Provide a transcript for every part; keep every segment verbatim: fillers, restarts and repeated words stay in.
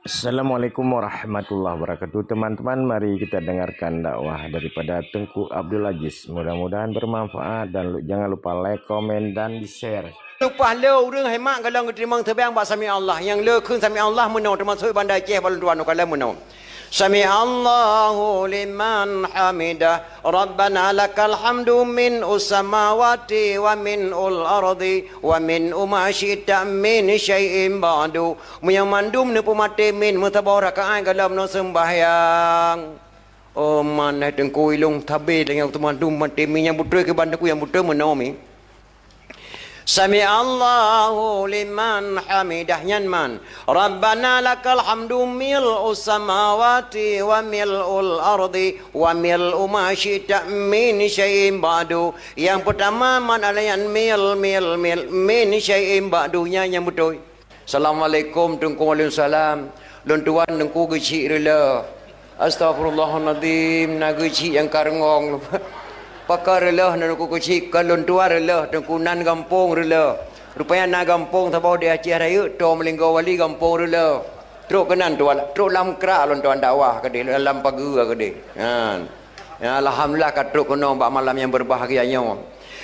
Assalamualaikum warahmatullahi wabarakatuh. Teman-teman, mari kita dengarkan dakwah daripada Teungku Abdul Aziz. Mudah-mudahan bermanfaat dan lu-, jangan lupa like, komen, dan di-share. Leupah le ureuëng hemat galom geuteurimong teubiang bak Sami Allah. Nyang le kheun Sami Allah meunoe, teumasok Banda Aceh bak lôn tuan ukalon meunoe. Sami Allahu liman hamidah. Rabbana lakal hamdu min usamawati wa min ul ardi wa min uma syi'ta min syai'in ba'du. Meunyoe mandum neupeumaté min meusaboh rakaat galom nyoe seumbahyang. Oh, manah teungku ilong tabe deungon teuma dum maté mi nyang beutôi keu ban teungku nyang beutôi meunoe mi. Sami Allahu liman hamidah nyan man. Rabbana lakal hamdu mil usamawati wa mil ul ardi wa mil uma syi'ta min syai'in ba'du. Yang pertama man alayan mil mil mil min syai'in ba'du nyan nyang beutôi. Assalamualaikum, Teungku. Waalaikumsalam. Lôn tuan Teungku geuchik reuloh. Astaghfirullahalazim, na geuchik nyang ka reungong. Pakon reuloh na Teungku geuchik, kon lôn tuan reuloh, Teungku nan gampông reuloh. Rupanya na gampông saboh di Aceh Rayeuk, Toe Meulinggo Wali gampông reuloh. Trok keunan tuan, trok lam krak lôn tuan dakwah keudeh, lam pageue keudeh. Nyan. Ya, alhamdulillah ka trok keunoe bak malam nyang beubahgia nyoe.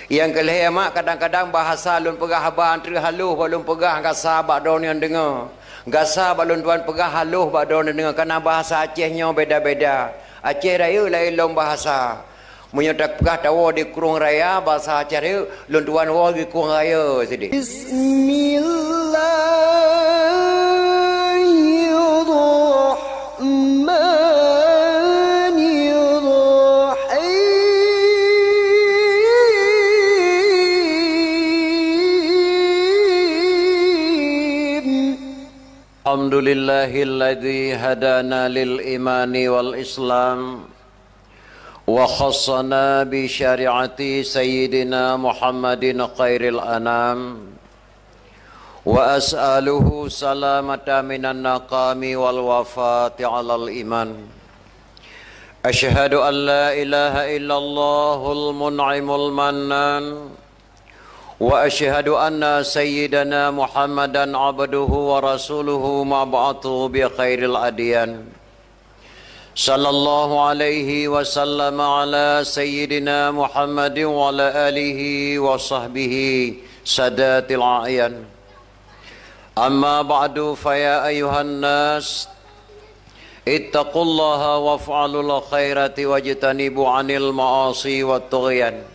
Nyang keu lhée mak, kadang-kadang bahasa lôn peugah haba treuk haloh bak lôn peugah gasa bak droeneuh nyang deungoe. Gasa bak lôn tuan peugah haloh bak droeneuh nyang deungoe, kareuna bahasa Aceh nyoe beda-beda. Aceh Rayeuk laén lom bahasa. Meunyoe tapeugah tawoe di Krueng Raya, bahasa Aceh Rayeuk, lôn tuan woe di Krueng Raya sideh. Bismillahirrahmanirrahim. Alhamdulillahilladzi hadana lil imani wal Islam wa khassana bi syari'ati Sayyidina Muhammadin khairil anam. Wa as'aluhu salamata minan naqami wal wafati alal iman. Asyhadu an la ilaha illallahul mun'imul mannan. Wa asyhadu anna sayyidana Muhammadan abduhu wa rasuluhu mab'atsu bi khairil adyan. Sallallahu alaihi wasallam ala sayyidina Muhammadin wa ala alihi wa sahbihi sadatil a'yan. Amma ba'du, fa ya ayyuhan nas, ittaqullaha waf'alul khairati wajtanibu anil ma'asi wat tughyan.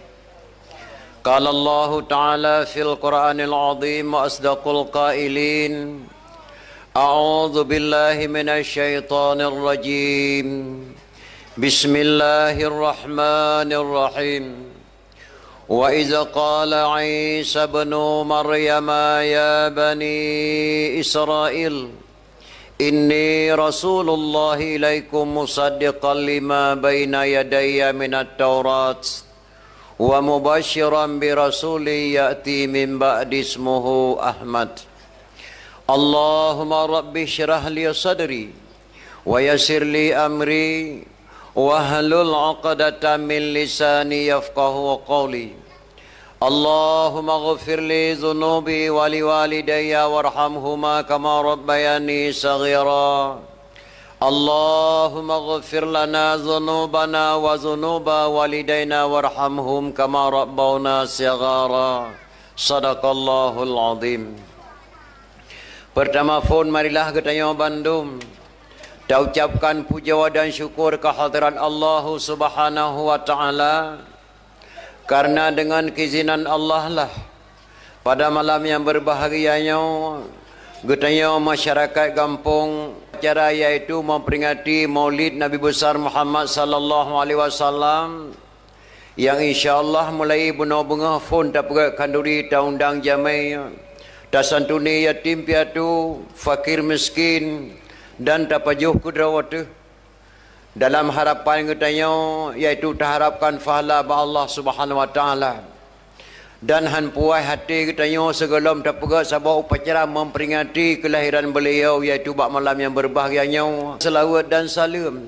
Qala Allahu ta'ala fil Qur'anil azim wa asdaqul qailin. A'udzu billahi minasy syaithanir rajim. Bismillahirrahmanirrahim. Wa idz qala Isa ibnu Maryama ya bani Israil, inni rasulullah ilaikum musaddiqan lima baina yadayya minat Taurat wa mubasysyiran bi rasulin ya'ti min ba'di ismuhu Ahmad. Allahumma rabbi syrah li sadri wa yassir li amri wahlul 'uqdatam min lisani yafqahu qawli. Allahumma ighfir li dzunubi wa li walidayya warhamhuma kama rabbayani shaghira. Allahumma ighfir lana dzunubana wa dzunuba walidaina warhamhum kama rabbauna shighara. Sadaqallahul azim. Pertama phon marilah geutanyoe bandum taucapkan pujoe dan syukur keu hadrat Allahu Subhanahu wa Ta'ala, kareuna deungon keuizinan Allah lah pada malam nyang beubahgia nyoe geutanyoe masyarakat gampông acara yaitu memperingati Maulid Nabi Besar Muhammad sallallahu alaihi wasallam. Nyang insya Allah mulai bunoe beungoh phon tapeugét khanduri, taundang jamé, tasantuni yatim piatu, fakir miskin, dan tapajoh keu droe teuh. Dalam harapan geutanyoe yaitu taharapkan pahala bak Allah Subhanahu wa Ta'ala. Dan han puas até geutanyoe sigohlom tapeugét saboh upacara memperingati kelahiran beliau yaitu bak malam nyang beubahgia nyoe. Seulaweuet dan saleuem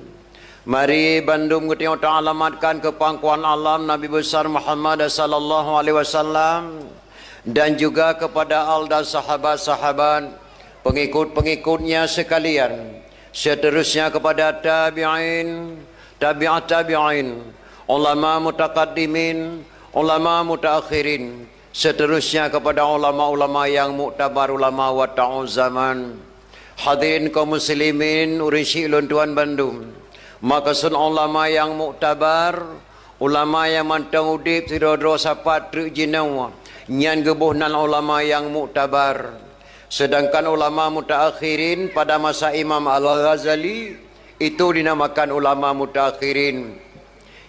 Mari bandum geutanyoe taalamatkan keu pangkuan alam Nabi Besar Muhammad sallallahu alaihi wasallam dan juga kepada al dan sahabat-sahabat, pengikut-pengikutnya sekalian, seterusnya kepada tabi'in, tabi'at tabi'in, ulama mutaqaddimin, ulama mutaakhirin, seterusnya kepada ulama-ulama yang muktabar, ulama wata'u zaman. Hadirin kaum muslimin, ureuëng syiek lôn tuan bandum. Maksud ulama yang muktabar, ulama nyang mantong udeb sidroe-droe sapat treuk jinoe, nyan geuboh nan ulama nyang muktabar. Sedangkan ulama mutaakhirin pada masa Imam Al-Ghazali, itu dinamakan ulama mutaakhirin.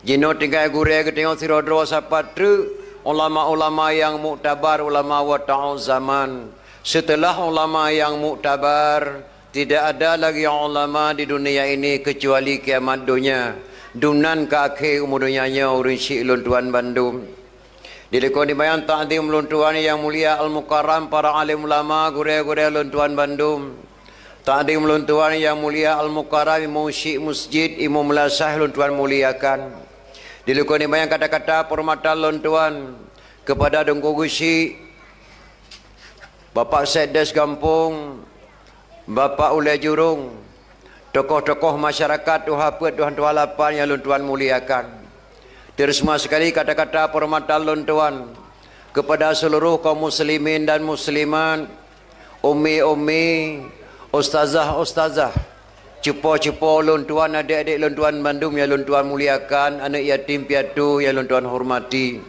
Jinoe tinggai gurée geutanyoe sidroe-droe sapat treuk ulama-ulama nyang muktabar, ulama wata'u zaman. Setelah ulama nyang muktabar, tidak ada lagi ulama di dunia ini kecuali kiamat donya. Dumnan ka akhé umu donya nyoe, ureuëng syiek lôn tuan bandum. Dilikot dibayang takzim lôn tuan yang mulia al-mukarram, para alim ulama, gurée-gurée lôn tuan bandum. Takzim lôn tuan yang mulia al-mukarram, imum syiek masjid, imum meulasah lôn tuan muliakan. Dilikot dibayang kata-kata penghormatan lôn tuan kepada Teungku Geuchik, Bapak Sekdes Gampông, Bapak Ulée Jurong, tokoh-tokoh masyarakat tuha peuet, tuha-tuha lapan nyang lôn tuan muliakan. Terutama sekali kata-kata penghormatan lôn tuan kepada seluruh kaum muslimin dan muslimat, ummi-ummi, ustazah-ustazah, cupo-cupo lôn tuan, adék-adék lôn tuan bandum nyang lôn tuan muliakan, aneuëk yatim piatu nyang lôn tuan hormati.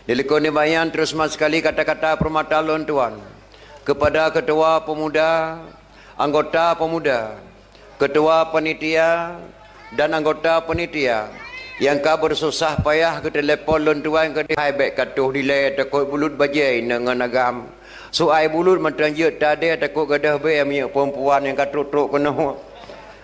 Dilikot dibayang terutama sekali kata-kata penghormatan lôn tuan kepada ketua pemuda, anggota pemuda, ketua panitia, dan anggota panitia nyang ka beususah payah geutelepon lôn tuan keudéh, hai bék ka toh dilée takot bulut bajée ngon agam. Suai bulut mantong jeuet tadée takot gadôh bé minyeuk perempuan nyang ka trok-trok keunoe.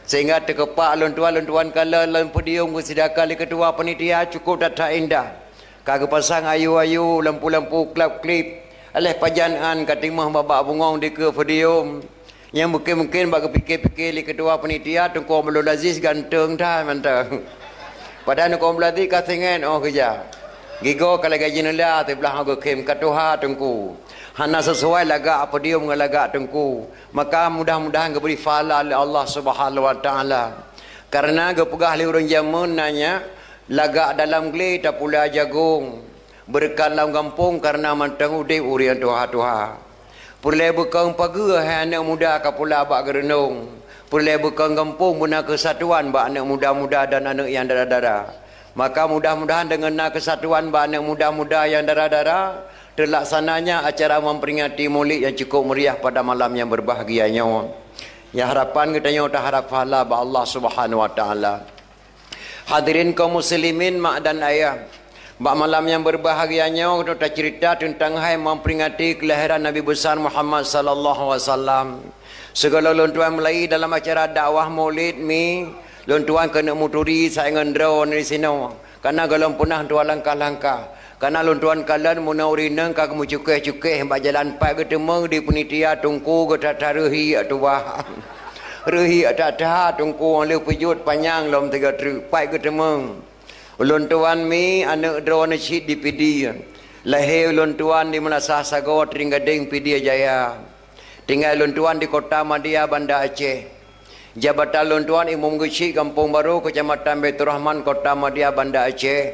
Sehingga teukeupak lôn tuan, lôn tuan kalon lam podium geusidaka lé ketua panitia, cukup that-that indah. Ka geupasang ayu-ayu, lampu-lampu klap-klip. Aléh pajan án ka timoh babah bungöng dikeue podium. Nyang mungken-mungken bak geupike-pike lé ketua panitia, Teungku Abdul Aziz ganteng that mantong. Padahai Teungku Abdul Aziz ka singet óh keujak. Gigoe ka lagée jeuneula siblah óh geukhém, ka tuha Teungku. Hana sisuai lagak podium ngon lagak Teungku. Maka mudah-mudahan geubri pahala lé Allah Subhanahu wa Taala. Kareuna geupeugah lé ureuëng jameun na nyan, lagak dalam glé tapula jagong, beureukat lam gampông kareuna mantong udeb ureuëng tuha-tuha. Peureulée beukong pageue hai aneuëk muda ka pula bak geureunong. Peureulée beukong gampông beuna keusatuan bak aneuëk muda-muda dan aneuëk nyang dara-dara. Maka mudah-mudahan deungon na keusatuan bak aneuëk muda-muda nyang dara-dara, teulaksananya acara memperingati Maulid yang cukup meriah pada malam yang berbahagia nyoe. Ya, harapan geutanyoe taharap pahala bak Allah Subhanahu wa Taala. Hadirin kaum muslimin, mak dan ayah, bak malam nyang berbahagia nyoe, untuk tacerita teuntang hai memperingati kelahiran Nabi Besar Muhammad sallallahu alaihi wasallam. Sigohlom lôn tuan mulai dalam acara dakwah Maulid mi, lôn tuan keuneuk meuturi saingon droe di sinoe. Kareuna gohlom peunah tuan langkah-langkah. Kareuna lôn tuan kalon meunoe ureuëng inong ka geumeucukéh-cukéh bak jalan, pat geuteumeung di panitia teungku geutata reuhi tuha. Reuhi that-that teungku, lheueh peujeuet panyang lom tiga treuk, pat geuteumeung. Ulôn tuan mi aneuëk droeneuh cit di Pidie. Lahé ulôn tuan di Meulasah Sagoe, Trienggadeng, Pidie Jaya. Tinggai lôn tuan di Kota Madia, Banda Aceh. Jabatan lôn tuan Imum Geuchik Gampông Barô, Keucamatan Baiturrahman, Kota Madia, Banda Aceh.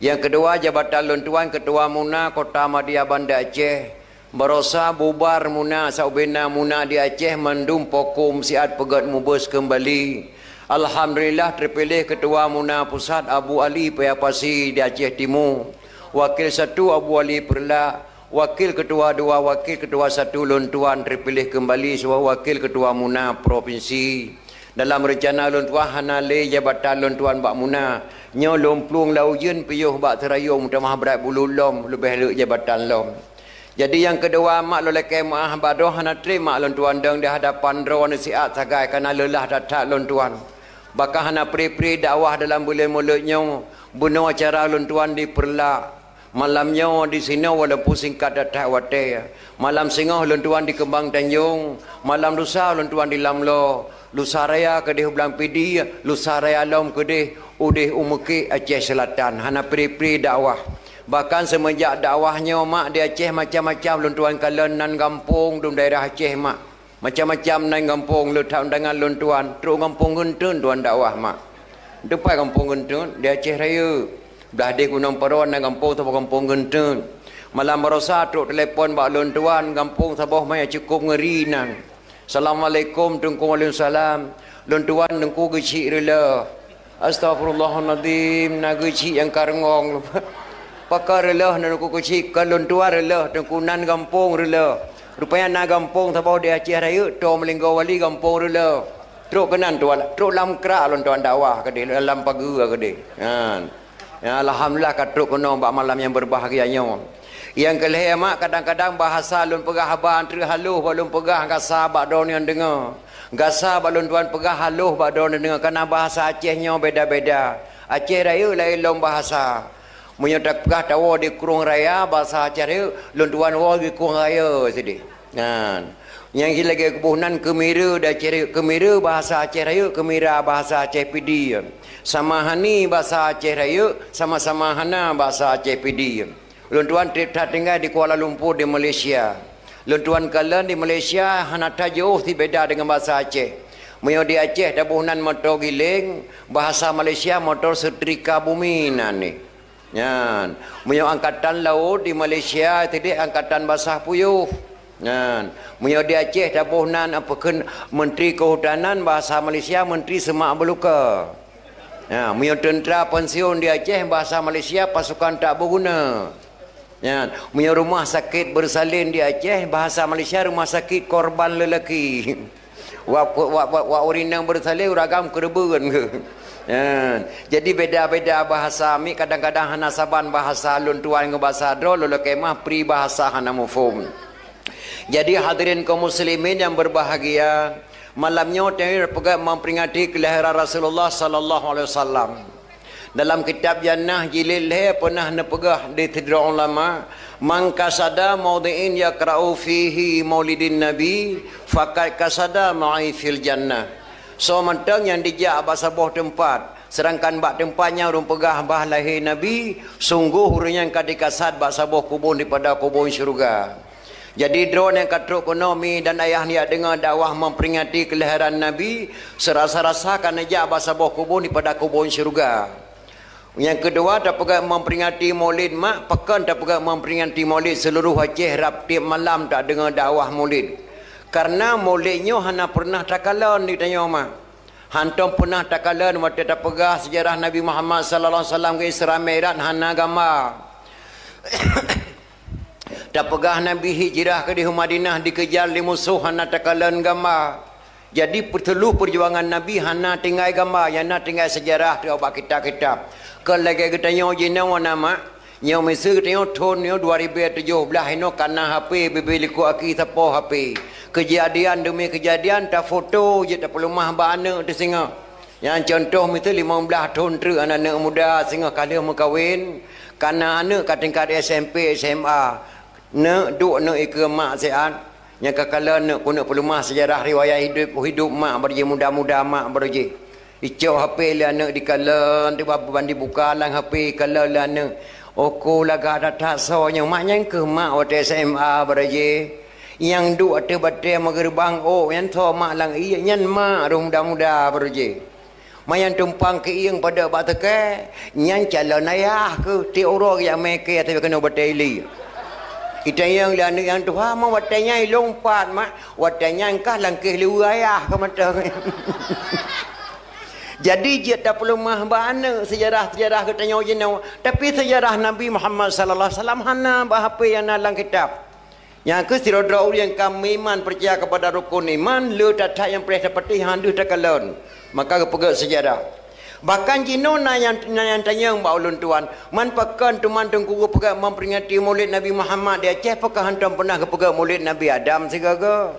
Nyang keudua, jabatan lôn tuan Keutua Muna Kota Madia, Banda Aceh. Barosa bubar Muna, saubena Muna di Aceh mandum pokum siat peugét mubeuet keumbali. Alhamdulillah, teupiléh Keutua Muna Pusat Abu Ali Paya Pasi di Aceh Timu. Wakil satu Abu Ali Peureulak. Wakil keutua dua, wakil keutua satu lôn tuan teupiléh keumbali sibagoe wakil keutua Muna propinsi. Dalam reuncana lôn tuan hana lé jabatan lôn tuan bak Muna. Nyoe lôn plueng lam ujeuen piôh bak seurayong meutamah brat bulut lom, leubeh lé jabatan lom. Jadi nyang keudua, mak lôn lakée meuáh bak droe hana trép mak lôn tuan dong di hadapan droeneuh siat sagai kareuna leulah that-that lôn tuan. Bahkan hana pri-pri dakwah dalam buleuen Maulid nyoe, bunoe acara lôn tuan di Peureulak. Malam nyoe di sinoe walaupun singkat that-that watée. Malam singoh lôn tuan di Keumbang Tanjong, malam lusa lôn tuan di Lamlo, lusa raya keudeh u Blang Pidie, lusa raya lom keudeh udeh u Meukek, Aceh Selatan. Hana pri-pri dakwah. Bahkan seumeujak dakwah nyoe mak di Aceh macam-macam lôn tuan kalon nan gampông dum daerah Aceh mak. Macam-macam nan gampông le that undangan lôn tuan, trok gampông Geunteuen tuan dakwah mak. Teumpat gampông Geunteuen di Aceh Rayeuk. Blah deh Gunong Paro nan gampông saboh gampông Geunteuen. Malam barosa trok telepon bak lôn tuan gampông saboh maya cukôp ngeuri nan. "Assalamualaikum Teungku." "Waalaikumsalam." "Lôn tuan Teungku geuchik reuloh." "Astaghfirullahalazim, na geuchik nyang ka reungong." "Pakon reuloh na Teungku geuchik?" "Keu lôn tuan reuloh Teungku, nan gampông reuloh." Rupanya na gampông saboh di Aceh Rayeuk, toe meulinggoe wali gampông reuloh. Trok keunan tuan, trok lam krak lôn tuan dakwah keudeh, lam pageue keudeh. Nyan. Ya, alhamdulillah ka trok keunoe bak malam nyang beubahgia nyoe. Nyang keu lhée mak, kadang-kadang bahasa lôn peugah haba treuk haloh bak lôn peugah gasa bak droeneuh deungoe. Gasa bak lôn tuan peugah haloh bak droeneuh deungoe, kareuna bahasa Aceh nyoe beda-beda. Aceh Rayeuk laén lom bahasa. Meunyoe tapeugah tawoe di Krueng Raya, bahasa Aceh Rayeuk, lôn tuan woe di Krueng Raya sideh. Nyan. Nyang lagée geuboh nan keumira di Aceh Rayeuk, keumira bahasa Aceh Rayeuk, keumira bahasa Aceh Pidie. Sama hani bahasa Aceh Rayeuk, sama-sama hana bahasa Aceh Pidie. Lôn tuan treb that tinggai di Kuala Lumpur di Malaysia. Lôn tuan kalon di Malaysia hana that jiôh sibeda deungon bahasa Aceh. Meunyoe di Aceh taboh nan moto giléng, bahasa Malaysia motor setrika bumi nan nyoe. Nyan, meunyoe angkatan laôt di Malaysia sideh angkatan basah puyôh. Nyan, meunyoe di Aceh taboh nan apa kheun Menteri Kehutanan, bahasa Malaysia Menteri Semak Belukée. Nyan, meunyoe teuntra pensiun di Aceh, bahasa Malaysia pasukan tak berguna. Nyan, meunyoe rumah sakit bersalin di Aceh, bahasa Malaysia rumah sakit korban lelaki. Wak, wak, wak, wak ureueng inong beureusalieng ureueng agam keureubeuen keuh. Nyan. Jadi beda-beda bahasa, mi kadang-kadang hana saban bahasa lôn tuan ngon bahasa droe, lôn lakée meu'ah pri bahasa hana muphom. Jadi hadirin kaum muslimin yang berbahagia, malam nyoe tanyoe peugah memperingati kelahiran Rasulullah sallallahu alaihi wasallam. Dalam kitab Jannah jilid lhée peunah neupeugah di sidroe ulama, "Man qasada maudhi'in yaqra'u fihi maulidin nabi, faqad qasada ma'i fil jannah." Soe mantong nyang dijak bak saboh teumpat, seudangkan bak teumpat nyan ureueng peugah bah lahé Nabi, sunggoh ureueng nyan ka dikasad bak saboh kubon dipada kubon syeuruga. Jadi droeneuh ka trok keunoe mi dan ayah neujak deungoe dakwah memperingati kelahiran Nabi, seurasa-rasa ka neujak bak saboh kubon dipada kubon syeuruga. Nyang keudua, tapeugah memperingati Maulid mak, pakon tapeugah memperingati Maulid, seuluroh Aceh rab tieb malam tadeungoe dakwah Maulid. Kareuna Maulid nyoe hana peureunah takalon di tanyoe mak. Hantom peureunah takalon watée tapeugah seujarah Nabi Muhammad sallallahu alaihi wasallam keu Isra Mi'raj hana gamba. Tapeugah Nabi hijrah keudeh u Madinah dikejar lé musoh hana takalon gamba. Jadi, peuteuluh peujuangan Nabi hana tinggai gamba, nyang na tinggai seujarah teuh bak kitab-kitab. Kon lagée geutanyoe jinoe na mak, nyoe miseue geutanyoe thon nyoe dua ribée tujoh blaih inoe ka na H P, bibée likot aki sapoe H P. Keujadian deumi keujadian tafoto jeuet tapeuleumah bak aneuëk teuh singoh. Nyang cuntoh miseue limong blaih thon treuk aneuëk muda singoh ka lheueh meukawen, ka na aneuëk ka tingkat S M P, S M A. Neuk duek neuk ikeue mak siat, nyang ka kalon neuk keuneuk peuleumah seujarah riwayat hidup, hidup mak barô jih, muda-muda mak barô jih. Icok H P lé aneuëk dikalon, tiba ban dibuka lam H P kalon lé aneuëk. Oko lagak that-that soe nyoe, mak nyan keuh mak watée S M A barô jih. Nyang duek ateueh batée meugeuribang ôk nyan soe mak lam ié, nyan mak rôh muda-muda barô jih. Manyang tumpang keuieng padub bak teuke, nyan calon ayah keuh tieb uroe jak mé kée tapi keunoe batée ili. Itanyong lé aneuëk nyang tuha, "Ma watée nyan ilôn pat mak?" "Watée nyan kah langkeh liweue ayah keu mantong." Jadi jeuet tapeuleumah bak aneuëk seujarah-seujarah geutanyoe jinoe, tapi seujarah Nabi Muhammad sallallahu alaihi wasallam hana bak H P nyang na lam kitab. Nyang kheueh sidroe-droe ureuëng ka meuiman peucaya keupada rukon iman, le that-that nyang preh tapatéh hana deuh takalon, maka geupeugét seujarah. Bahkan jinoe na nyang, na nyang tanyong bak ulôn tuan, man pakon teuma Teungku geupeugét memperingati Maulid Nabi Muhammad di Aceh, pakon hántom peunah geupeugét Maulid Nabi Adam sigoe-goe?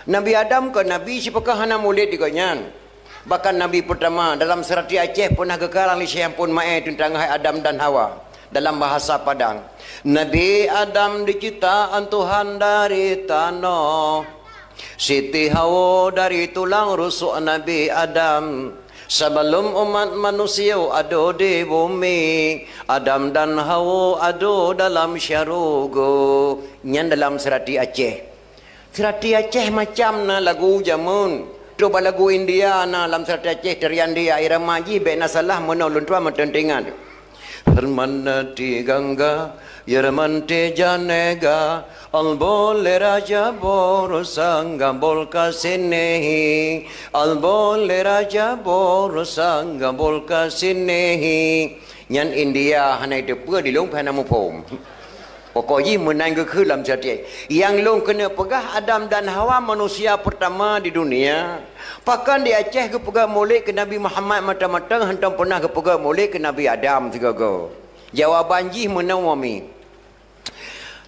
Nabi Adam kon nabi, sipakon hana Maulid di gobnyan? Bahkan nabi peurtama dalam seurati Aceh peunah geukarang lé Syekh Ampon Maé teuntang hai Adam dan Hawa dalam bahasa Padang. Nabi Adam diciptaan Tuhan dari tanoh. Siti Hawa dari tulang rusuk Nabi Adam. Sebelum umat manusia ada di bumi, Adam dan Hawa ada dalam syurga. Nyan dalam seurati Aceh. Seurati Aceh macam na lagu jameun. Trok bak lagu India na lam seurati Aceh, tarian dia, irama jih bék na salah meunoe lôn tuan meuteuntingan. Hermana ti gangga, yermante janega, albole raja bor sangga bol kasinehi, albole raja bor sangga bol kasinehi. Nyan India hana teupeu di lôn hana muphom. Pokok jih meunan geukheun lam seurati. Nyang lôn keuneuk peugah Adam dan Hawa manusia pertama di dunia. Pakon di Aceh geupeugah mulod keu Nabi Muhammad mantong-mantong hantom peunah geupeugah mulod keu Nabi Adam sigoe-goe? Jawaban jih meunoe mi.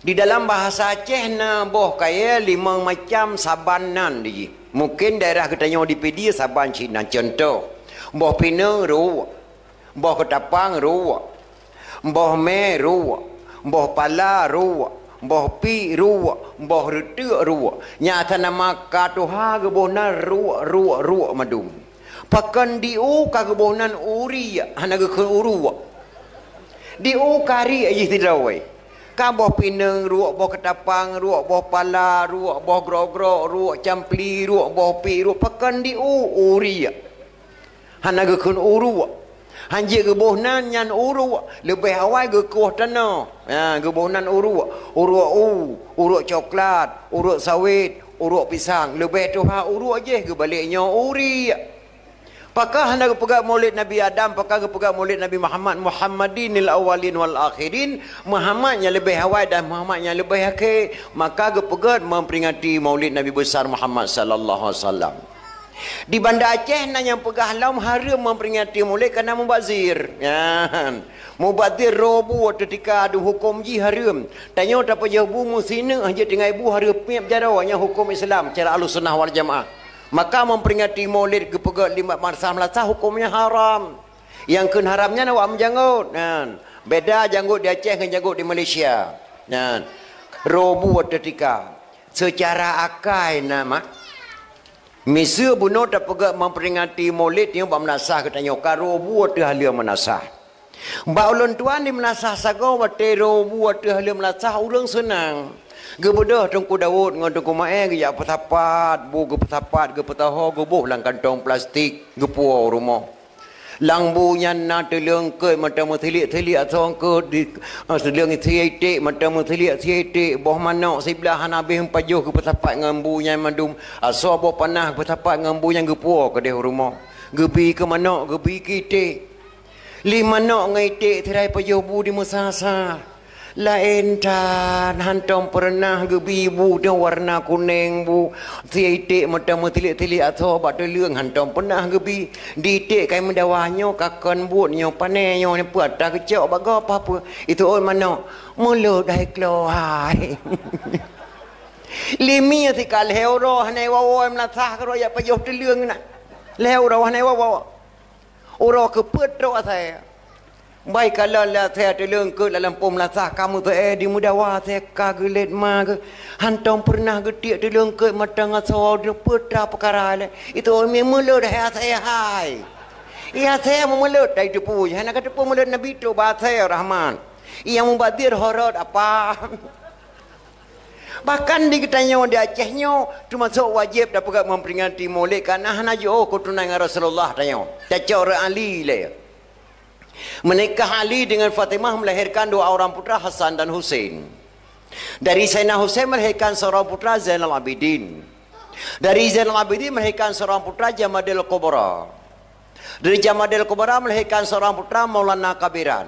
Di dalam bahasa Aceh na boh kayée limong macam saban nan di jih. Mungkin daerah geutanyoe di Pidie saban cit nan. Contoh, boh pineung ruek, boh keutapang ruek, boh mé ruek, boh pala ruek, boh piek ruek, boh reuteuk ruek. Nyan asai nama ka tuha geuboh nan ruek, ruek, ruek mandum. Pakon di u ka geuboh nan uriek, hana geukheun uruek. Di u ka riek jih sidroe. Ka boh pineung ruek, boh keutapang ruek, boh pala ruek, boh grok-grok ruek, campli ruek, boh piek ruek, pakon di u uriek. Hana geukheun uruek. Hanjeuet geuboh nan nyan uruek, leubeh awai geukoh tanoh. Ha, geuboh nan uruek. Uruek u, uruek coklat, uruek sawét, uruek pisang. Leubeh tuha uruek jih geubalek nyoe uriek. Pakon hana geupeugah mulod Nabi Adam, pakon geupeugah mulod Nabi Muhammad, Muhammadinil awwalin wal akhirin, Muhammad nyang leubeh awai dan Muhammad nyang leubeh akhé, maka geupeugah memperingati maulid Nabi besar Muhammad sallallahu alaihi wasallam. Di Banda Aceh na nyang peugah lom hareuem memperingati mulod karena mubazir. Nyan. Mubazir roh bu teutika adu huköm jih hareuem. Tanyoe tapajoh bu meusineuk hana tinggai bu hareuem piep jaroe nyan huköm Islam cara Ahlussunnah wal Jamaah. Maka memperingati maulid geupeugah lima madrasah meulasah hukömnya haram. Nyang kheun haram nyan awak meujanggot. Nyan. Beda janggot di Aceh ngon janggot di Malaysia. Nyan. Roh bu teutika. Secara akai na mah. Miseue bunoe tapeugah memperingati maulid nyoe bak meunasah geutanyoe ka roh bu teuh haleue meunasah. Bak ulôn tuan di meunasah sagoe watée roh bu teuh haleue meunasah ureuëng seunang. Geubeudôh Teungku Daud ngon Teungku Maé geujak peusapat, bu geupeusapat, geupeutoho, geuboh lam kantong plastik, geupuwoe u rumoh. Lam bu nyan na teuleungkeut mantong meusiliek-siliek asoe eungkôt di, eh, teuleung sie iték mantong meusiliek sie iték, boh manök siblah hana habéh meupajoh geupeusapat ngon bu nyan mandum, asoe boh panah geupeusapat ngon bu nyan geupuwoe keudeh u rumoh. Geubi keu manök, geubi keu iték. Lé manök ngon iték sira jipajoh bu di meusa-sa. Laén that, hantom peureunah geubi bu nyang warna kuneng bu. Sie iték mantong meusiliek-siliek asoe bak teuleung hantom peureunah geubi. Di iték kai meudawa nyoe ka kon buet nyoe pané nyoe peue atra geucok bak gob apa peue. Itu ôn manök. Mulod hai klo hai. Lé mie sika lhée uroe hana iwoe-woe meulasah keudroe jak pajoh teuleung na. Lhée uroe hana iwoe-woe. Uroe keupeue trok asai. Bai kalon lé asai teuleung keu lam lampôh meulasah ka meuseu'é di meudawa asai ka geulet ma geuh. Hantom peureunah geutiek teuleung keu mantong asoe di peue tra peukara lé. Itu mi mulod hai asai hai. Iya asai meumulod tai teupeu. Hana ka teupeu mulod Nabi tu ba asai Rahman. Iya mubazir horot apa. Bahkan di geutanyoe di Aceh nyoe teumasok wajéb tapeugah memperingati maulid karena hana jiôh keuturonan ngon Rasulullah tanyoe. Tacok rot Ali lé. Menikah Ali dengan Fatimah melahirkan dua orang putra Hasan dan Husain. Dari Sayyidina Husain melahirkan seorang putra Zainal Abidin. Dari Zainal Abidin melahirkan seorang putra Jamadil Kubra. Dari Jamadil Kubra melahirkan seorang putra Maulana Kabiran.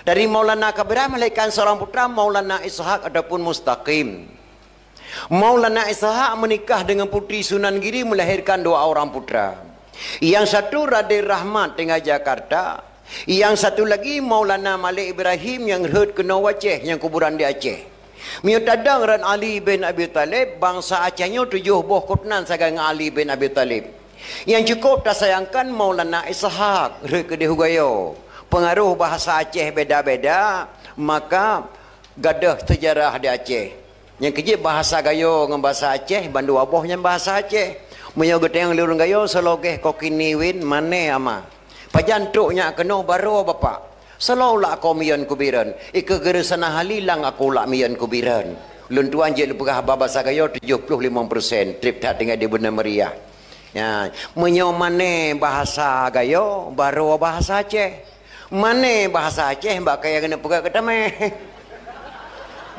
Dari Maulana Kabiran melahirkan seorang putra Maulana Ishak ataupun Mustaqim. Maulana Ishak menikah dengan Putri Sunan Giri melahirkan dua orang putra. Yang satu Raden Rahmat tinggal Jakarta, yang satu lagi Maulana Malik Ibrahim nyang rhot keunoe u Aceh nyang kuburan di Aceh. Meunyoe tadong ran Ali bin Abi Thalib, bansa Aceh nyoe tujoh boh keuturonan sagai ngon Ali bin Abi Thalib. Nyang cukup tasayangkan Maulana Ishak rhot keudeh u Gayo. Peungaroh bahasa Aceh beda-beda, maka gadôh seujarah di Aceh. Nyang keujeuet bahasa Gayo ngon bahasa Aceh, bandua boh nyan bahasa Aceh. Meunyoe geutanyong lé ureuëng Gayo, seulogeh kokini win, mané ama. Pajan trok nyak keunoe baroe bapak. Seulaweuet aku miyeuen kubireuen, ikeue geureusanah hali lang aku lak miyeuen kubireuen. Lôn tuan jeuet lôn peugah haba basa Gayo tujoh ploh limong persen trép that tinggai di benua meriah. Ya, meunyoe mané bahasa Gayo, barô bahasa Aceh. Mané bahasa Aceh bak kayée keuneuk peugah keu tameh.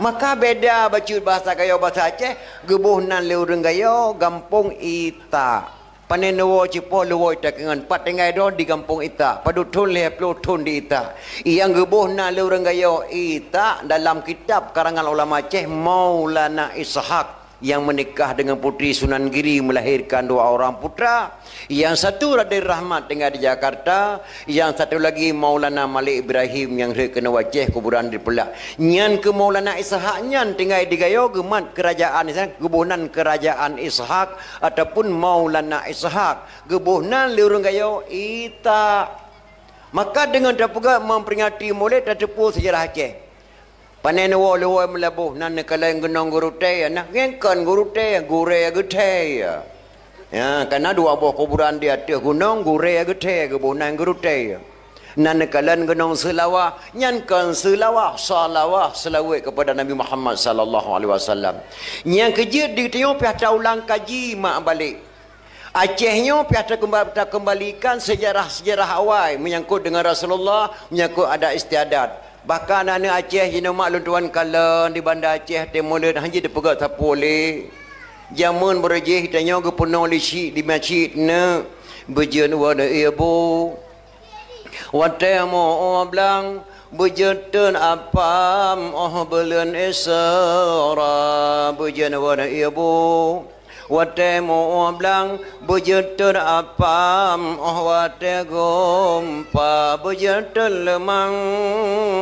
Maka beda bacut bahasa Gayo bahasa Aceh, geuboh nan lé ureuëng Gayo gampông Ita. Panen woe cipoh luwoe takeungon pat tinggai droe di gampông Ita. Padub thon lhée ploh thon di Ita. Nyang geuboh nan lé ureuëng Gayo Ita dalam kitab karangan ulama Aceh Maulana Ishak. Yang menikah dengan Putri Sunan Giri melahirkan dua orang putra. Yang satu Raden Rahmat tinggal di Jakarta, yang satu lagi Maulana Malik Ibrahim yang rhot keunoe Aceh kuburan di Peulah. Nyan keu Maulana Ishak nyan tinggai di Gayo geumat kerajaan Ishak, geuboh nan kerajaan Ishak ataupun Maulana Ishak. Geuboh nan lé ureuëng Gayo Ita. Maka deungon tapeugah memperingati Maulid tateupeue sejarah Aceh. Panen woe luwoe meulaboh nan neukalon gunong Geurutée, nah nyan kon Geurutée, Gurée Geuthée. Ya, kana dua boh kuburan di ateueh gunong Gurée Geuthée geuboh nan Geurutée. Nan neukalon gunong Seulawah, nyan kon Seulawah, salawah, selawat kepada Nabi Muhammad sallallahu alaihi wasallam. Nyang keujeuet di tanyoe piah taulang kaji mak balek. Aceh nyoe piah takeumbalikan sejarah-sejarah awai menyangkut dengan Rasulullah, menyangkut adat istiadat. Bahkan aneuëk Aceh jinoe mak lôn tuan kalon di Banda Aceh teuh mulod hana jipeugah sapeue lé. Jameun beureuh jih tanyoe geupeunoh lé syiek di masjid neuh, beujeuet woe neuié bu. Watée meu-ueh blang, beujeuet teun apam óh buleuen Isra, beujeuet woe neuié bu. Watée meu-ueh blang, beujeuet teun apam óh watée gumpa, beujeuet teun leumang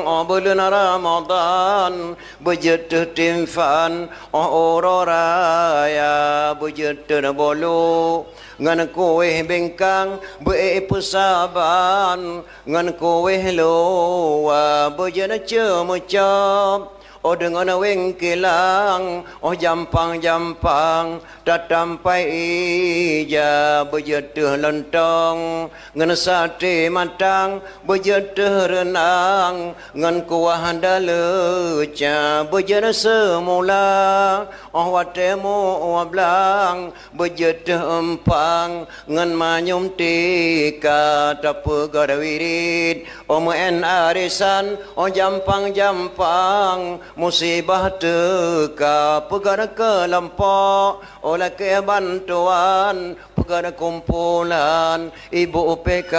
óh buleuen Ramadhan, beujeuet teuh timphan óh uroe raya, beujeuet teun bolu ngon kueh bingkang beu-ék peusaban, ngon kueh luwa beujeuet ceumeucom, óh deungon wéng kilang, óh jampang-jampang tatampai ija, beujeuet teuh lontong ngon saté matang, beujeuet teuh reunang ngon kuah daleuca, beujeuet seumula, óh watée meu-ueh blang, beujeuet teuh eumpang ngon manyum tika, tapeugah wirit óh meu'én arisan, óh jampang-jampang musibah teuka, peugah keulompok óh lakée bantuan, peugah kumpulan ibu P K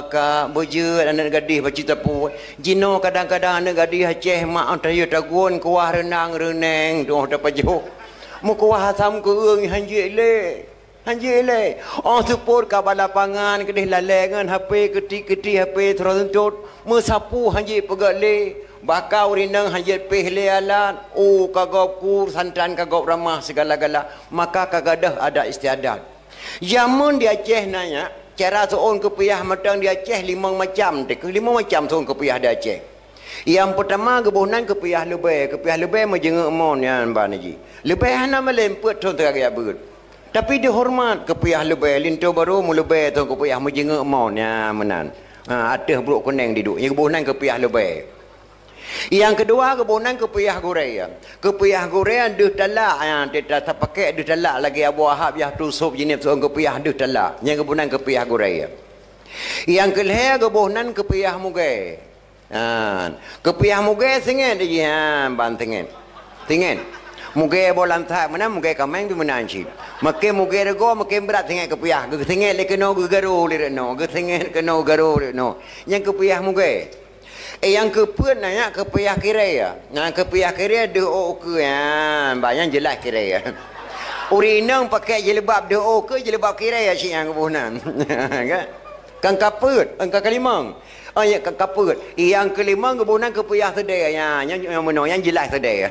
K, beujeuet aneuëk gadéh bacut sapeue. Jinoe kadang-kadang aneuëk gadéh Aceh mak tayue tagun kuah reunang reuneng tuh tapajoh. Meukuah asam keueung hana jeuet lé. Hana jeuet lé. Óh seupôt ka bak lapangan keudeh lalée ngon H P keutik-keutik H P seureuntôt. Meusapeue hana jeuet peugét lé. Baka ureuëng inong hana jeuet péh lé alat. Oh ka gob kur, santan ka gob ramah sigala-gala. Maka ka gadôh adat istiadat. Jameun di Aceh na nyak, cara seuôn keupiah mantong di Aceh limong macam teuh. Limong macam seuôn keupiah di Aceh. Nyang peutama geuboh nan keupiah leubée. Keupiah leubée meujeungeuk mon nyan ban jih. Leubée hana malém peuet thon teuka geujak beuet. Tapi dihoreumat keupiah leubée, linto barô meuleubée thon keupiah meujeungeuk mon nyan meunan. Ha, ateueh brôk kuneng diduek. Nyang geuboh nan keupiah leubée. Nyang keudua geuboh nan keupiah gurée. Keupiah gurée deuh talak, ha, teuta tapakée deuh talak lagée Abu Wahab yah tu sôb jinéh seuôn keupiah deuh talak. Nyang geuboh nan keupiah gurée. Nyang keulhée geuboh nan keupiah mugée. Ha, keupiah mugée singet jih, ha, ban singet. Singet. Mugée boh lansat meunan, mugée kaméng pih meunan cit. Makin mugée reugoe, makin brat singet keupiah. Geusinget lé keunoe geugarô lé reunoe, geusinget keunoe garô lé reunoe. Nyang keupiah mugée. Eh, nyang keupeuet na nyak keupiah kirée. Nyang keupiah kirée deuh ôk ukeue, ha, ban nyan jeulaih kirée. Ureuëng inong pakée jilbab deuh ôk ukeue, jilbab kirée cit nyang geuboh nan. Kan? Kan kapeuet, kan kalimong. Oh, ya, ka, kapeuet. Nyang keulimong geuboh nan keupiah seudée, ya, nyang, nyang meunoe, nyang jeulaih seudée.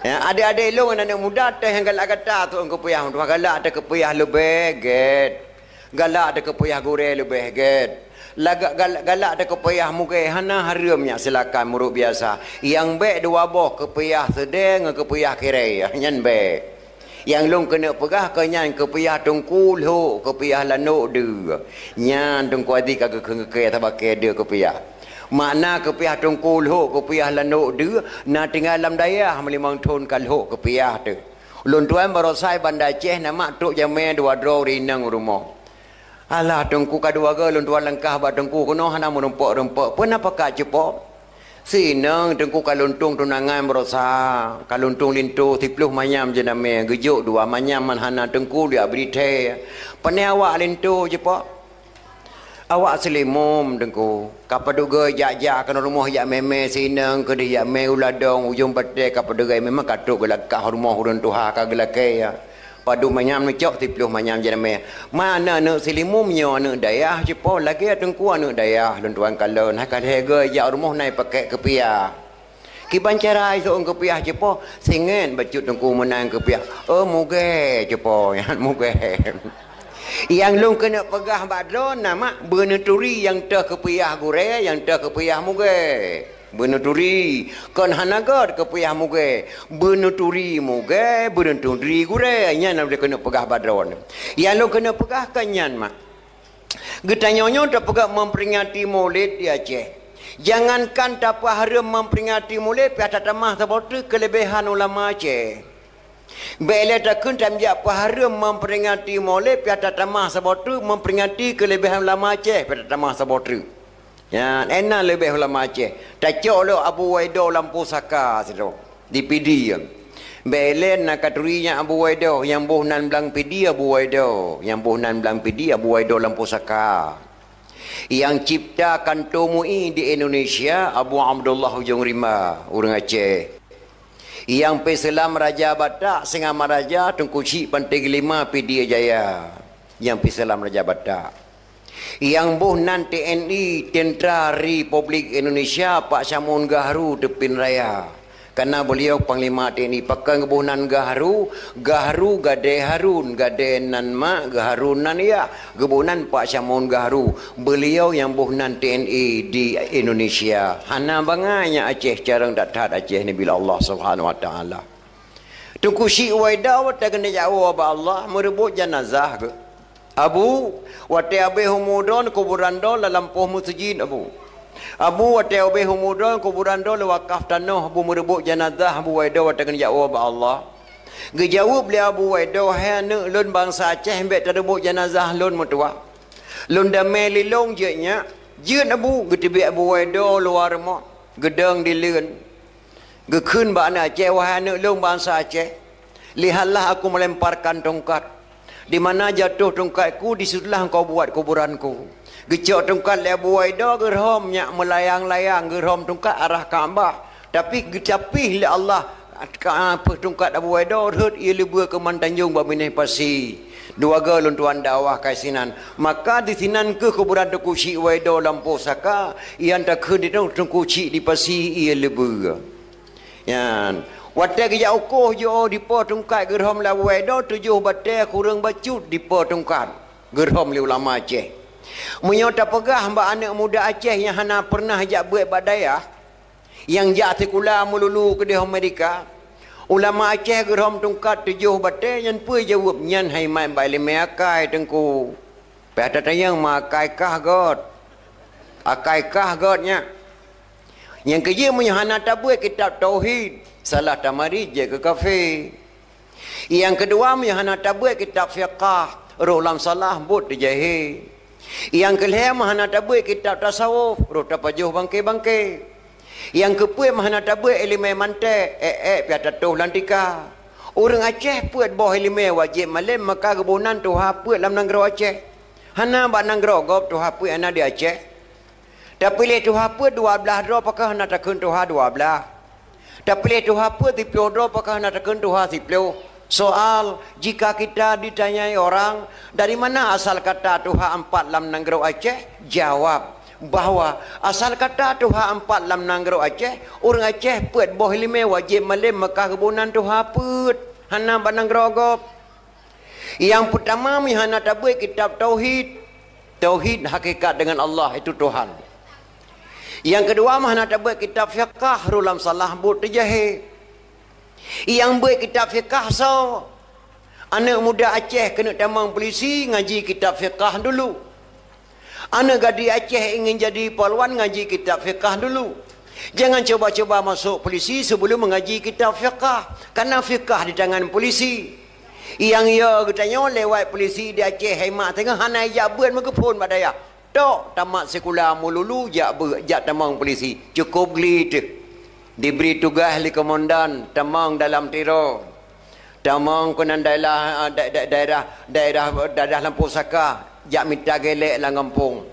Ya, adék-adék lôn ngon aneuëk muda teuh nyang galak gata seuôn keupiah, tuha galak teuh keupiah leubée gét. Galak teuh keupiah gurée leubée gét. Lagak gal-, galak teuh keupiah mugée hana hareuem nyak silakan meurok biasa. Nyang bék dua boh keupiah seudée ngon keupiah kirée, nyan bék. Nyang lôn keuneuk peugah keu nyan keupiah teungku lhok, keupiah lanok deuh. Nyan teungku Aziz ka geukheun keu kée sabakée deuh keupiah. Makna keupiah teungku lhok keupiah lanok deuh, na tinggai lam dayah meulimong thon ka lhok keupiah teuh. Ulôn tuan barosa i Banda Aceh na mak trok jamé dua droe rineng u rumoh. Alah teungku ka dua goe lôn tuan langkah bak teungku keunoe hana meurumpok-rumpok, peue na pakat cupo? Sineng teungku ka lôn tueng tunangan barosa, ka lôn tueng linto siploh manyam jeunamé, geujok dua manyam man hana teungku liak bri thée. Pane awak linto cupo? Awak seulimum teungku, ka padub goe jak-jak keunoe rumoh jak mé-mé sineng keudeh jak mé u ladong ujong batée ka padub goe memang ka trok geulakah rumoh ureuëng tuha ka geulakée. Padub manyam neucok siploh manyam jeunamé. Ma aneuëk-aneuëk seulimum nyoe aneuëk dayah cupo lagée teungku aneuëk dayah lôn tuan kalon hai ka lhée goe jak rumoh na i pakek keupiah. Kiban cara iseu'eun keupiah cupo, singet bacut teungku meunan keupiah. Oh mugée cupo nyan mugée. Nyang lôn keuneuk peugah bak droe na mak beuneuturi nyang teuh keupiah gurée, nyang teuh keupiah mugée. Beuneuturi, kon hana göt keupiah mugée. Beuneuturi mugée, beuneuturi gurée. Nyan lôn keuneuk peugah bak droe. Nyang lôn keuneuk peugah kon nyan mak. Geutanyoe nyoe tapeugah memperingati Maulid di Aceh. Jangankan tapeuhareuem memperingati Maulid, pih tatamah saboh treuk keuleubaihan ulama Aceh. Bék lé takheun tamjak peuhareuem memperingati Maulid, pih tatamah saboh treuk memperingati keuleubaihan ulama Aceh, pih tatamah saboh treuk. Nyan, énan leubeh ulama Aceh. Tacok lé Abu Waido lam pusaka sidroe. Di Pidie. Bék lé na katuri nyang Abu Waido, nyang boh nan blang Pidie Abu Waido, nyang boh nan blang Pidie Abu Waido lam pusaka. Nyang cipta kanto M U I di Indonesia Abu Abdullah Ujong Rimba, ureuëng Aceh. Nyang peuseulam Raja Batak Singamaraja Teungku Chik Pantai Geulima Pidie Jaya. Nyang peuseulam Raja Batak. Nyang boh nan T N I, Tentara Republik Indonesia, Pak Samun Gahru Teupin Raya. Kana beuliau Panglima T N I, pakon geuboh nan Gahru, Gahru Gadée Harun, Gadée nan mak, Geuharun nan yah, geuboh nan Pak Samun Gahru. Beuliau nyang boh nan T N I di Indonesia. Hana bangai nyang Aceh carông that-that Aceh neubila Allah Subhanahu Wa Taala. Teungku Chik Waido watée geuneuk jak woe bak Allah meureubot janazah geuh. Abu, watée abéh umu droe kuburan droe lam lampôh meuseujid, Abu. Abu, watée abéh umu droe kuburan droe lé wakaf tanoh, Abu, meureubot janazah Abu Waido watée geunjak woe bak Allah. Geujaweueb lé Abu Waido, "Hai aneuëk lôn bansa Aceh, bék tareubot janazah lôn meutuwah. Lôn damé lilong jeuet nyak." Jeuet Abu, geuteubiet Abu Waido luwa rumoh, geudong dileuen. Geukheun bak aneuëk Aceh, "Wahai aneuëk lôn bansa Aceh, lihatlah aku melemparkan tongkat. Di mana jatuh tongkatku, di situlah engkau buat kuburanku." Geucok tongkat lé Abu Waido, geurhom nyak meulayang-layang, geurhom tongkat arah Ka'bah. Tapi geutapih lé Allah ka-, peuh tongkat Abu Waido rhot ie leubeue keu Mantanjong bak binéh pasi. Dua goe lôn tuan dakwah kai sinan. Maka di sinan keuh kuburan Teungku Chik Waido lam pusaka, nyang takheun di Teungku Chik di pasi ie leubeue. Nyan, watée geujak ukoh jiôh dipo tungkat geurhom lé Abu Waido tujoh batée kureueng bacut dipo tungkat geurhom lé ulama Aceh. Meunyoe tapeugah bak aneuëk muda Aceh nyang hana peureunah jak beuet bak dayah, nyang jak sikula meululu keudeh Amerika, ulama Aceh geurhom tungkat tujoh batée nyan peue jaweueb nyan hai mat bak iéleumé akai teungku. Pih tatanyong ma akai kah göt. Akai kah göt nyak. Nyang keujeuet meunyoe hana tabeuet kitab tauhid, salah tamarit jeuet keu kafé. Nyang keudua meunyoe hana tabeuet kitab fiqah, roh lam salah buet teujahé. Nyang keulhée meunyoe hana tabeuet kitab tasawuf, roh tapajoh bangke-bangke. Nyang keupeuet meunyoe hana tabeuet iéleumé mantek, ék-ék pih tatoh lam tika. Ureuëng Aceh peuet boh iéleumé wajéb malém maka geuboh nan tuha peuet lam nanggroe Aceh. Hana bak nanggroe gob tuha peuet hana di Aceh. Tapiléh tuha peuet dua blaih droe pakon hana takheun tuha dua blaih. Tapiléh tuha peuet siploh droe pakon hana takheun tuha siploh. Soal, jika kita ditanyai orang, "Dari mana asal kata tuha empat lam nanggroe Aceh?" Jawab bahwa asal kata tuha empat lam nanggroe Aceh, ureuëng Aceh peuet boh iéleumé wajéb malém maka geuboh nan tuha peuet. Hana bak nanggroe gob. Nyang peutama meunyoe hana tabeuet kitab tauhid, tauhid hakikat dengan Allah itu Tuhan. Nyang keudua meunyoe hana tabeuet kitab fiqah, roh lam salah buet teujahé. Nyang beuet kitab fiqah soe? Aneuëk muda Aceh keuneuk tamong pulisi ngaji kitab fiqah dulu. Aneuk gadis Aceh ingin jadi polwan, ngaji kitab fiqah dulu. Jangan coba-coba masuk polisi sebelum mengaji kitab fiqah, karena fiqah di tangan polisi. Nyang yo geutanyoe lewat polisi di Aceh, hai mak teungoh hana jak beuet meugeuphon bak dayah. Tok tamat sikula meululu jak beuet, jak tamong polisi. Cukup gli teuh. Diberi tugas lé komandan tamong dalam tiro. Tamong keunan daerah, da-, da-, daerah, daerah, daerah Lampôh Saka, jak mita gelek lam gampông.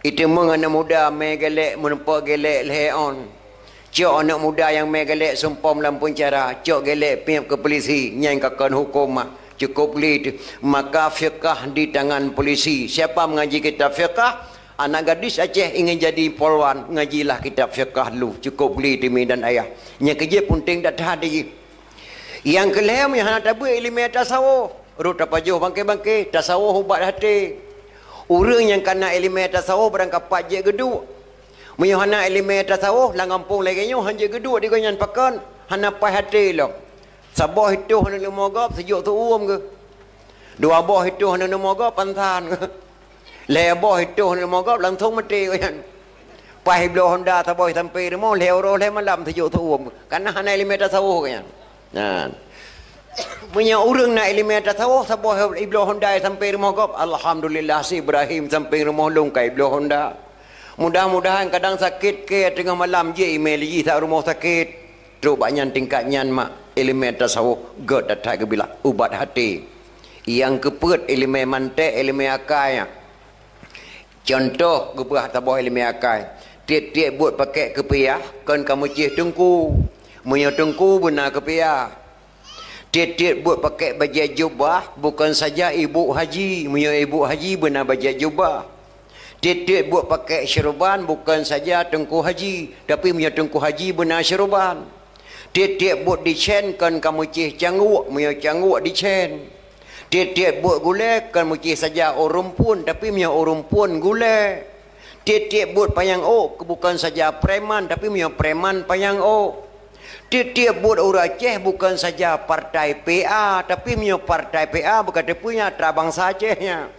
Iteumeung aneuk muda mé gelek, meurumpok gelek lhée ôn. Cok aneuk muda nyang mé gelek sumpom lam peuncara, cok gelek piep keu polisi, nyan ka kon huköm mah. Cukup gli teuh. Maka fiqah di tangan polisi. Siapa mengaji kitab fiqah? Anak gadis Aceh ingin jadi polwan, ngajilah kitab fiqah dulu. Cukup gli teuh mi dan ayah. Nyang keujeuet punténg that that jih. Nyang keulhée, meunyoe hana tabeuet iéleumé tasawuf, rot tapajoh bangke-bangke, tasawuf ubat até. Ureuëng nyang kana iéleumé tasawuf barangkapat jeuet geuduek. Meunyoe hana iéleumé tasawuf, lam gampông lagée nyoe hana jeuet geuduek di gobnyan, pakon? Hana paih até lom. Saboh itôh aneuk leumo gob, seujok teuuem geuh. Dua boh itôh aneuk leumo gob, pansan geuh. Lhée boh itôh aneuk leumo gob, langsong maté gobnyan. Paih ibloe honda saboh sampai rumoh, lhée uroe lhée malam seujok teuuem. Karena hana iéleumé tasawuf gobnyan. Nah. Meunyoe ureuëng na iéleumé tasawuf, saboh ibloe honda sampai rumoh gob, alhamdulillah, si Ibrahim sampai rumoh lôn ka ibloe honda. Mudah-mudahan kadang sakét kée teungoh malam jeuet imé lé jih that rumoh sakét. Trok bak nyan tingkat nyan mak, iéleumé tasawuf gét that that geubilah ubat até. Nyang keupeuet iéleumé manték, iéleumé akai nyan. Cuntoh geupeugah saboh iéleumé akai, tieb-tieb buet pakèk keupiah kon ka meucéh teungku, meunyoe teungku beuna keupiah. Tieb-tieb buet pakèk bajée jubah bukon saja ibu haji, meunyoe ibu haji beuna bajée jubah. Tieb-tieb buet pakèk syeuruban bukon saja teungku haji, tapi meunyoe teungku haji beuna syeuruban. Tieb-tieb buet dicén kon ka meucéh cangguk, meunyoe cangguk dicén. Tieb-tieb buet gulée kon meucéh saja ureuëng phon, tapi meunyoe ureuëng phon gulée. Tieb-tieb buet panyang ôk bukon saja preman, tapi meunyoe preman panyang ôk. Tieb-tieb buet ureuëng Aceh bukon saja partai P A, tapi meunyoe partai P A bukon teupeu nyan atra bansa Aceh nyan.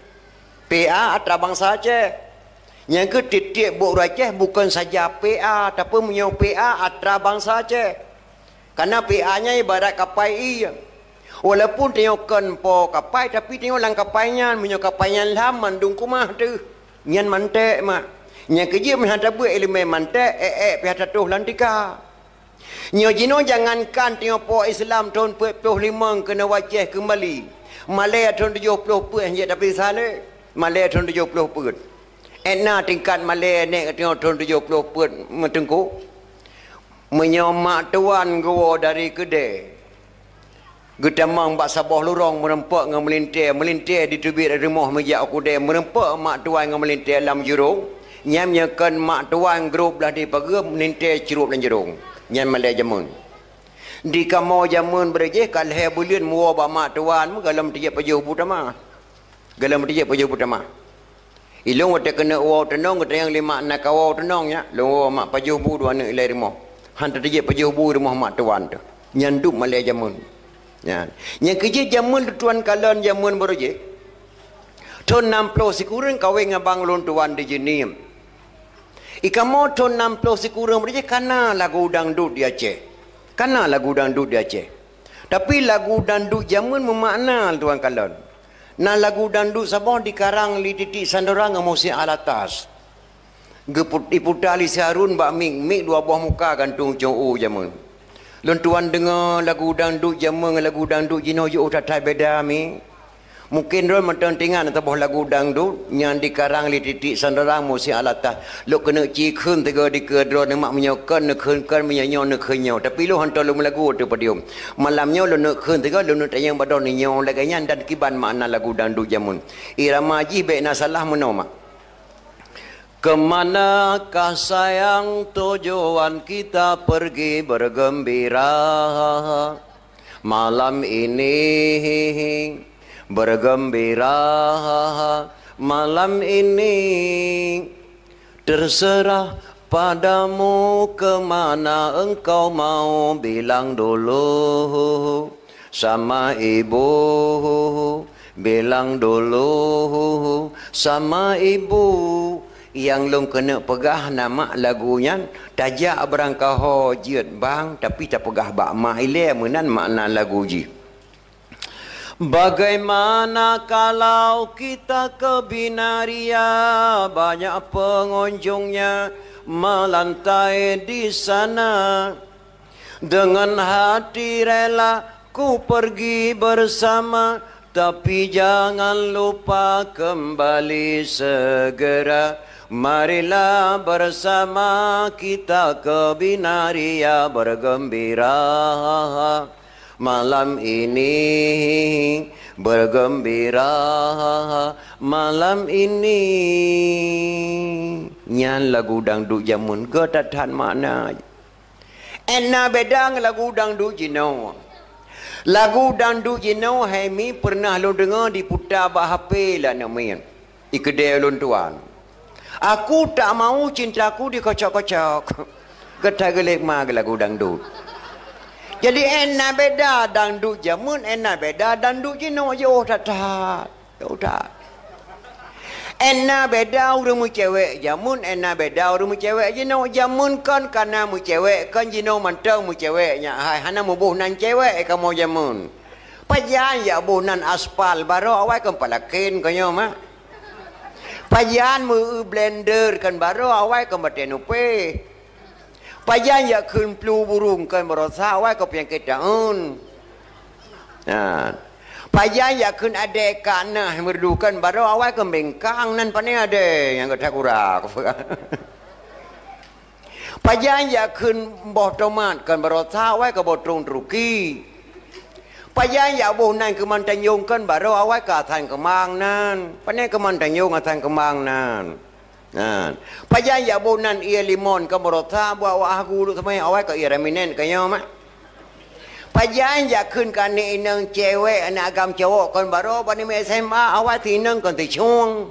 P A atra bansa Aceh. Nyang keu tieb-tieb buet ureuëng Aceh bukon saja P A, tapi meunyoe P A atra bansa Aceh. Karena P A nyan ibarat kapai ie. Walaupun tanyoe kon po kapai, tapi tanyoe lam kapai nyan, meunyoe kapai nyan lham mandum keumah teuh. Nyan manték mak. Nyang keujeuet meuhan tabeuet iéleumé manték, ék-ék pih tatoh lam tika. Nyoe jinoe jangankan tanyoe po Islam thon peuet ploh limong keunoe u Aceh keumbali. Malée thon tujoh ploh peuet han jeuet tapi saleh. Malée thon tujoh ploh peuet. Ék na tingkat malée nèk tanyoe thon tujoh ploh peuet meuteungku. Meunyoe mak tuan geuwoe dari keudè, geutamong bak saboh lurong meureumpok ngon meulintèe, meulintèe diteubiet rumoh meujak u keudè, meureumpok mak tuan ngon meulintèe lam jurông, nyan meunyoe kon mak tuan grob blah di pageue, meulintèe crôb lam jurông. Nyan malée jameun. Di kamoe jameun beureuh jih ka lhée buleuen meuwoe bak mak tuan, meugalom teujieb pajoh bu tamah. Galom teujieb pajoh bu tamah. Ilôn watée keuneuk woe teunong, geutanyong lé mak na kawoe teunong nyak, lôn woe mak pajoh bu dua aneuk ilée rumoh. Han teujieb pajoh bu rumoh mak tuan teuh. Nyan dum malée jameun. Nyan. Nyang keujeuet jameun tuan kalon jameun beureuh jih. Thon nam ploh sikureueng kawén ngon bang lôn tuan di Jeunieb. Di kamoe thon nam ploh sikureueng beureuh jih kana lagu dangdut di Aceh. Kana lagu dangdut di Aceh. Tapi lagu dangdut jameun meumakna tuan kalon. Na lagu dangdut saboh dikarang lé Titik Sandora ngon Muhsin Alatas. Geuput-, iputa lé si Harun bak mik, mik dua boh muka gantung cong u jameun. Lôn tuan deungoe lagu dangdut jameun ngon lagu dangdut jinoe jiôh that-that beda mi. Mungken droe mantong teuingat saboh lagu dangdut nyang dikarang lé Titik Sandora Muhsin Alatas. Lôn keuneuk ci kheun sigoe dikeue droeneuh mak meunyoe kon neukheun kon, meunyoe nyoe neukheun nyoe. Tapi lôn hántom lôn meulagu ateueh podium. Malam nyoe lôn neuk kheun sigoe, lôn neuk tanyong bak droeneuh nyoe lagée nyan dan kiban makna lagu dangdut jameun. Irama jih bék na salah meunoe mak. Kemanakah sayang tujuan kita pergi bergembira? Malam ini bergembira, malam ini terserah padamu kemana engkau mau, bilang dulu sama ibu, bilang dulu sama ibu. Nyang lôn keuneuk peugah na mak lagu nyan, tajak beurangkaho jeuet bang, tapi tapeugah bak mak ilée, meunan makna lagu jih. Bagaimana kalau kita ke Binaria, banyak pengunjungnya melantai di sana. Dengan hati rela ku pergi bersama, tapi jangan lupa kembali segera. Marilah bersama kita ke Binaria bergembira malam ini, bergembira malam ini. Nyan lagu dangdut jameun, geuh that-that makna. Ena beda ngon lagu dangdut jinoe. Lagu dangdut jinoe hai mi pernah lôn deungoe diputa bak H P lé aneuk miet. Ikeudée ulôn tuan. Aku tak mau cintaku dikocok-kocok. Geuta geulék ma lagu dangdut. Jadi ena beda dangdut jameun, ena beda dangdut jinoe jiôh that-that. Ya udah. Ena beda ureuëng meucewek jameun, ena beda ureuëng meucewek jinoe. Jameun kon kana meucewek, kon jinoe mantong meucewek nyak hai, hana muboh nan cewek kamoe jameun. Pajan jak boh nan aspal baroe awai kon palaken konyoe mak. Pajan meu blender kon baroe awai kon batée nupeh. Pajan jak kheun plu burung kon barosa awai kon peunyakét taun. Nah. Pajan jak kheun adée ka nah meureudu kon baroe awai kon bengkang nan pane adée nyang geutakura. Pajan jak kheun boh tomat kon barosa awai kon botrong Turki. Pajan jak boh nan keuman tanjong kon baroe awai kon asan keumang nan. Pane keuman tanjong asan keumang nan. Nah, pajan jak boh nan ie limon kon barosa buat wak hagu duek seumai awai kon ie raminen konyoe mak. Pajan jak kheun keu aneuk inong cewek aneuk agam cowok kon baroe bak nibak S M A awai si inong kon si cueng.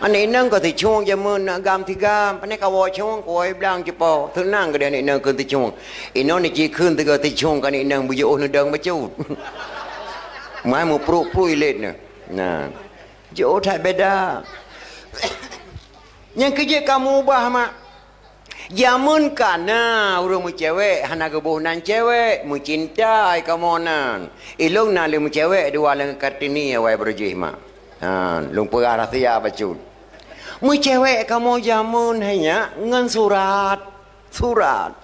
Aneuk inong kon si cueng jameun aneuk agam si gam, pane kawoe cueng kuwoe blang cupo. Seunang keudeh aneuk inong kon si cueng. Inong ni jikheun sigoe si cueng keu aneuk inong beujiôh neudong bacut. Mai meupruk-pruk ilét nyoe. Nah. Jiôh that beda. Nyang keu jeuet kamoe ubah mak. Jameun kana ureuëng meucewek hana geuboh nan cewek, meucinta ai kamoe nan. Ilong na lé meucewek dua lam Kartini awai beureuh jih mak. Ha, lôn peugah rahsia bacut. Meucewek kamoe jameun hai nyak ngon surat. Surat.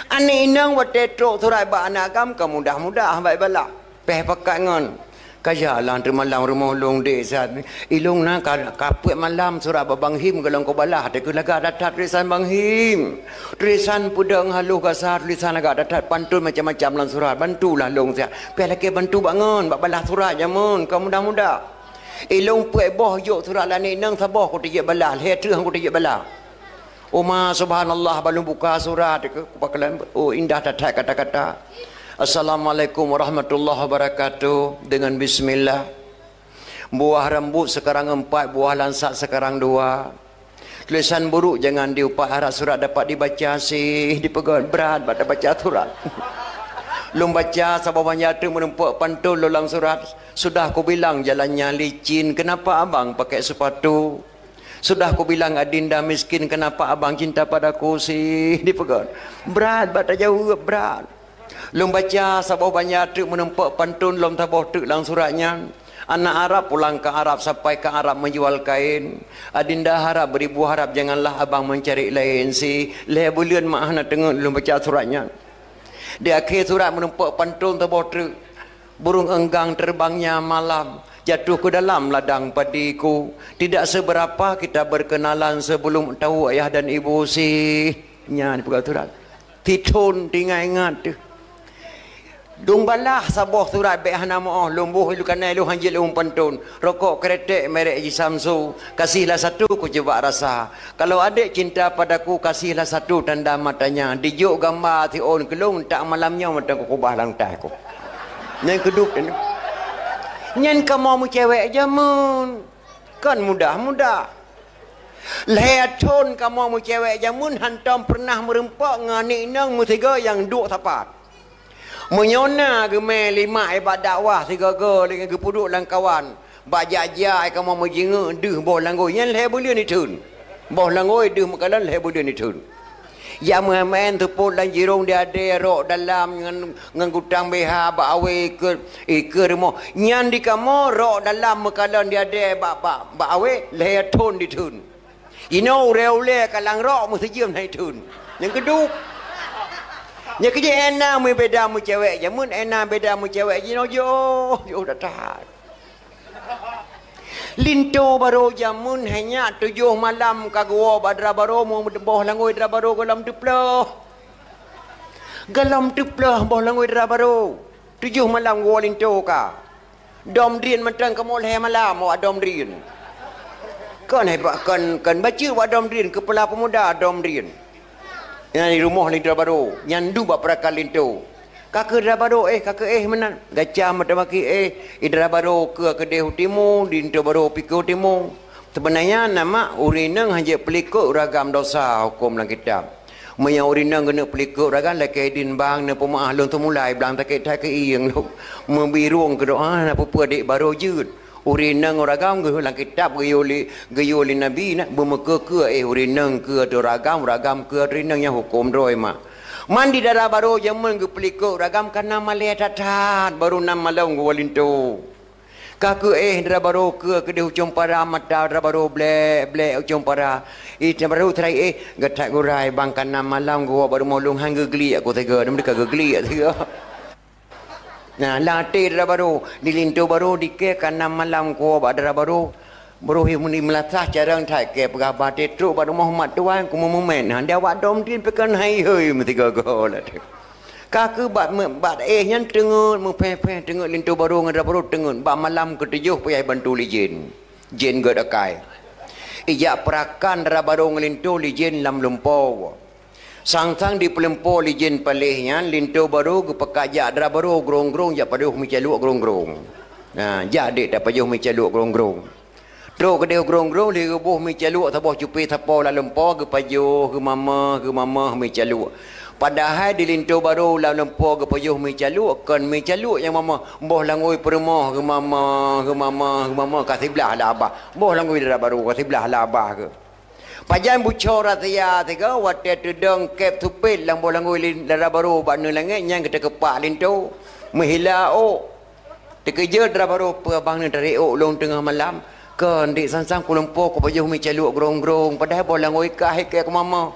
Aneuk inong watée trok surat bak aneuk agam ka mudah-mudah bak ibalah. Péh pakat ngon. Ka jalan teumalam rumoh lôn dek sat. Ilong na ka, ka peuet malam surat bak Bang Him golom kubalah teuh keu lagak that-that tulisan Bang Him. Tulisan peudong haloh gasa tulisan lagak that-that pantôn macam-macam lam surat. Bantulah lôn siat. Péh lakée bantu bak ngon bak balah surat jameun ka mudah-mudah. Ilong peuet boh jok surat lé aneuk inong saboh kuteujeuet balah, lhée treuk han kuteujeuet balah. Uma subhanallah ban lôn buka surat keu paklan, oh indah that-that kata-kata. Assalamualaikum warahmatullahi wabarakatuh. Dengan bismillah. Buah rambut sekarang empat, buah langsat sekarang dua. Tulisan buruk jangan diupat, harap surat dapat dibaca sih, dipeugah brat bak tabaca surat. Lôn baca saboh banyak teuk meureumpok pantôn lôn lam surat. Sudah kubilang jalannya licin, kenapa abang pakai sepatu? Sudah kubilang adinda miskin, kenapa abang cinta padaku sih? Dipeugah. Brat bak tajaweueb, brat. Lôn baca saboh banyak teuk meureumpok pantôn lom saboh teuk lam surat nyan. Anak Arab pulang ke Arab, sampai ke Arab menjual kain. Adinda harap beribu harap, janganlah abang mencari lain sih. Lhée buleuen mak hana teungeut lôn baca surat nyan. Di akhé surat meureumpok pantôn saboh teuk. Burung enggang terbangnya malam, jatuh ke dalam ladang padiku. Tidak seberapa kita berkenalan sebelum tahu ayah dan ibu sih. Nyan peugah surat. Tithon teuingat-ingat teuh. Lôn balah saboh surat bék hana meu-oh, lôn boh ilu kanai lôn hanjeuet lôn pantôn. Rokok kretek merek Jisamsu, kasihlah satu kucoba rasa. Kalau adek cinta padaku, kasihlah satu tanda matanya. Dijok gamba siôn keu lôn, tak malam nyoe mantong kukubah lam tah ku. Nyang keudeup nyoe. Nyan kamoe meucewek jameun. Kon mudah-mudah. Lhée thon kamoe meucewek jameun hantom peureunah meureumpok ngon aneuk inong meusigoe nyang duek sapat. Meunyoe na geumé limak ibadat dakwah sigoe-goe lagée geupeuduek lam kawan, Bak jak-jak ai kamoe meujingeuk deuh boh langgôi nyan lhée buleuen itheun. Boh langgôi deuh meukalon lhée buleuen itheun. Jak meumaén seupôt lam jirông di adée rok dalam ngon, ngon gutang B H bak awé ikeue, ikeue rumoh. Nyan di kamoe rok dalam meukalon di adée bak, bak, bak awé lhée thon ditheun. Inoe ulée-ulée kalang rok meusijeuem hai thon. Nyang keuduk. Nyang keujeuet ena meubeda meucewek jameun, ena beda meucewek jinoe jiôh, jiôh that-that. Linto barô jameun hai nyak tujoh malam ka geuwoe bak dara barô, meu-, boh langgôi dara barô gohlom teuplôh. Gohlom teuplôh boh langgôi dara barô. Tujoh malam geuwoe linto ka. Dom drien mantong kamoe lhée malam awak dom drien. Kon hebat, kon, kon bacut awak dom drien, keupeula peumuda dom drien. Nyan di rumoh linto barô, nyan dum bak peurakan linto. Ka keuh dara barô, eh, ka keuh, eh, meunan. Gacam mata maki, eh, i dara barô keue keudeh u timu, di linto barô pike u timu. Seubeunanya na mak ureueng inong hana jeuet peulikot ragam dosa huköm lam kitab. Meunyoe ureueng inong geuneuk peulikot ragam lakée idin bang neupeumaáh lôn teumulai blang takét that keu ieng lôn. Meubirong keu doá na peue-peue dék barô jeuet. Ureueng inong ragam geuh lam kitab geuyue lé, geuyue lé Nabi na beumeukeue-keue, eh, ureueng inong keue ateueh ragam, ragam keue ateueh ureueng inong, nyan huköm droe mak. Man di dara barô jameun geupeulikot ragam ka na malée that-that, barô nam malom geuwoe linto. Ka keuh, eh, dara barô keue keudeh u cong para, mata dara barô blek-blek u cong para. Ih, dara barô teurai, eh, geuthat geurai bang ka nam malam geuwoe bak rumoh lôn han geugliek ku teuga, dan meudeh ka geugliek teuga. Nah, lam até dara barô, di linto barô dikée ka nam malam kuwoe bak dara barô. Barô hi meuni meulasah carông that kée peugah bak até trok bak rumoh mat tuan ku meumeumet. Nah, di awak dom tin peukan hai-hoi meusigoe-goe lat. Ka keuh bak me-, bak éh nyan teungeut, meupheh-pheh teungeut linto barô ngon dara barô teungeut. Bak malam keutujoh payah bantu lé jén. Jén gét akai. Ijak peurakan dara barô ngon linto lé jén lam lumpoe. Sang-sang dipeulimpo lé jén paléh nyan, linto barô geupeukat jak dara barô grong-grong jak pajoh meucaluek grong-grong. Na, jak dék tapajoh meucaluek grong-grong. Trok keudeh grong-grong lheueh geuboh meucaluek saboh cupi sapo lam lumpo geupajoh, geumamah, geumamah meucaluek. Padahai di linto barô lam lumpo geupajoh meucaluek kon meucaluek nyang mamah, boh langôi peurumoh geumamah, geumamah, geumamah ka siblah lam abah. Boh langôi dara barô ka siblah lam abah geuh. Pajan bucok rahsia sigoe watée teudong kép supet lam boh langôi li-, dara barô bak neulangét nyang geutakeupak linto meuhila ôk. Teukeujot dara barô peue abang neutarek ôk lôn teungoh malam. Kon dék sang-sang kulumpo kupajoh meucaluek grong-grong padahai boh langôi kah ikée keumama.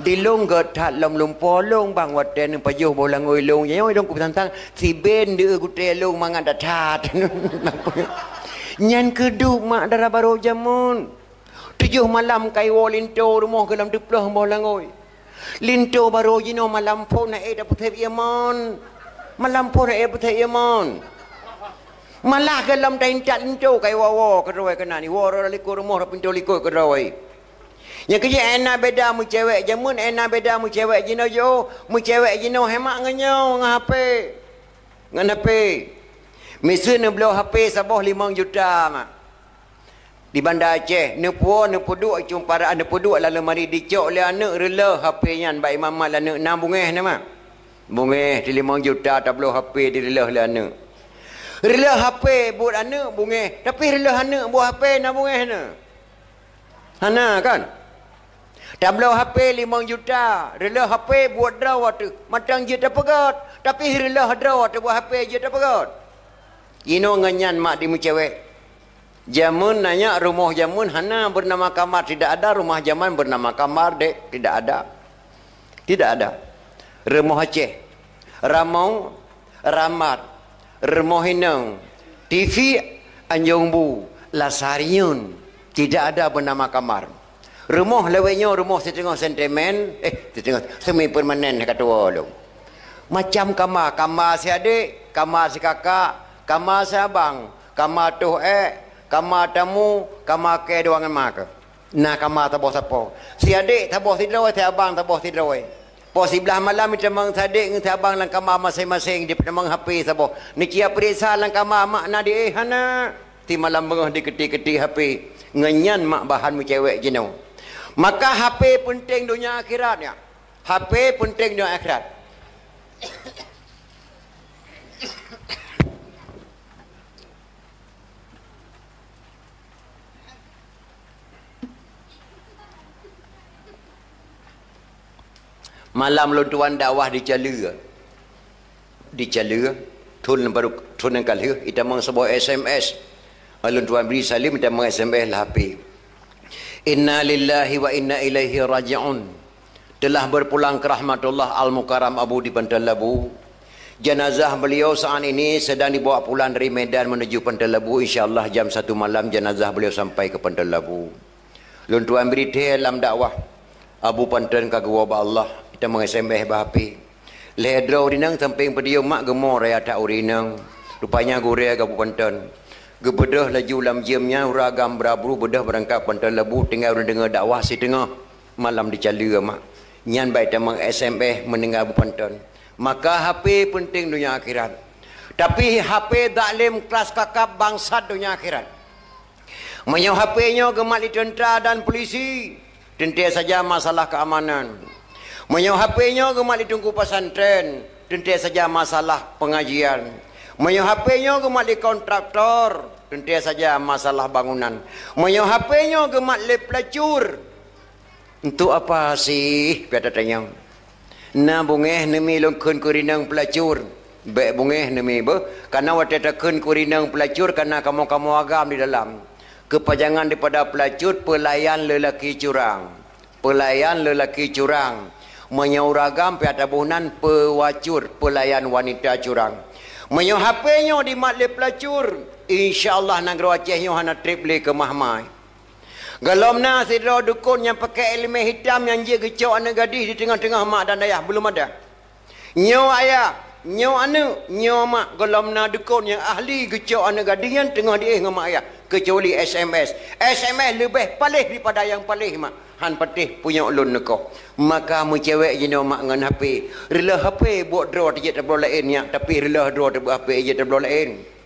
Di lôn gét that lom lumpo lôn bang watée neupajoh boh langôi lôn nyoe lôn kupeusang-sang siben deuh gutée lôn mangat that-that. Nyan keuh duek mak dara barô jameun. Tujoh malam ka iwoe linto rumoh geuh lam teuploh boh langôi. Linto barô jinoe malam phon na ék tapeusép iémon. Malam phon na ék peusép iémon. Malah geuh lam taintat linto ka iwoe-woe keudroe keunan iwoe rot likot rumoh rot pintoe likot keudroe. Nyang keujeuet ék na beda meucewek jameun ék na beda meucewek jinoe jiôh. Meucewek jinoe hemak ngon nyoe ngon H P. Ngon H P. Miseue neubloe H P saboh limong juta mak. Di Banda Aceh, neupuwoe, neupeuduek i cong para, neupeuduek lam leumari dicok lé aneuëk reuleuh H P nyan bak ié mamat lé aneuëk na bungéh na mak. Bungéh silimong juta tabloe H P direuleuh lé aneuëk. Reuleuh H P buet aneuëk bungéh, tapi reuleuh aneuëk buet H P na bungéh na. Hana kan? Tabloe H P limong juta, reuleuh H P buet droe ateueh, mantong jeuet tapeugét, tapi reuleuh droe ateueh buet H P jeuet tapeugét. Inoe ngon nyan mak dimeucewek. Jameun na nyak rumoh jameun hana bernama kamar, tidak ada rumah zaman bernama kamar dek, tidak ada. Tidak ada. Rumoh Aceh, ramong, ramat, rumoh inong, T V, anjong bu, lasariun, tidak ada bernama kamar. Rumoh lawét nyoe rumoh siteungoh sentimen, eh siteungoh semi permanen ka tuwoe lom. Macam kama, kama si adék, kama si kakak, kama si abang, kama toh ék, kama tamu, kama kée dua ngon ma keuh. Na kama saboh sapo. Si adék saboh sidroe, si abang saboh sidroe. Po siblaih malam itamong si adék ngon si abang lam kama maséng-maséng dipeutamong H P saboh. Neuciya peuriksa lam kama mak na di éh hana. Ti malam beungoh diketik-ketik H P. Ngon nyan mak bahan meucewek jinoe. Maka H P peunteng donya akhirat nyan. H P peunteng donya akhirat. Malam lôn tuan dakwah di Caleue. Di Caleue, thon baru, thon nyang ka lheueh, itamong saboh S M S. Lôn tuan bri saleuem, itamong S M S lam H P. Inna lillahi wa inna ilaihi raji'un. Telah berpulang ke rahmatullah Al-Mukarram Abu di Panton Labu. Jenazah beliau saat ini sedang dibawa pulang dari Medan menuju Panton Labu. Insya Allah jam satu malam jenazah beliau sampai ke Panton Labu. Lôn tuan bri thee lam dakwah. Abu Panton ka geuwoe bak Allah, itamong S M S bak H P. Lhee droe ureueng inong sampéng podium mak geumoe raya that ureueng inong. Rupanya gurée Abu Panton. Geubeudôh laju lam jeuem nyan ureueng agam bra-bru beudôh beurangkat Panton Labu tinggai ureueng deungoe dakwah siteungoh malam di Caleue mak. Nyan bak itamong S M S meuninggai Abu Panton. Maka H P peunteng donya akhirat. Tapi H P zalim keras kakap bangsat donya akhirat. Meunyoe H P nyoe geumat lé teuntra dan polisi, teuntée saja masalah keamanan. Meunyoe H P nyoe geumat lé teungku pesantren, teuntée saja masalah pengajian. Meunyoe H P nyoe geumat lé kontraktor, teuntée saja masalah bangunan. Meunyoe H P nyoe geumat lé pelacur, untuk apa sih, piata tanyong? Na beungéh neumi lôn kheun keu ureueng inong pelacur. Bék beungéh neumi beuh, kareuna watée takheun keu ureueng inong pelacur, kareuna kamoe-kamoe agam di dalam. Keupanjangan daripada pelacur, peulayan lelaki curang. Peulayan lelaki curang. Meunyoe ureueng agam piata boh nan pewacur, peulayan wanita curang. Meunyoe H P nyoe dimat lé pelacur, insya Allah nanggroe Aceh nyoe hana treb lé keumah-mah. Gohlom na sidroe dukon nyang pakè iéleumé hitam nyang jeuet geucok aneuëk gadih di teungoh-teungoh mak dan ayah, beulom ada. Nyoe ayah, nyoe aneuëk, nyoe mak, gohlom na dukon nyang ahli geucok aneuëk gadih nyan teungoh diéh ngon mak ayah, keucuali S M S. S M S leubeh paléh daripada nyang paléh mak, han patéh punyok lôn neukoh. Maka meucewek jinoe mak ngon H P, reuloh H P buet droe teujeuet tabloe laén nyak, tapi reuloh droe teuh buet H P jeuet tabloe laén.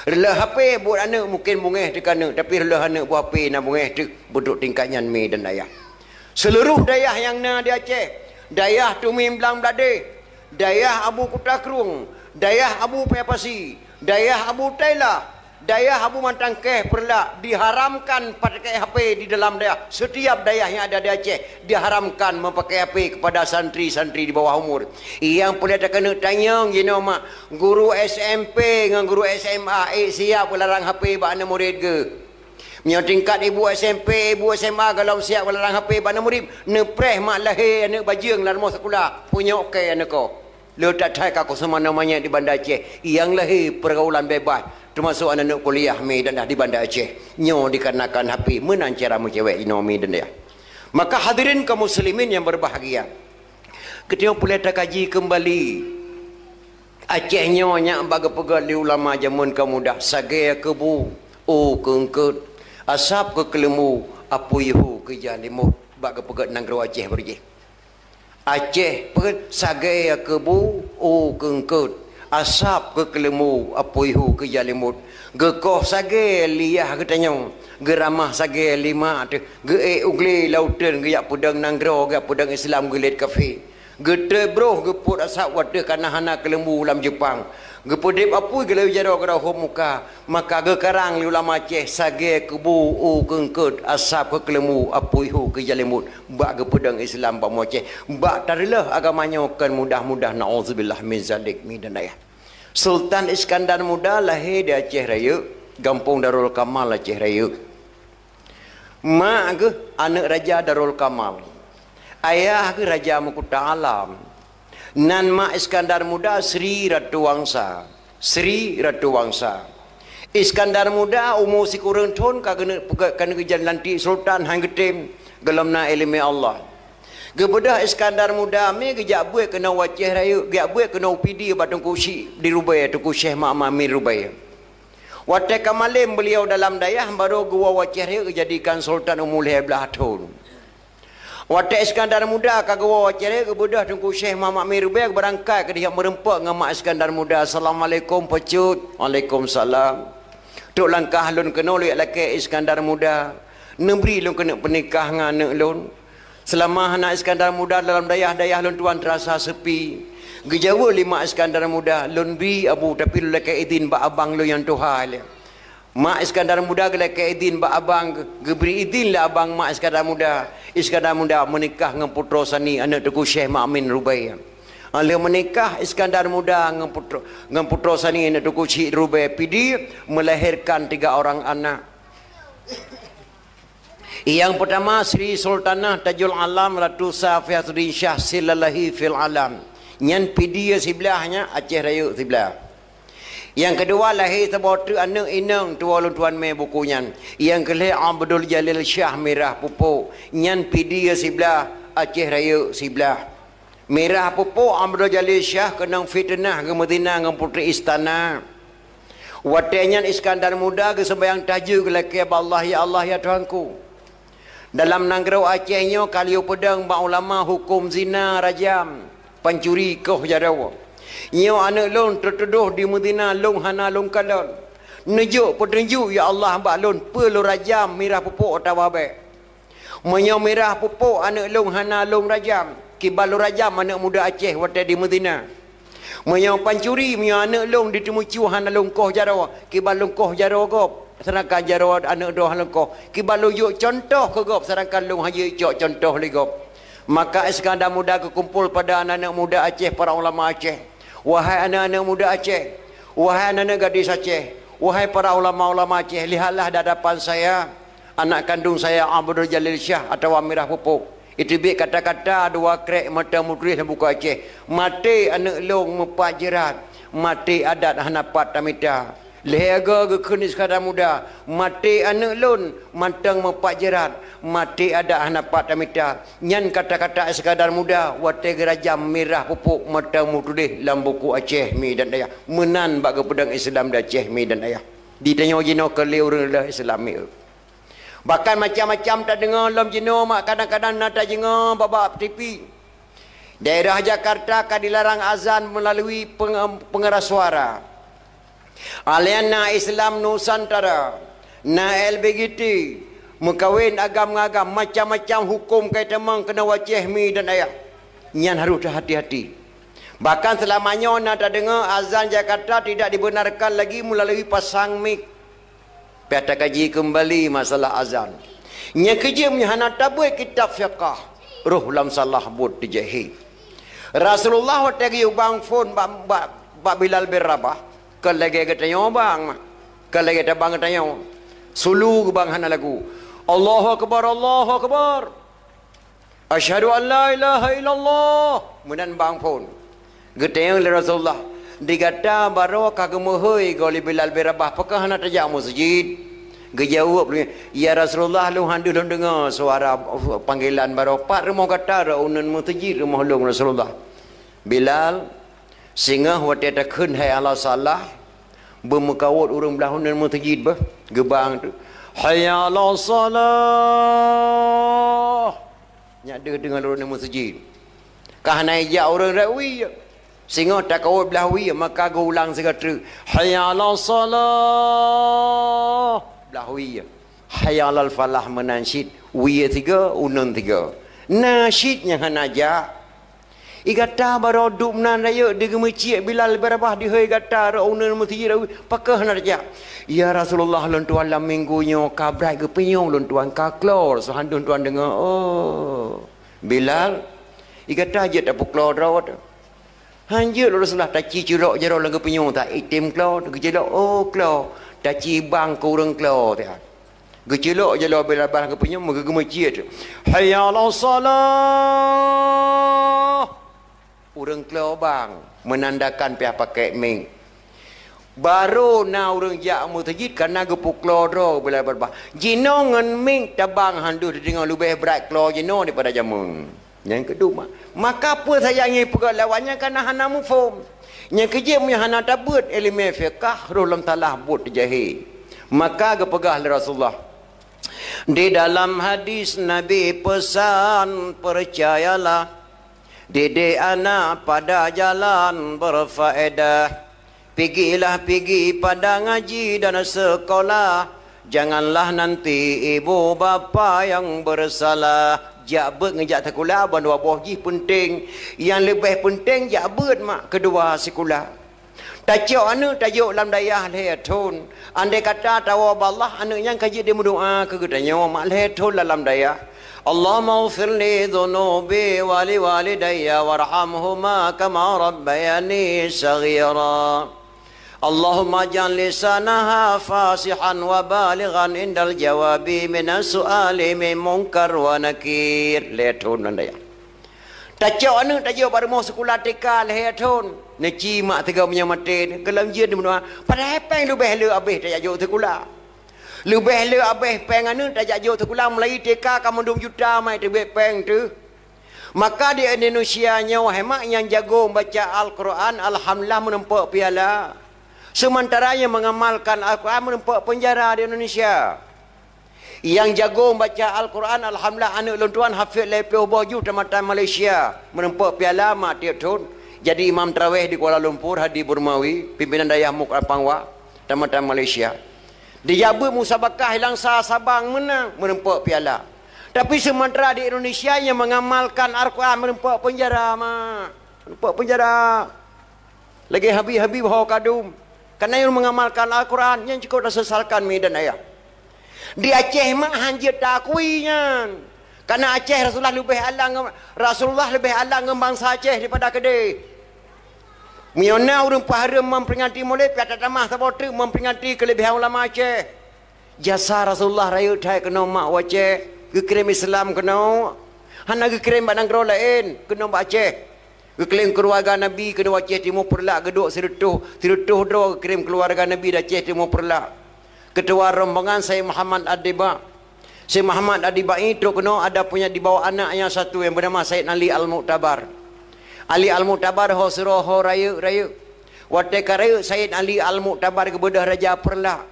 Reuloh H P buet aneuëk mungken beungéh teuh keu aneuëk, tapi reuloh aneuëk buet H P na beungéh teuh, beudôk tingkat nyan mi dan ayah. Seuluruh dayah nyang na di Aceh, dayah Tumim Blang Bladeh, dayah Abu Kuta Krueng, dayah Abu Paya Pasi, dayah Abu Tailah, dayah Abu Mantangkeh Peureulak diharamkan pakai H P di dalam dayah. Setiap dayah yang ada di Aceh diharamkan memakai H P kepada santri-santri di bawah umur. Nyang peureulée takeuneuk tanyong jinoe mak, guru S M P ngon guru S M A ék siap geularang H P bak aneuk murit geuh. Meunyoe tingkat ibu S M P, ibu S M A gohlom siap geularang H P bak aneuk murit, neupreh mak lahé aneuk bajeueng lam rumoh sikula, punyok kée aneuk ko. Le that hai ka kuseumanoe manyét di Banda Aceh, nyang lahé peurgaulan bebas, teumasok aneuk-aneuk kuliah mi dan di Banda Aceh. Nyoe dikarenakan H P meunan cara meucewek jinoe mi dan ayah. Maka hadirin kaum muslimin yang berbahagia, keuteungoh peureulée takaji keumbali. Aceh nyoe nyak bak geupeugét lé ulama jameun ka mudah, sagée keu bu, u keu eungkôt, asab keu keuleumbu, apui hu keu jalimot, bak geupeugét nanggroe Aceh beurijih. Aceh peuet sagée keu bu, u keu eungkôt, asab keu keuleumbu, apui hu keu jalimot. Geukoh sagée liyah geutanyong, geuramah sagée lima teuh, geuék u glé lauteuen geujak peudong nanggroe, geujak peudong Islam geulet kafé. Geutrép broh geupot asab watée kana hana keuleumbu lam Jeupang. Geupeudeb apui geulayu jaroe keudroe hom muka. Maka geukarang lé ulama Aceh sagée keu bu, u keu eungkôt, asab keu keuleumbu, apui hu keu jalimot. Bak geupeudong Islam bak moe Aceh. Bak tareuloh agama nyoe kon mudah-mudah, naudzubillah min zalik, mi dan ayah. Sultan Iskandar Muda lahé di Aceh Rayeuk, gampông Darul Kamal Aceh Rayeuk. Mak geuh aneuk Raja Darul Kamal. Ayah geuh Raja Meukuta Alam. Nan mak Iskandar Muda Sri Ratu Wangsa. Sri Ratu Wangsa. Iskandar Muda umu sikureueng thon ka geuneuk peugét, ka geuneuk geulantik sultan, han geutem, gohlom na iéleumé Allah. Geubeudôh Iskandar Muda mi geujak beuet keunoe u Aceh Rayeuk, geujak beuet keunoe u Pidie bak Teungku Syik di Rubée, Teungku Syekh Muhammad Amin Rubée. Watée ka malem beuliau dalam dayah, barô geuwoe u Aceh Rayeuk geujadikan sultan umu lhée blaih thon. Watée Iskandar Muda ka geuwoe u Aceh Rayeuk, geubeudôh Teungku Syekh Muhammad Amin Rubée, geubeurangkat keudéh jak meureumpok ngon mak Iskandar Muda. "Assalamualaikum Peucut." "Waalaikumsalam." "Trok langkah lôn keunoe lôn jak lakée Iskandar Muda. Neubri lôn keuneuk peunikah ngon aneuk lôn." Seulama hana Iskandar Muda dalam dayah, dayah lôn tuan teurasa seupi. Geujaweueb lé mak Iskandar Muda, "Lôn bi, Abu, tapi lôn lakée idhin bak abang lôn nyang tuha lé." Mak Iskandar Muda geulakée idhin bak abang, geubri idhin lé abang mak Iskandar Muda. Iskandar Muda meunikah ngon putroe sani aneuëk Teungku Syekh Makmin Rubai. Lheueh meunikah Iskandar Muda ngon putroe, ngon putroe sani aneuëk Teungku Syekh Rubai Pidie, melahirkan tiga orang anak. Nyang peutama Sri Sultanah Tajul Alam Ratu Safiatuddin Syah Silalahi fil Alam. Nyan Pidie siblaih nyan, Aceh Rayeuk siblaih. Nyang keudua lahé saboh treuk aneuëk inong tuwoe lôn tuan mé buku nyan. Nyang keulhée Abdul Jalil Syah Mirah Pupuk. Nyan Pidie siblaih, Aceh Rayeuk siblaih. Mirah Pupuk Abdul Jalil Syah keunong fiteunah geumeuzina ngon putri istana. Watée nyan Iskandar Muda geuseumbahyang tahajud geulakée bak Allah, "Ya Allah, ya Tuhanku, dalam nanggroe Aceh nyoe ka lheueh peudong bak ulama huköm zina rajam, pancuri koh jaroe. Nyoe aneuëk lôn teutudoh jimeuzina lôn hana lôn kalon. Neujok peutunjuk, ya Allah, bak lôn peue lôn rajam, Mirah Pupuk atawa bék. Meunyoe Mirah Pupuk aneuëk lôn hana lôn rajam, kiban lôn rajam aneuëk muda Aceh watée jimeuzina. Meunyoe pancuri, meunyoe aneuëk lôn jiteumucu hana lôn koh jaroe, kiban lôn koh jaroe gob, seudangkan jaroe aneuëk droe hana lôn koh, kiban lôn jok cuntoh keu gob, seudangkan lôn hana jicok cuntoh lé gob." Maka Iskandar Muda geukumpol pada aneuëk muda Aceh, para ulama Aceh. "Wahai aneuëk-aneuëk muda Aceh, wahai aneuëk gadis Aceh, wahai para ulama-ulama Aceh, lihatlah di hadapan saya anak kandung saya Abdul Jalil Syah atawa Mirah Pupuk. Iteubiet kata-kata dua krek mata meutuléh lam buku Aceh. Maté aneuëk lôn meupat jeurat, maté adat hana pat tamita." Lhée go geukheun Iskandar Muda, "Maté aneuëk lôn mantong meupat jeurat, maté adat hana pat tamita." Nyan kata-kata Iskandar Muda watée geurajam Mirah Pupuk mantong meutuléh lam buku Aceh Mi dan Ayah. Meunan bak geupeudong Islam di Aceh Mi dan Ayah. Di tanyoe jinoe keu lé ureuëng Islam mi. Bahkan macam-macam tadeungoe lom jinoe, mak, kadang-kadang na tadeungoe bak-bak T V. Daerah Jakarta ka dilarang azan melalui penge-, pengeras suara. Alian na Islam Nusantara, na L B G T, meukawen agam ngon agam, macam-macam huköm ka itamong keunoe u Aceh Mi dan Ayah. Nyan harôh teuhati-hati. Bahkan seulama nyoe na tadeungoe azan Jakarta tidak dibenarkan lagi melalui pasang mik. Pih takaji keumbali masalah azan. Nyang keujeuet, meunyoe hana tabeuet kitab fiqah, roh lam salah buet teujahi. Rasulullah watée geuyue bang phon bak, bak, bak Bilal bin Rabah, kon lagée geutanyoe bang, kon lagée tabang geutanyoe. Sulu geubang hana lagu. "Allahu Akbar, Allahu Akbar. Asyhadu an la ilaha illallah." Meunan bang phon. Geutanyong lé Rasulullah, "Di gata baroe ka geumeuhôi goe lé Bilal bin Rabah, pakon hana tajak meuseujid?" Geujaweueb lé, "Ya Rasulullah, lôn han deuh lôn deungoe suara panggilan baroe. Pat rumoh gata?" "Rot uneuen meuseujid rumoh lôn, Rasulullah." "Bilal, singoh watée takheun hayya 'alas shalah, beumeukawot ureuëng blah uneuen meuseujid beuh." Geubang tu, "Hayya 'alas shalah." Nyak deuh deungon ureuëng meuseujid. Ka hana ijak ureuëng rot wie. Singoh takawot blah wie, maka geuulang sigoe treuk, "Hayya 'alas shalah." Blah wie. "Hayya 'alal falah" meunan cit, wie sigoe, uneuen sigoe. Na cit nyang hana jak. "I gata baroe duek meunan rayeuk di geumeuciek Bilal bin Rabah dihôi gata rot uneuen meuseujid, pakon hana tajak?" "Ya Rasulullah, lôn tuan lam minggu nyoe ka brat geupeunyong lôn tuan, ka klo, soe han deuh lôn tuan deungoe." "Oh, Bilal, i gata jeuet tapeuklo droe?" "Han jeuet lôn Rasulullah, taci culok jaroe lam geupeunyong, ta item klo, geuculok, oh klo, taci bang keu ureuëng klo." Geuculok jaroe Bilal bang geupeunyong, meugeumeuciek, "Hayya 'alas shalah." Ureuëng klo bang, meunandakan pih pakèk mik. Barô na ureuëng jak meuseujid kareuna geupeuklo droe Bilal bin Rabah. Jinoe ngon mik tabang han deuh tadeungoe, leubeh brat klo jinoe daripada jameun. Nyang keudua, maka peue saja nyang peugah lawat nyan kareuna hana muphom. Nyang keujeuet meunyoe hana tabeuet iéleumé fiqah, roh lam salah buet teujahi. Maka geupeugah lé Rasulullah, di dalam hadis Nabi pesan, "Percayalah, didik anak pada jalan berfaedah. Pigilah pigi pada ngaji dan sekolah. Janganlah nanti ibu bapa yang bersalah." Jak beuet ngon jak sikula ban dua boh jih peunteng. Nyang leubeh peunteng jak beuet, mak, keudua sikula. Tacok aneuëk tajok lam dayah lhée thon. Andai kata tawoe bak Allah, aneuëk nyan ka jeuet dimeudoá keu geutanyoe mak lhée thon lam dayah. Allahumma ghfirli dzunubi wa li walidayya warhamhuma kama rabbayani shaghira. Allahumma ij'al lisanaha fasihan wa balighan indal jawabi minas su'ali min munkar wa nakir. Lhée thon lam dayah. Tacok aneuëk tajok bak rumoh sikula T K lhée thon. Neuci mak teuga meunyoe maté, keulam jeuet dimeudoá. Padahai péng leubeh le abéh tajak jok sikula. Leubeh le abéh péng aneuëk tajak jok sikula, mulai T K ka mandum juta mai teubiet péng teuh. Maka di Indonesia nyoe hai mak nyang jago baca Al-Quran, alhamdulillah, meureumpok piala. Seumantara nyang mengamalkan Al-Quran meureumpok peunjara di Indonesia. Nyang jago baca Al-Quran, alhamdulillah, aneuëk lôn tuan hafid lhée ploh boh juh tamatan Malaysia, meureumpok piala mak tieb thon. Jadi imam taraweh di Kuala Lumpur, Hadi Burmawi, pimpinan dayah MUK Ampangwa, tamatan Malaysia. Dijak beuet musabakah i Langsa, Sabang, meunang, meureumpok piala. Tapi seumantara di Indonesia nyang mengamalkan Al-Quran meureumpok peunjara mak. Meureumpok peunjara. Lagée Habib-Habib ho kadum. Karena nyang mengamalkan Al-Quran, nyang cukôp tasesalkan mi dan ayah. Di Aceh mak han jeuet taakui nyan. Karena Aceh Rasulullah leubeh alang ngon, Rasulullah leubeh alang ngon bansa Aceh daripada keudeh. Meunyoe na ureuëng peuhareuem memperingati Maulid, pih tatamah saboh treuk memperingati keuleubiehan ulama Aceh. Jasa Rasulullah rayeuk that keunoe mak u Aceh, geukirém Islam keunoe. Hana geukirém bak nanggroe laén, keunoe bak Aceh. Geukirém keuluwarga Nabi keunoe Aceh Timu Peureulak, geuduek sireutôh, sireutôh droe geukirém keuluwarga Nabi di Aceh Timu Peureulak. Keutua rombongan Syed Muhammad Ad-Dibak. Syed Muhammad Ad-Dibak nyan trok keunoe ada punya dibawa anak nyang satu nyang beunama Syed Ali Al-Mu'tabar. Ali Al-Mu'tabar ho sidroe ho rayeuk-rayeuk. Watée ka rayeuk Syed Ali Al-Mu'tabar geubeudôh Raja Peureulak.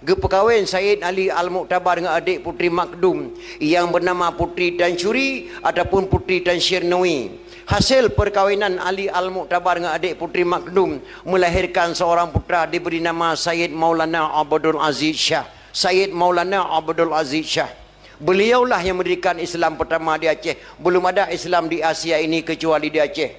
Geupeukawen Syed Ali Al-Mu'tabar ngon adék Putri Makdum nyang beunama Putri Tan Syuri ataupun Putri Tan Syirnui. Hasil peukawinan Ali Al-Mu'tabar ngon adék Putri Makdum meulahirkan seorang putra diberi nama Syed Maulana Abdul Aziz Syah. Syed Maulana Abdul Aziz Syah. Beliaulah yang mendirikan Islam pertama di Aceh. Belum ada Islam di Asia ini kecuali di Aceh.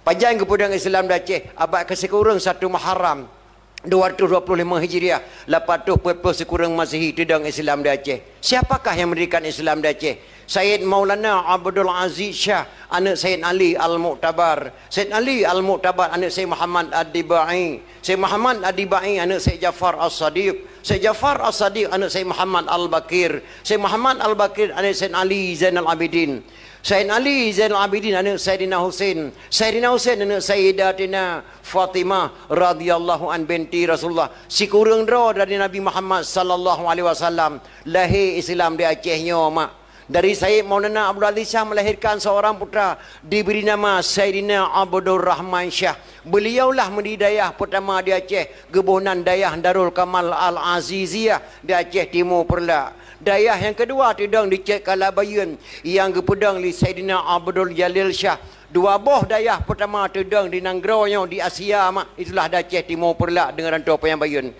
Pajan geupeudong Islam di Aceh? Abad keusikureueng satu Muharram, dua ratus dua puluh lima Hijriah, lapan ratus empat puluh sikureueng Masehi teudong Islam di Aceh. Siapakah yang mendirikan Islam di Aceh? Syed Maulana Abdul Aziz Syah, aneuëk Syed Ali Al-Mu'tabar. Syed Ali Al-Mu'tabar, aneuëk Syed Muhammad Ad-Dibai. Syed Muhammad Ad-Dibai, aneuëk Syed Jafar As-Sadiq. Syed Jafar As-Sadiq, aneuëk Syed Muhammad Al-Baqir. Syed Muhammad Al-Baqir, aneuëk Syed Ali Zainal Abidin. Syed Ali Zainal Abidin, aneuëk Saidina Husain. Saidina Husain, aneuëk Sayyidatina Fatimah radhiyallahu an binti Rasulullah. Sikureueng droe dari Nabi Muhammad sallallahu alaihi wasallam. Lahé Islam di Aceh nyoe mak. Dari Syed Maulana Abdul Aziz Syah melahirkan seorang putra, diberi nama Saidina Abdul Rahman Syah. Beliaulah mendiri dayah pertama di Aceh, geuboh nan Dayah Darul Kamal Al-Aziziyah di Aceh Timu Peureulak. Dayah nyang keudua teudong di Cek Kalabayeuen nyang geupeudong lé Saidina Abdul Jalil Syah. Dua boh dayah pertama teudong di nanggroe nyoe di Asia mak, itulah di Aceh Timu Peureulak deungon Ranto Panyang Bayeuen.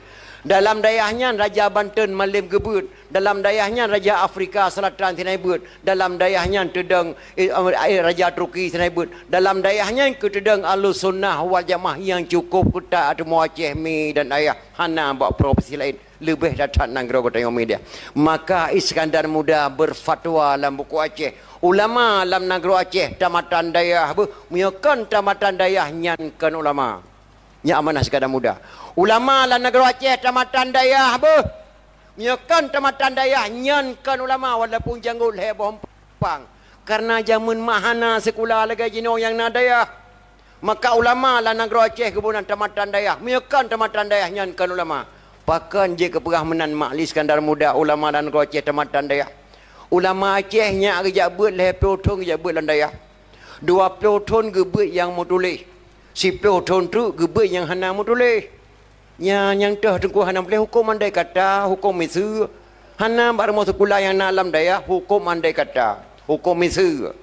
Dalam dayah nyan Raja Banten malém geubeuet, dalam dayah nyan Raja Afrika Selatan Sinai beuet, dalam dayah nyan teudong, eh, eh, Raja Turki Sinai beuet, dalam dayah nyan keuh teudong Ahlussunnah wal Jamaah nyang cukup keutat ateueh Aceh, Mi dan Ayah, hana bak provinsi laén. Leubeh that-that nanggroe geutanyoe Mi dan Ayah. Maka Iskandar Muda berfatwa lam buku Aceh, ulama lam nanggroe Aceh tamatan dayah beuh, meunyoe kon tamatan dayah nyan kon ulama. Nyan amanah Iskandar Muda. Ulama lam nanggroe Aceh tamatan dayah beuh, meunyoe kon tamatan dayah nyan kon ulama, walaupun janggot lhée boh empang. Karena jameun mak hana sikula lagée jinoe nyang na dayah. Maka ulama lam nanggroe Aceh geuboh nan tamatan dayah. Meunyoe kon tamatan dayah nyan kon ulama. Pakon jeuet keupeugah meunan mak lé Iskandar Muda ulama lam nanggroe Aceh tamatan dayah? Ulama Aceh nyak geujak beuet lhée ploh thon geujak beuet lam dayah. Dua ploh thon geubeuet nyang meutuléh. Siploh thon treuk geubeuet nyang hana meutuléh. Nyan nyang toh Teungku hana meutuléh hukôm andai kata, hukôm miseue. Hana bak rumoh sikula nyang na lam dayah hukôm andai kata, hukôm miseue.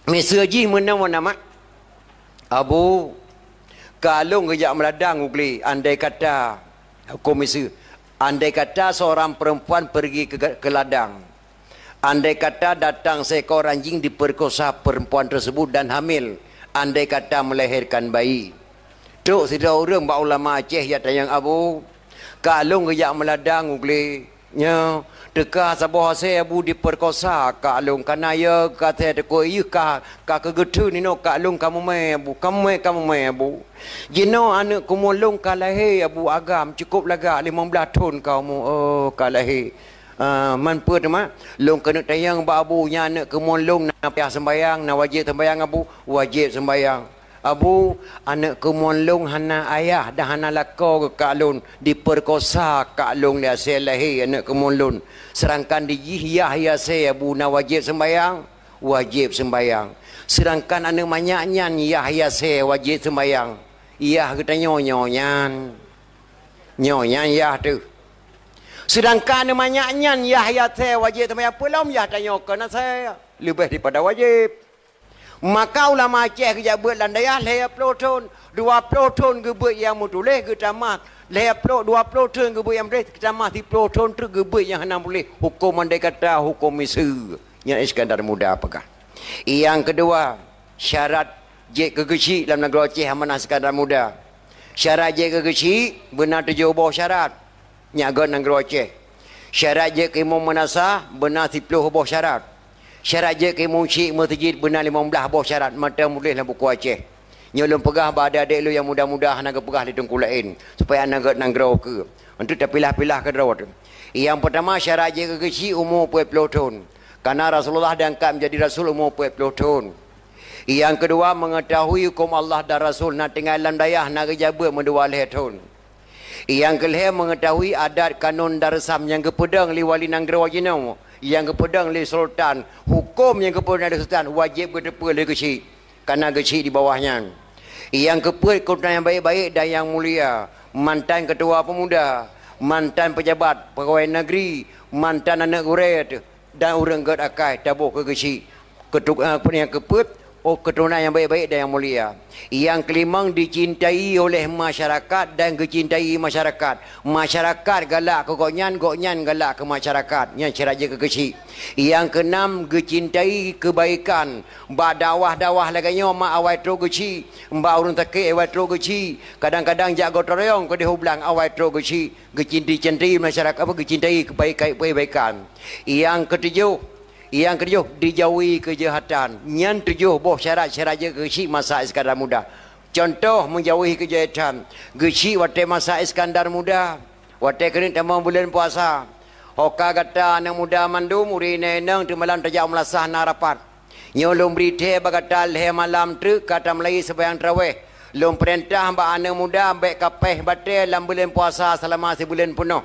Miseue jih meunan wan amat. Abu, ka lôn geujak meuladang u glé, andai kata, hukôm miseue, andai kata seorang perempuan pergi ke, ke ladang. Andai kata datang seekor anjing diperkosa perempuan tersebut dan hamil, andai kata melahirkan bayi. Trok sidroe ureuëng bak ulama Aceh jak tanyong, "Abu, kak lôn geujak meuladang u glé. Nyoe, teuka saboh asèe Abu diperkosa kak lôn, kana yö ka asèe teukôi yeuh ka, ka keugeutheun inoe kak lôn ka mumè Abu, ka mumè, ka mumè Abu. Jinoe aneuëk keumuen lôn ka lahé Abu agam, cukôp lagak limong blaih thon ka umu, oh, ka lahé." "Ah, man peue teuma?" "Lôn keuneuk tanyong bak Abu, nyan aneuëk keumuen lôn na payah seumbayang, na wajéb seumbayang Abu?" "Wajéb seumbayang." "Abu, aneuëk keumuen lôn hana ayah dan hana lakoe geuh kak lôn, diperkosa kak lôn lé asèe lahé aneuëk keumuen lôn. Seudangkan di jih yah asèe Abu na wajéb seumbayang?" "Wajéb seumbayang." "Seudangkan aneuëk manyak nyan yah asèe wajéb seumbayang?" "Yah geutanyoe nyoe nyan. Nyoe nyan yah teuh." "Seudangkan aneuëk manyak nyan yah asèe wajéb seumbayang, peue lom yah tanyoe kon asèe leubeh daripada wajéb?" Maka ulama Aceh geujak beuet lam dayah lhèe ploh thon, dua ploh thon geubeuet nyang meutuléh geutamah, lhèe ploh, dua ploh thon geubeuet nyang meutuléh geutamah, siploh thon treuk geubeuet nyang hana meutuléh, hukôm andai kata, hukôm miseue. Nyan Iskandar Muda peugah. Nyang keudua, syarat jeuet keu geuchik lam nanggroe Aceh amanah Iskandar Muda. Syarat jeuet keu geuchik beuna tujoh boh syarat. Nyan göt nanggroe Aceh. Syarat jeuet keu imum meunasah beuna siploh boh syarat. Syarat jeuet keu imum chik meuseujid beuna limong blaih boh syarat, mantong meutuléh lam buku Aceh. Nyoe lôn peugah bak adék-adék lôn nyang muda-muda hana geupeugah lé teungku laén, supaya hana göt nanggroe keue. Untuk tapilah-pilah keudroe teuh. Nyang peutama, syarat jeuet keu geuchik umu peuet ploh thon. Karena Rasulullah diangkat menjadi rasul umu peuet ploh thon. Nyang keudua, mengetahui hukum Allah dan Rasul na tinggai lam dayah na geujak beuet meudua lhèe thon. Nyang keulhèe, mengetahui adat kanun dan reusam nyang geupeudong lé wali nanggroe jinoe, nyang geupeudong lé sultan, hukôm nyang geupeudong lé sultan wajéb geuteupeue lé geuchik, karena geuchik di bawah nyan. Nyang keupeuet, keturunan nyang baik-baik dan nyang mulia, mantan ketua pemuda, mantan pejabat pegawai negeri, mantan aneuëk gurée teuh, dan ureuëng göt akai taboh keu geuchik. Ketu-, eh, apa nyang keupeuet, oh, keturunan nyang baik-baik dan nyang mulia. Nyang keulimong, dicintai oleh masyarakat dan geucintai masyarakat. Masyarakat galak keu gobnyan, gobnyan galak keu masyarakat. Nyan syarat jeuet keu geuchik. Nyang keunam, geucintai keubaikan. Bak dakwah-dakwah lagée nyoe mak awai trok geuchik, bak ureuëng sakét awai trok geuchik, kadang-kadang jak gotong royong keudeh u blang awai trok geuchik. Geucintai-cintai masyarakat, apa, geucintai kebaikan-kebaikan. Nyang ketujoh, nyang ketujoh, dijauhi keujahatan. Nyan tujoh boh syarat-syarat jeuet keu geuchik masa Iskandar Muda. Contoh, meujauhi keujahatan. Geuchik watée masa Iskandar Muda, watée keuneuk tamong buleuen puasa. Ho ka gata aneuëk muda mandum, ureuëng inong-inong teumalam tajak meulasah na rapat. Nyoe lôn bri thée bak gata lhée malam treuk ka tameulayeue seumayang traweh. Lôn peurintah bak aneuëk muda bék kapéh batée lam buleuen puasa seulama sibuleuen peunoh.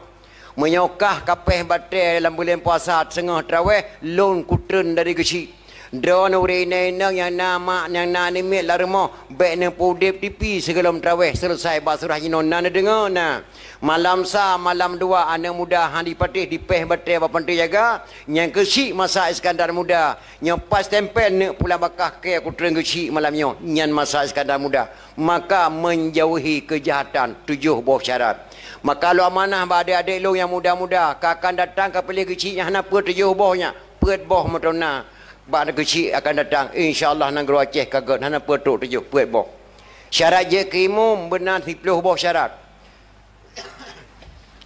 Meunyoe kah kapéh batée lam buleuen puasa teungoh traweh, lôn kutreun dari geuchik. Droeneuh ureuëng inong-inong nyang na mak nyang na namiet lam rumoh, bék neupeuudeb tipi sigohlom traweh seuleusai bak surah jinoe na neudeungoe na. Malam sa, malam dua aneuëk muda han jipatéh dipéh batée bak panteue jaga, nyang keuchik masa Iskandar Muda. Nyoe pas tempel neuk pulang bak kah kée kutreun geuchik malam nyoe, nyan masa Iskandar Muda. Maka menjauhi keujahatan, tujoh boh syarat. Maka lôn amanah bak adék-adék lôn nyang muda-muda, ka akan datang ka piléh geuchik nyang hana peuet tujoh boh nyan, peuet boh meuteuna bak geuchik akan datang. Insya Allah nanggroe Aceh ka göt hana peuet trok tujoh, peuet boh. Syarat jeuet keu imum beuna siploh boh syarat.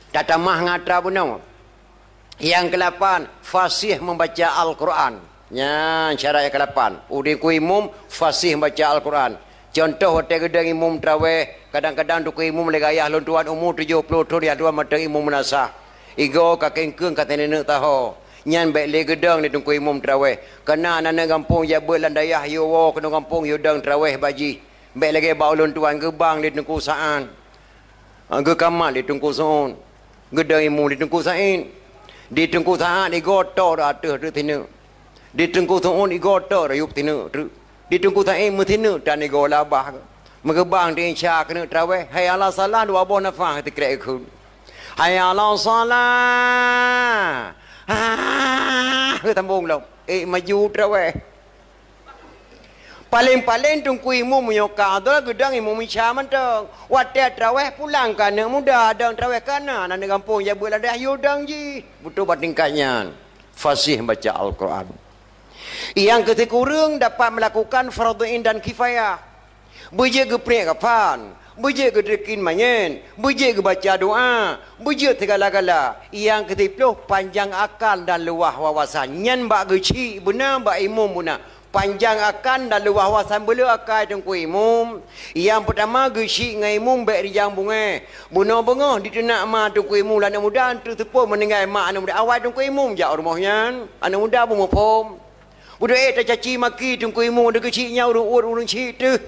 Tatamah ngon atra bunoe. Nyang keulapan, fasih membaca Al-Quran. Nyan syarat nyang keulapan. Udeb keu imum fasih membaca Al-Quran. Contoh, watée geudong imum traweh, kadang-kadang teungku imum lé gayah lôn tuan umu tujoh ploh thon, ya tuan mantong imum meunasah. Igoe ka kengkeung ka teuneuk taho. Nyan bék lé geudong lé teungku imum traweh. Keunan aneuëk gampông jak beuet lam dayah yue woe keunoe gampông yue dong traweh bak jih. Bék lagée bak ulôn tuan geubang lé Teungku Sa'ad. Geukamat lé Teungku Sa'ad. Geudong imum lé Teungku Sa'ad. Di Teungku Sa'ad igoe toe ateueh treuk sineuk. Di Teungku Sa'ad igoe toe yup sineuk treuk. Di Teungku Sa'ad meusineuk tan igoe labah. Meugeubang di Isya keuneuk traweh, "Hayya 'alas shalah," dua boh nafah teukrek kheun. "Hayya 'alas shalah." Ha, geutambong lom. Eh, maju traweh. Paleng-paleng teungku imum meunyoe ka adhan geudong imum Isya mantong. Watée traweh pulang keu aneuëk muda, dong traweh keunan aneuëk gampông jak beuet lam dayah yue dong jih. Beutôi bak tingkat nyan. Fasih baca Al-Quran. Nyang keusikureueng dapat melakukan fardhu ain dan kifayah. Beujeuet geupriek kafan, Beujeuet geudrikin manyét, beujeuet geubaca doa, beujeuet sigala-gala. Nyang keusiploh, panjang akal dan luwah wawasan. Nyan bak geuchik beuna, bak imum beuna. Panjang akal dan luwah wawasan beuleu akai Teungku Imum. Nyang peutama geuchik ngon imum bék rijang bungée. Bunoe beungoh diteunak ma Teungku Imum lé aneuk muda, teuseupôt meuninggai ma aneuk muda. Awai Teungku Imum jak u rumoh nyan. Aneuk muda beumuphom. Beudôh ék tacaci maki Teungku Imum, deuh geuchik nyan ureuëng uet ureuëng chik teuh.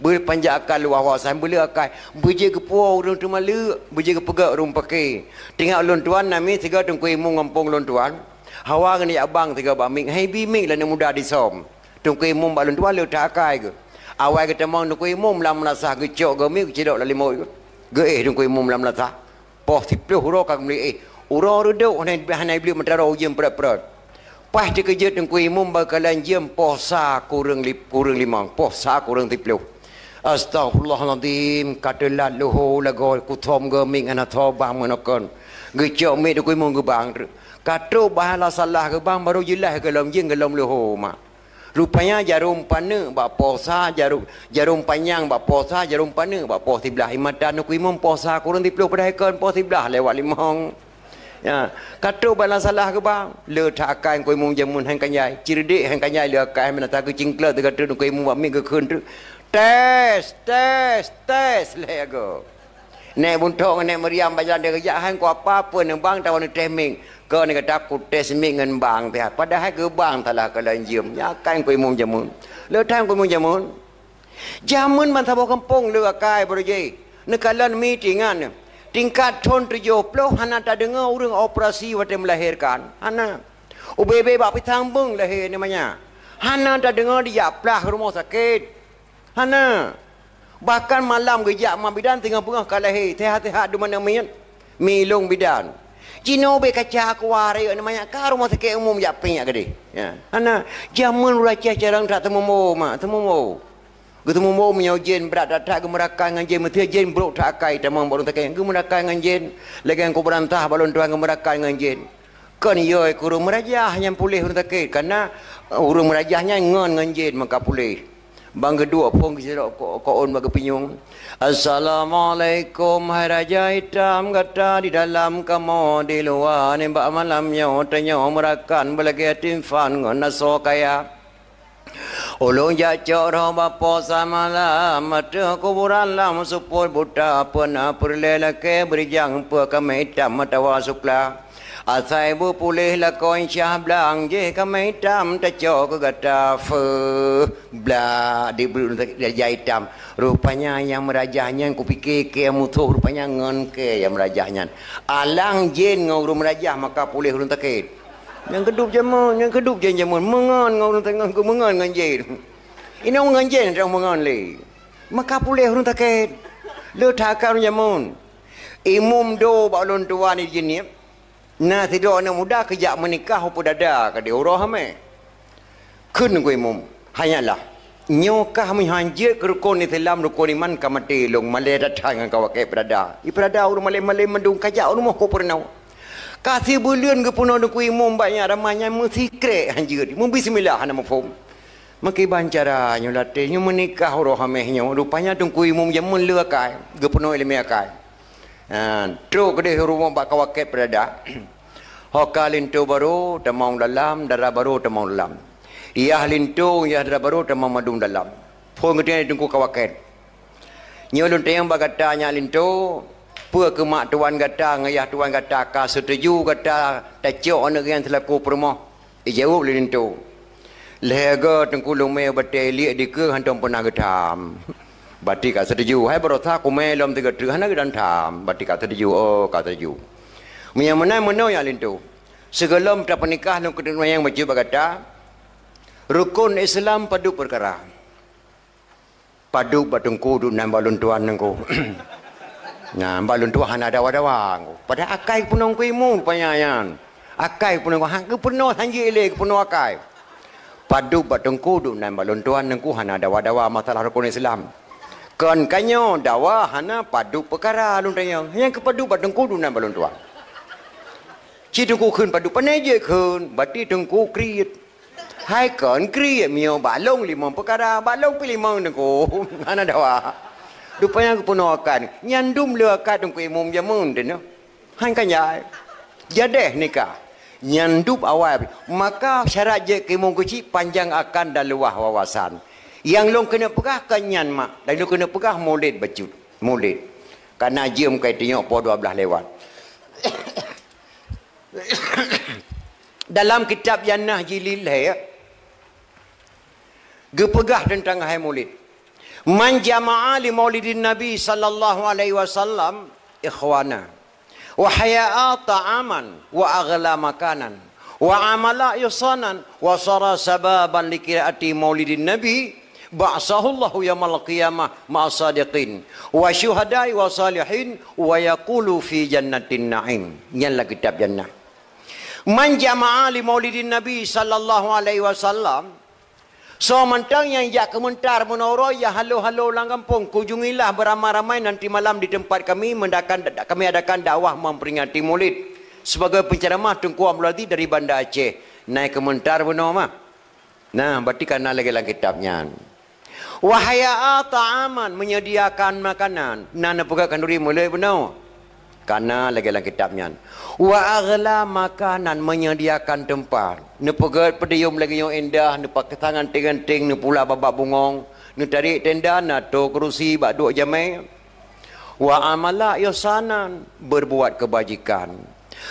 Beupanjang akal luwah wawasan beuleu akai, beujeuet geupuwoe ureuëng teuma leuek, beujeuet geupeugét ureuëng paké. Teuingat ulôn tuan na mi sigoe Teungku Imum gampông ulôn tuan. Hawa ngon jak bank sigoe bak miet, hai bi miet lé aneuk muda disöm. Teungku Imum bak ulôn tuan le that akai geuh. Awai geutamong Teungku Imum lam meulasah geucok geuh miet geucidok lam limot geuh. Geuéh Teungku Imum lam meulasah. Poh siploh uroe ka geumeuliek éh. Uroe reudok hana, hana iblih meudaroe ujeuen prot-prot. Paih teukeujot Teungku Imum bak kalon jeuem poh sa kureueng li-, kureueng limong, poh sa kureueng siploh. Astaghfirullahalazim, ka teulat leuho lagoe kuthom geumiet ngon asoe bang meunoe kon. Geucok miet Teungku Imum geubang. Ka trok bah la salah geubang baru jeulaih gohlom jeuem gohlom leuho mak. Rupanya jarom paneuk bak poh sa, jarom, jarom panyang bak poh sa, jarom paneuk bak poh siblaih. Imata Teungku Imum poh sa kureueng siploh padahai kon poh siblaih lewat limong. Ya, ka trok bah la salah geubang. Le that akai Teungku Imum jameun hai kanyai. Cireudek hai kanyai le akai meunan ta geucingkleut teuka treuk Teungku Imum bak miet geukheun treuk. Tes, tes, tes lhée go. Nék Buntok ngon Nék Maryam bak jalan deuh geujak hai Teungku apa peue neubang tawa neutéh miet. Kon gata kutéh miet ngon bang teuh. Padahai geubang salah kalon jeuem. Nyan akai Teungku Imum jameun. Le that Teungku Imum jameun. Jameun ban saboh gampông le akai baroe jih. Neukalon mi teuingat nyoe. Tingkat thon tujoh ploh hana tadeungoe ureuëng operasi watée meulahérkan. Hana. Ubé-bé bak pisang beung lahé nyoe manyak. Hana tadeungoe dijak plah rumoh sakét. Hana. Bahkan malam geujak ma bidan singoh beungoh ka lahé, sehat-sehat dumna miet. Mi ilong bidan. Jinoe ubé kaca keuluwa rayeuk nyoe manyak ka rumoh sakét umum jak piek keudeh. Ya. Hana. Jameun ureuëng Aceh carông that teumeumo mak, teumeumo. Geuteumeumo meunyoe jén brat that-that geumeurakan ngon jén, meusti jén brok that akai tamong bak ureuëng sakét. Geumeurakan ngon jén, lagée Teungku Beurantah bak lôn tuan geumeurakan ngon jén. Kon yôi keu ureuëng meurajah nyang puléh ureuëng sakét, kareuna ureuëng meurajah nyan ngon ngon jén maka puléh. Bang geuduek phon geusidroe ko-, koon bak geupinyueng. Assalamualaikum hai raja itam, gata di dalam kamoe di luwa, nibak malam nyoe tanyoe meurakan beulagée timphan ngon asoe kaya. Ulôn jak cok roh bak poh sa malam, ateueh kuburan lam seupôt buta, peue na peureulée lakée beurijang, peue kamé itam atawa sukla. Asai beupuléh lakoe syah blang, jih kamé itam tacok keu gata, feuh, blah, di beureuk raja itam. Rupanya nyang meurajah nyan kupike kée musoh, rupanya ngon kée nyang meurajah nyan. Alang jén ngon ureuëng meurajah maka puléh ureuëng sakét. Nyang keudub jameun, nyang keudub jén jameun, meungon ngon ureuëng sakét, meungon ngon jén. Inong ngon jén dong meungon lé. Maka puléh ureuëng sakét. Le that akai ureuëng jameun. Imum do bak ulôn tuan di Jeunieb. Na sidroe aneuk muda keujak meunikah u Peudada keudeh uroe hamé. Kheun Teungku Imum, "Hai nyan lah, nyoe kah meuhanjeuet keu rukon Islam, rukon iman ka maté lôn, malée that-that ngon kawakée Peudada. I Peudada ureuëng malém-malém mandum kajak u rumoh ku peurunoe." Ka sibuleuen geupeurunoe Teungku Imum bak nyan, ramah nyan meusikrek hanjeuet, meubismillah hana muphom. Meukiban cara nyoe laté nyoe meunikah uroe hamé nyoe, rupanya Teungku Imum jameun le akai, geupeurunoe ileumé akai. Ha, trok keudeh u rumoh bak kawakée Peudada. Ho ka linto barô tamong dalam, dara barô tamong dalam. Yah linto, yah dara barô tamong mandum dalam. Phon geutanyoe teungku kawakée. Nyoe lôn tanyong bak gata nyak linto, peue keuh mak tuan gata ngon yah tuan gata ka seutuju gata tacok aneuk nyan seulaku peurumoh? Ijaweueb lé linto, "Lhée goe teungku lumé batée liek dikeue hántom peunah geutham." Bati ka seutuju, hai barosa kumé lom sigoe treuk hana geutham-tham. Bati ka seutuju, oh ka seutuju. Meunyoe meunan meunoe nyak linto, sigohlom tapeunikah lôn keuneuk nanyong bacut bak gata, rukon Islam padub peukara. Padub bak teungku duek nan bak lôn tuan teungku. Nah, bak lôn tuan hana dawa-dawa teungku. Padahai akai geupeurunoe keu imeum rupanya nyan. Akai geupeurunoe, ha, geupeurunoe hanjeuet lé geupeurunoe akai. Padub bak teungku duek nan bak lôn tuan teungku hana dawa-dawa masalah rukon Islam. Kon ka nyoe dawa hana padub peukara lôn tanyong. Nyang keu padub bak teungku duek nan bak lôn tuan. Ci teungku kheun padub, pane jeuet kheun, bati teungku kriet. Hai kon kriet meunyoe bak lôn limong peukara, bak lôn pih limong teungku. Hana dawa. Rupanya geupeunoh akad. Nyan dum le akad Teungku Imum jameun teuh nyoe. Han ka jai. Jadeh nikah. Nyan dum awai. Maka syarat jeuet keu imum keuchik panjang akad dan luwah wawasan. Nyang lôn keuneuk peugah kon nyan mak. Dan lôn keuneuk peugah mulod bacut. Mulod. Kana jeuem kai teunyoe poh dua blaih lewat. Dalam kitab Jannah jilid lhèe, geupeugah teuntang hai mulod. Man jama'a li maulidin Nabi sallallahu alaihi wasallam ikhwana, wa hayya'a ta'aman, wa aghla makanan, wa amala ihsanan, wa sara sababan li qiraati maulidin Nabi, ba'atsahullahu yaumal qiyamah ma'as sadiqin, wa syuhada'i wa salihin, wa yaqulu fi jannatin na'im. Nyan lam kitab Jannah. Man jama'a li maulidin Nabi sallallahu alaihi wasallam, soe mantong nyang jak keumeuntar meunoe uroe, jak halo-halo lam gampông, kunjungilah beramai-ramai nanti malam di tempat kami, mendakan, kami adakan dakwah memperingati Maulid sebagai penceramah Teungku Abdul Aziz dari Banda Aceh. Nyan keumeuntar meunoe mah. Nah, berarti kana lagèe lam kitab nyan. Wa hayya'a ta'aman, menyediakan makanan. Na neupeugah khanuri mulod bunoe. Kana lagèe lam kitab nyan. Wa aghla makanan, menyediakan tempat. Neupeugèt podium lagèe nyang indah, neupasang anting-anting, neupula babah bungong, neutarek tenda, na tô keurusi bak duek jamèe. Wa amala ihsanan, berbuat kebajikan.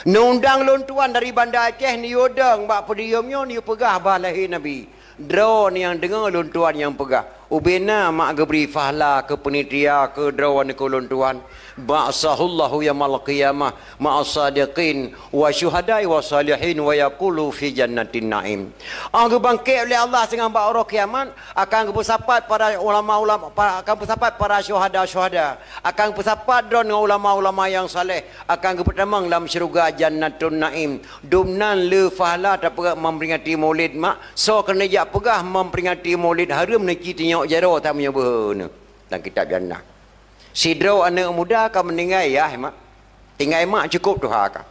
Neuundang lôn tuan dari Banda Aceh, neuyue dong bak podium nyoe, neuyue peugah bah lahé Nabi. Droeneuh nyang deungö lôn tuan nyang peugah, ubena mak geubri pahala keu peunitia keu droeneuh keu lôn tuan. Ba'atsahullahu yaumal qiyamah ma'as sadiqin wa syuhada'i wa salihin wa yaqulu fi jannatin na'im. 'Oh geubangkét lé Allah singoh bak uroe kiamat, akan geupeusapat para ulama-ulama, pa-, akan peusapat para syuhada-syuhada, akan peusapat droe ngon ulama-ulama nyang saleh, akan geupeutamong lam syeuruga Jannatun Naim. Dum nan le pahala tapeugah memperingati Maulid mak, soe keuneuk jak peugah memperingati Maulid hareuem neuci tinyok jaroe tameunyoe beuhe neuh. Lam kitab Jannah. Sidroe aneuk muda ka meuninggai yah mak. Tinggai mak cukôp tuha ka.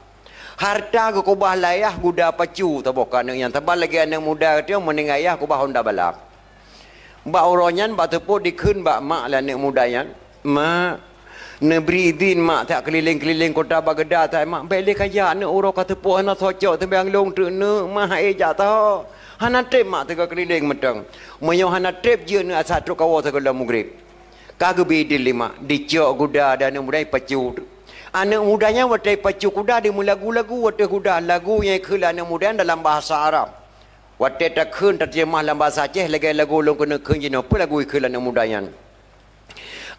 Harta geukubah lé ayah guda pacu saboh keu aneuk nyan. Saban lagèe aneuk muda teuh meuninggai yah kubah honda balap. Bak uroe nyan bak teupot dikheun bak mak lé aneuk muda nyan, "Mak, neubri idhin mak that keulileng-keulileng kota Baghdad that mak. Bèk lé kajak aneuk uroe ka teupot hana soe cok teubiang lôn teuk neuk mak, hai jak tho." Hana trép mak teuka keulileng mantong. Meunyoe hana trép jeuet neuk asat trok kawoe sigohlom mugreb. Ka geubri idhin lé mak, dicok guda dan aneuk muda nyan pacu. Aneuk muda nyan watèe pacu kuda dimeulagu-lagu watèe kuda, lagu nyang ikheun lé aneuk muda nyan dalam bahasa Arab. Watèe takheun tateurjemah lam bahasa Aceh lagèe lagu lôn keuneuk kheun jinoe, peue lagu ikheun lé aneuk muda nyan?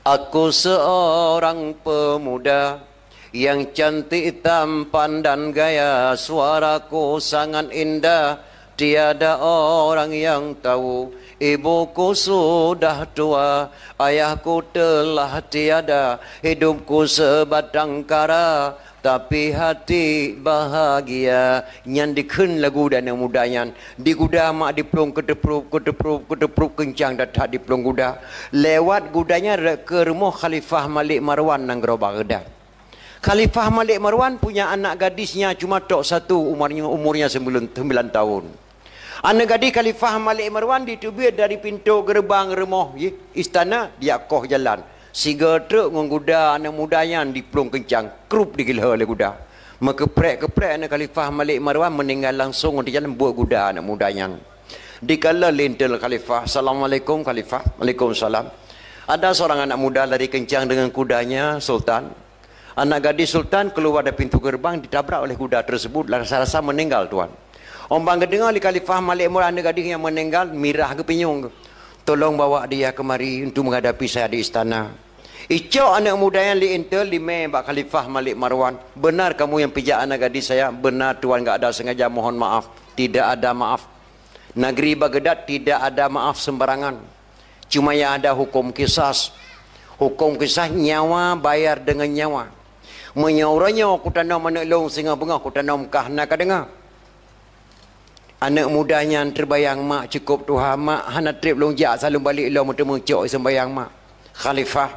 Aku seorang pemuda yang cantik tampan dan gaya, suaraku sangat indah, tiada orang yang tahu. Ibuku sudah tua, ayahku telah tiada, hidupku sebatang kara, tapi hati bahagia. Nyan dikheun lagu dan aneuk muda nyan. Di guda mak diplueng keuteuprop, keuteuprop, keuteuprop keuncang that-that diplueng guda. Lewat guda nyan rot keu rumoh Khalifah Malik Marwan nanggroe Baghdad. Khalifah Malik Marwan punya anak gadis nyan cuma tok satu, umurnya, umurnya sembilan, sembilan tahun. Aneuk gadis Khalifah Malik Marwan diteubiet dari pintoe geureubang rumoh, yeh, istana, diakoh jalan. Sigo trok ngon guda aneuk muda nyan diplueng keuncang, krup digeulhô lé guda. Meukeuprek-keuprek aneuk Khalifah Malik Marwan meuninggai langsong ngon teujalan buet guda aneuk muda nyan. Dikalon lé intel Khalifah, "Assalamualaikum Khalifah." "Waalaikumsalam." Ada seorang anak muda lari kencang dengan kudanya, Sultan. Anak gadis Sultan keluar dari pintu gerbang ditabrak oleh kuda tersebut, rasa-rasa meninggal, Tuan. Óh ban geudeungoe lé Khalifah Malik Marwan aneuk gadis nyan meninggal, mirah geupinyueng. "Tolong bawa dia kemari untuk menghadapi saya di istana." Icok aneuk muda nyan lé intel dimé bak Khalifah Malik Marwan. "Benar kamu yang pijak anak gadis saya?" "Benar, Tuan, enggak ada sengaja, mohon maaf." Tidak ada maaf. Negeri Baghdad tidak ada maaf sembarangan. Cuma yang ada hukum kisas. Hukum kisas nyawa bayar dengan nyawa. Meunyoe uroe nyoe kutanom aneuk lôn singoh beungoh kutanom kah na ka deungoe. Aneuk muda nyan teubayang mak cukôp tuha, "Mak, hana trép lôn jak, asai lôn balek lom meuteumé cok seumbayang mak." "Khalifah,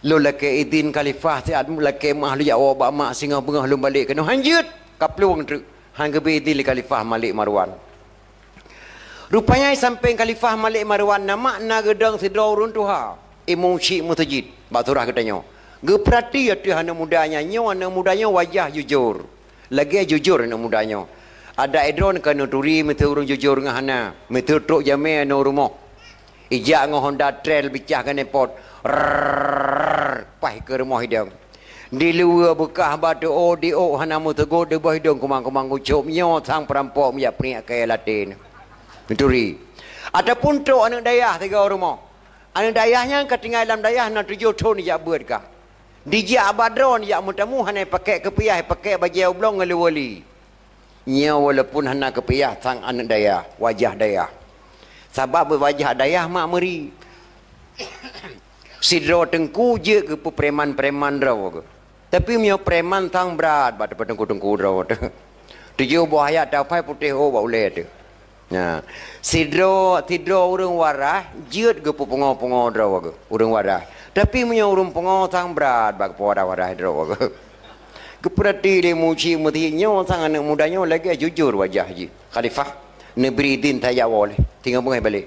lôn lakèe idhin Khalifah siat lakèe meu'ah lôn jak woe bak mak singoh beungoh lôn balek keunoe." "Han jeuet, ka plueng treuk." Han geubri idhin lé Khalifah Malik Marwan. Rupanya sampéng Khalifah Malik Marwan na mak na geudong sidroe ureueng tuha. Imum Syik Meuseujid bak surah geutanyoe. Geupeurati ateueh aneuk muda nyan, nyoe aneuk muda nyoe wajah jujur. Lagée jujur aneuk muda nyoe. Adak droeneuh ka neuturi miseue ureuëng jujur ngon hana. Miseue trok jamé aneuk rumoh. Ijak ngon Honda Trail bicah keuneuk pot. Rrrr, paih keu rumoh idong. Di luwa beukah bak teuôk, di ôk hana meuseugot, di boh idong kumang-kumang gucôb, nyoe sang peurampok meujak peuneuk kayée laté nyoe. Neuturi. Ataupun trok aneuk dayah sigoe rumoh. Aneuk dayah nyan ka tinggai lam dayah na tujoh thon jak beuet ka. Dijak bak droeneuh jak meutamu hana pakék keupiah, pakék bajée ublong ngon leuwali. Nyoe walaupun hana keupiah sang aneuk dayah, wajah dayah. Sabab wajah dayah mak meuri. Sidroe teungku jeuet geupeupreman-preman droe geuh. Tapi meunyoe preman sang brat bak teungku-teungku droe teuh. Tujoh boh ayat tapai putéh ôk bak ulée teuh. Nah, sidroe, sidroe ureuëng waras jeuet geupeupungo-pungo droe geuh, ureuëng waras. Tapi meunyoe ureuëng pungo sang brat bak keupeue waras-waras droe geuh. Geupeurati lé Imum Syik Meuseujid nyoe sang aneuk muda nyoe lagée jujur wajah jih. Khalifah neubri idin tajak woe lé, singoh beungoh balek.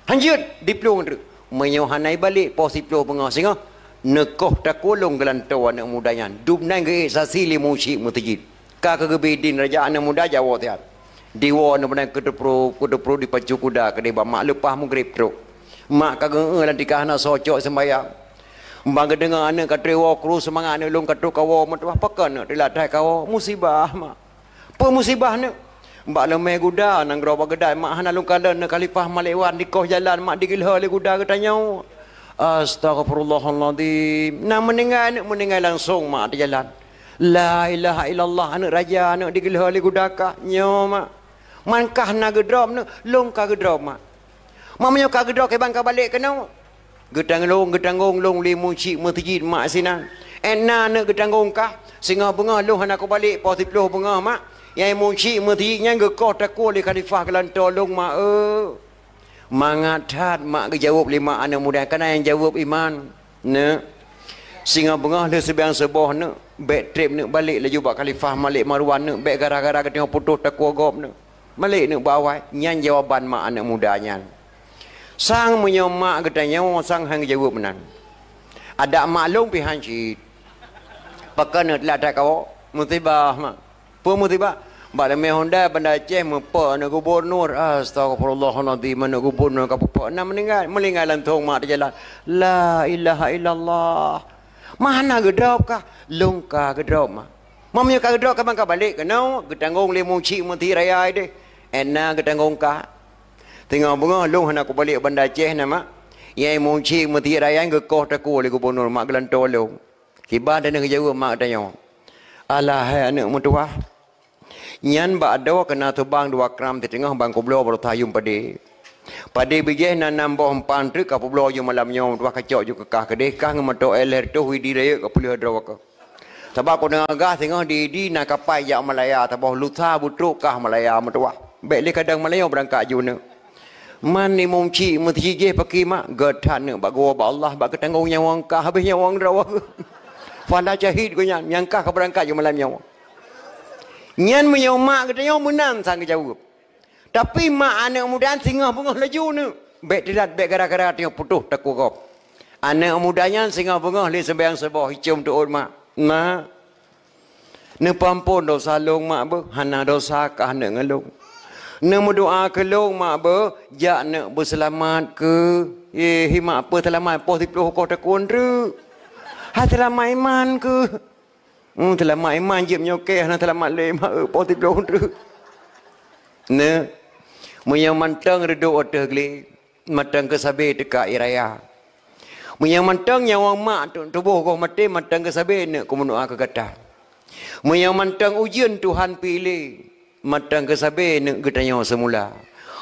Hanjeuet diplueng treuk. Meunyoe hana ibalek poh siploh beungoh singoh, neukoh takue lôn geulantoe aneuk muda nyan. Dum nan geuék saksi lé Imum Syik Meuseujid. Ka keugeubri idin raja aneuk muda jak woe siat. Diwoe aneuk muda nyan keuteupro, keuteupro dipacu kuda keudeh bak mak leupah mugreb trok. Mak ka geu-eu lam tika hana soe cok seumbahyang. Ban geudeungoe aneuk ka trok woe kru seumangat aneuk lôn ka trok kawoe meutuah pakon aneuk teulat that kawoe musibah mak. Peue musibah neuk? Bak leumé guda nanggroe bak geuda mak hana lôn kalon neuk Khalifah Malik Wan dikoh jalan mak digeulhô lé guda geutanyoe. Astaghfirullahalazim. Na meuninggai neuk meuninggai langsong mak di jalan. La ilaha illallah aneuk raja neuk digeulhô lé guda kah nyoe mak. Man kah na geudrob neuk lôn ka geudrob mak. Mak meunyoe ka geudrob kiban ka balek keunoe. Geutanggong, geutanggong lôn lé Imum Syik Meuseujid mak sinan. Ék na aneuk geutanggong kah? Singoh beungoh lôn hana kubalek poh siploh beungoh mak. Nyang Imum Syik Meuseujid nyan geukoh takue lé Khalifah geulantoe lôn mak eu. Mangat that mak geujaweueb lé mak aneuk muda kana nyang jaweueb iman. Neuk. Singoh beungoh lheueh seubiang suboh neuk, bék treb neuk balek laju bak Khalifah Malik Marwan neuk bék gara-gara geutanyoe putôh takue gob neuk. Malek neuk bak awai, nyan jawaban mak aneuk muda nyan. Sang meunyoe mak geutanyoe sang han geujaweueb meunan. Adak mak lôn pih han cit. Pakon neuk teulat that kawoe? Musibah mak. Peue musibah? Bak leumé Honda Banda Aceh meupok aneuk gubunur. Astaghfirullahalazim aneuk gubunur ka peupak na meuninggai. Meuninggai langsong mak teujalan. La ilaha illallah. Mak hana geudrob kah? Lôn ka geudrob mak. Mak meunyoe ka geudrob ka ban ka balek keunoe geutanggong lé Imum Syik Meuseujid raya deh. Ék na geutanggong kah? Singoh beungoh lôn hana kubalek Banda Aceh na mak. Nyang Imum Syik Meuseujid raya geukoh takue lé gubunur mak geulantoe lôn. Kiban teuneuh geujaweueb mak tanyoe. Alah hai aneuk meutuah. Nyan bak adoe keuna teubang dua kram siteungoh ban kubloe baroesa yum padé. Padé bijéh na nam boh empan treuk ka peubloe yum malam nyoe meutuah kacok ju keukah keudeh kah ngon moto L R toh Widi rayeuk ka peuleueh droe keuh. Sabab ku deungoe gah singoh di, di na kapai jak Malaya saboh lusa beutrok kah Malaya meutuah. Bék lé kadang Malaya beurangkat ju neuk. Man Imum Syik Meuseujid jih pakri mak, gét that neuk bak geuwoe bak Allah bak geutanggong nyawöng kah habéh nyawöng droe. Fala syahid geuh nyan, nyang kah ka beurangkat ju malam nyoe. Nyan meunyoe mak geutanyoe meunan sang geujaweueb. Tapi mak aneuk muda singoh beungoh laju neuk. Bék teulat, bék gara-gara tanyoe putôh takue gob. Aneuk muda nyan singoh beungoh lé seumayang suboh icom teuôt mak. Mak, neupeuampon dosa lôn mak beuh, hana dosa kah neuk ngon lôn. Neumeudoa keu lôn mak beuh, jak neuk beuseulamat keu. Eh, hi mak peue seulamat poh siploh koh takue treuk. Hai seulamat iman keu. Hmm, seulamat iman jeuet meunyoe keu hana seulamat lé mak eu poh siploh treuk. Neuk, meunyoe mantong reudok ateueh glé, mantong keu sabe teuka ie raya. Meunyoe mantong nyawöng mak tu-, tuboh goh maté mantong keu sabe neuk kumeudoa keu gata. Meunyoe mantong ujeuen Tuhan piléh, mantong keu sabe neuk geutanyoe seumula.